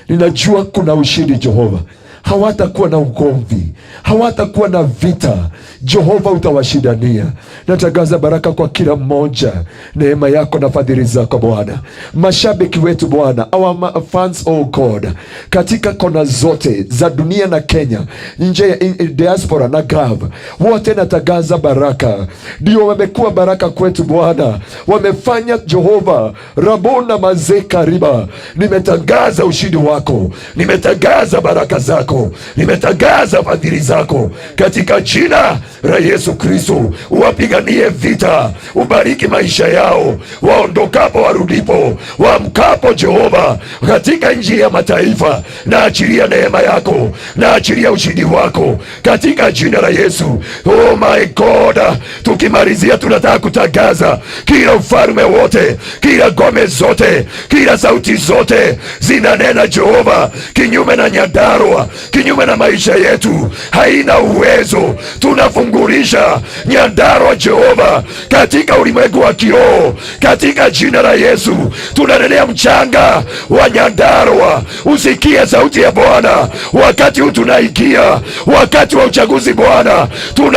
ninajua kuna ushindi Jehova. Hawatakuwa na ugomvi, hawatakuwa na vita. Jehova utawashindania. Natangaza baraka kwa kila mmoja, neema yako na fadhili zako Bwana. Mashabiki wetu Bwana, our fans, oh God, katika kona zote za dunia na Kenya, nje ya diaspora na Gulf, wote natangaza baraka. Ndio wamekuwa baraka kwetu Bwana, wamefanya Jehova rabona mazeka riba. Nimetangaza ushindi wako, nimetangaza baraka zako, nimetangaza fadhili zako katika jina la Yesu Kristo. Uwapiganie vita, ubariki maisha yao, waondokapo, warudipo, waamkapo Jehova, katika nchi ya mataifa. Na achilia neema yako, na achilia ushindi wako katika jina la Yesu. Oh my God, tukimalizia tunataka kutangaza kila ufalme wote, kila ngome zote, kila sauti zote zinanena Jehova kinyume na Nyandarua, kinyume na maisha yetu, haina uwezo. Tunafungulisha Nyandarua Jehova katika ulimwengu wa kiroho, katika jina la Yesu. Tunanenea mchanga wa Nyandarua, usikie sauti ya Bwana wakati huu tunaingia wakati wa uchaguzi. Bwana,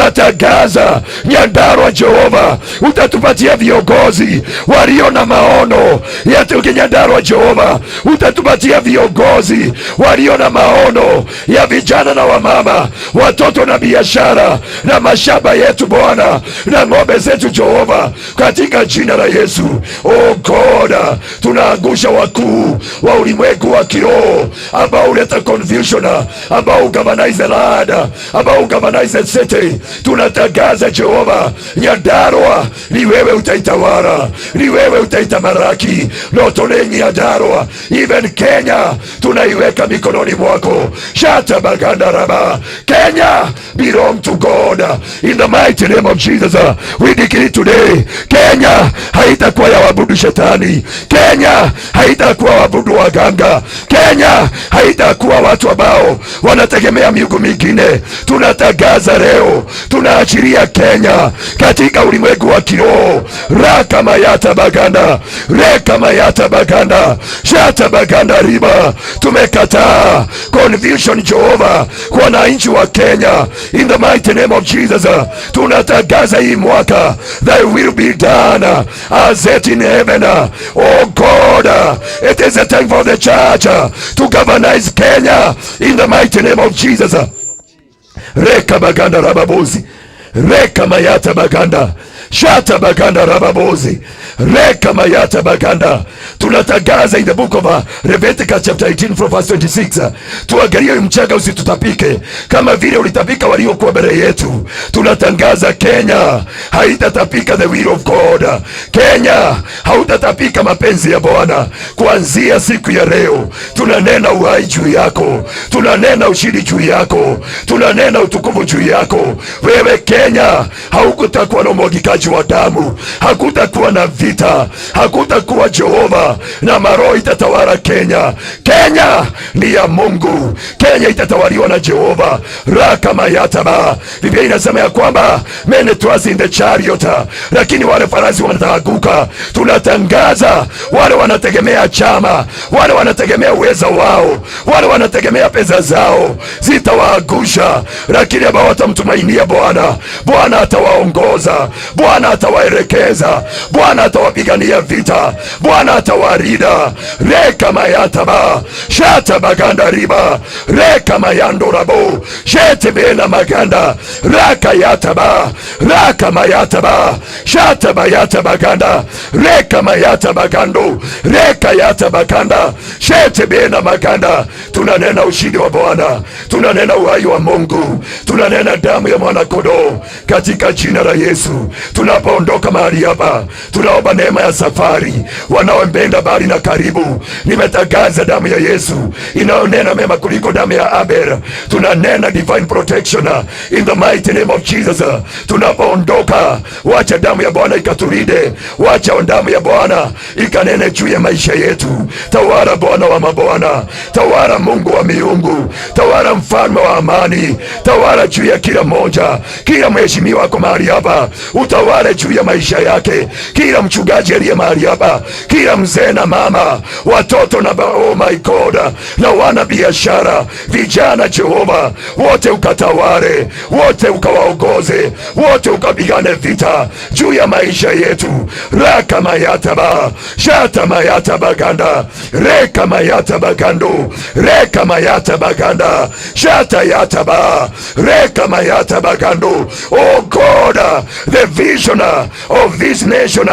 tunatangaza Nyandarua Jehova, utatupatia viongozi walio na maono ya Nyandarua Jehova, utatupatia viongozi walio na maono ya vijana na wamama, watoto na biashara na mashamba yetu Bwana, na ng'ombe zetu Jehova, katika jina la Yesu. Oh God, tunaangusha wakuu wa ulimwengu wa kiroho ambao huleta confusion, ambao governance the land, ambao governance the city. Tunatangaza Jehova, Nyandarua ni wewe utaitawala, ni wewe utaitamalaki. Not only Nyandarua, even Kenya tunaiweka mikononi mwako. Shata baganda raba. Kenya belong to God. In the mighty name of Jesus, we decree today, Kenya haitakuwa ya waabudu shetani. Kenya haitakuwa waabudu waganga. Kenya haitakuwa watu ambao wanategemea miungu mingine. Tunatangaza leo, tunaachilia Kenya katika ulimwengu wa kiroho. Raka mayata baganda, reka mayata baganda, shata baganda riba. Tumekataa confusion Jehova kwa wananchi wa Kenya. In the mighty name of Jesus, tunatangaza hii mwaka, thy will be done as it in heaven. Oh God, it is a time for the church to governize Kenya in the mighty name of Jesus. Reka baganda rababozi, reka mayata baganda. Shata baganda rababozi reka mayata baganda. Tunatangaza in the book of Leviticus chapter 18 from verse 26, tuangalie mchanga usitutapike kama vile ulitapika waliokuwa mbele yetu. Tunatangaza Kenya haitatapika the will of God. Kenya hautatapika mapenzi ya Bwana. Kuanzia siku ya leo tunanena uhai juu yako, tunanena ushindi juu yako, tunanena utukufu juu yako. Wewe Kenya, haukutakuwa na umwagikaji wa damu, hakutakuwa na vita, hakutakuwa Jehova na maroho itatawala Kenya. Kenya ni ya Mungu, Kenya itatawaliwa na Jehova. Rakamayataba. Biblia inasema ya kwamba many trust in the chariot, lakini wale farasi wataanguka. Tunatangaza wale wanategemea chama, wale wanategemea uwezo wao, wale wanategemea pesa zao zitawaangusha, lakini ambao watamtumainia Bwana, Bwana atawaongoza, Bwana atawaelekeza, Bwana atawapigania vita, Bwana atawalinda. Reka mayataba shata baganda riba reka mayando rabo shete bena maganda raka yataba raka mayataba shata bayata baganda reka mayata bagando reka yata baganda shete bena maganda. Tunanena ushindi wa Bwana, tunanena uhai wa Mungu, tunanena damu ya mwana kondoo katika jina la Yesu. Tunapoondoka mahali hapa, tunaomba neema ya safari, wanaompenda mbali na karibu. Nimetangaza damu ya Yesu inayonena mema kuliko damu ya Abel. Tunanena divine protection in the mighty name of Jesus. Tunapoondoka, wacha damu ya Bwana ikatulinde, wacha damu ya Bwana ikanene juu ya maisha yetu. Tawala Bwana wa mabwana, tawala Mungu wa miungu, tawala mfalme wa amani, tawala juu ya kila mmoja, kila mheshimiwa ako mahali hapa, utawale juu ya maisha yake, kila mchungaji aliye mahali hapa, kila mzee na mama, watoto na oh my God, na wana biashara, vijana, Jehova, wote ukatawale, wote ukawaongoze, wote ukapigane vita juu ya maisha yetu. Raka mayataba shata mayata baganda reka mayata bagando reka mayata baganda shata yataba reka mayata bagando. Oh God, the vision of this nation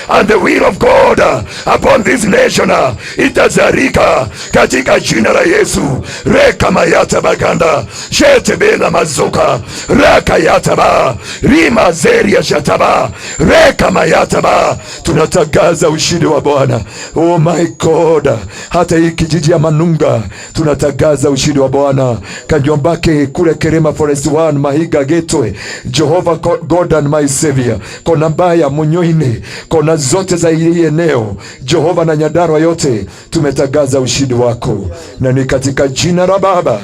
and the will of God upon this nation itazarika katika jina la Yesu. Reka mayata baganda shete bena mazuka raka yataba rima zeria shataba reka mayataba. Tunatangaza ushindi wa Bwana. Oh my God, hata hii kijiji ya Manunga tunatangaza ushindi wa Bwana. Kanjombake kule Kerema Forest 1 Mahiga Gateway, Jehovah God and my Savior, kona mbaya Munyoine, kona zote za hili eneo Jehova na Nyandarua yote tumetangaza ushindi wako, na ni katika jina la Baba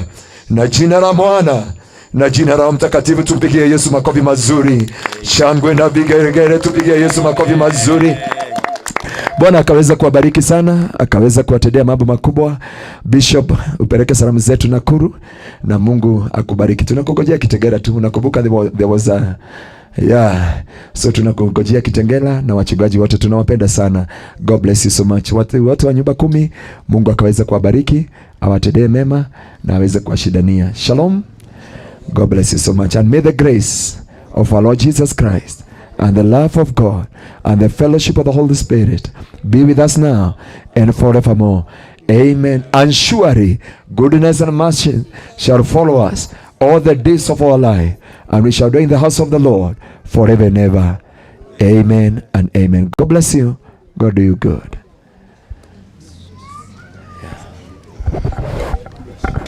na jina la Mwana na jina la Mtakatifu. Tumpigie Yesu makofi mazuri, shangwe na vigelegele, tupigie Yesu makofi mazuri. Bwana akaweza kuwabariki sana, akaweza kuwatendea mambo makubwa. Bishop, upeleke salamu zetu Nakuru na Mungu akubariki. Tunakungojea Kitengela tu. Unakumbuka there was a yeah. So tunakungojea Kitengela na wachungaji wote tunawapenda sana. God bless you so much. Watu wa nyumba kumi, Mungu akaweza kuwabariki, awatendee mema na aweze kuwashindania. Shalom. God bless you so much. And may the grace of our Lord Jesus Christ and the love of God and the fellowship of the Holy Spirit be with us now and forevermore. Amen. And surely goodness and mercy shall follow us all the days of our life, and we shall dwell in the house of the Lord forever and ever. Amen and amen. God bless you. God do you good.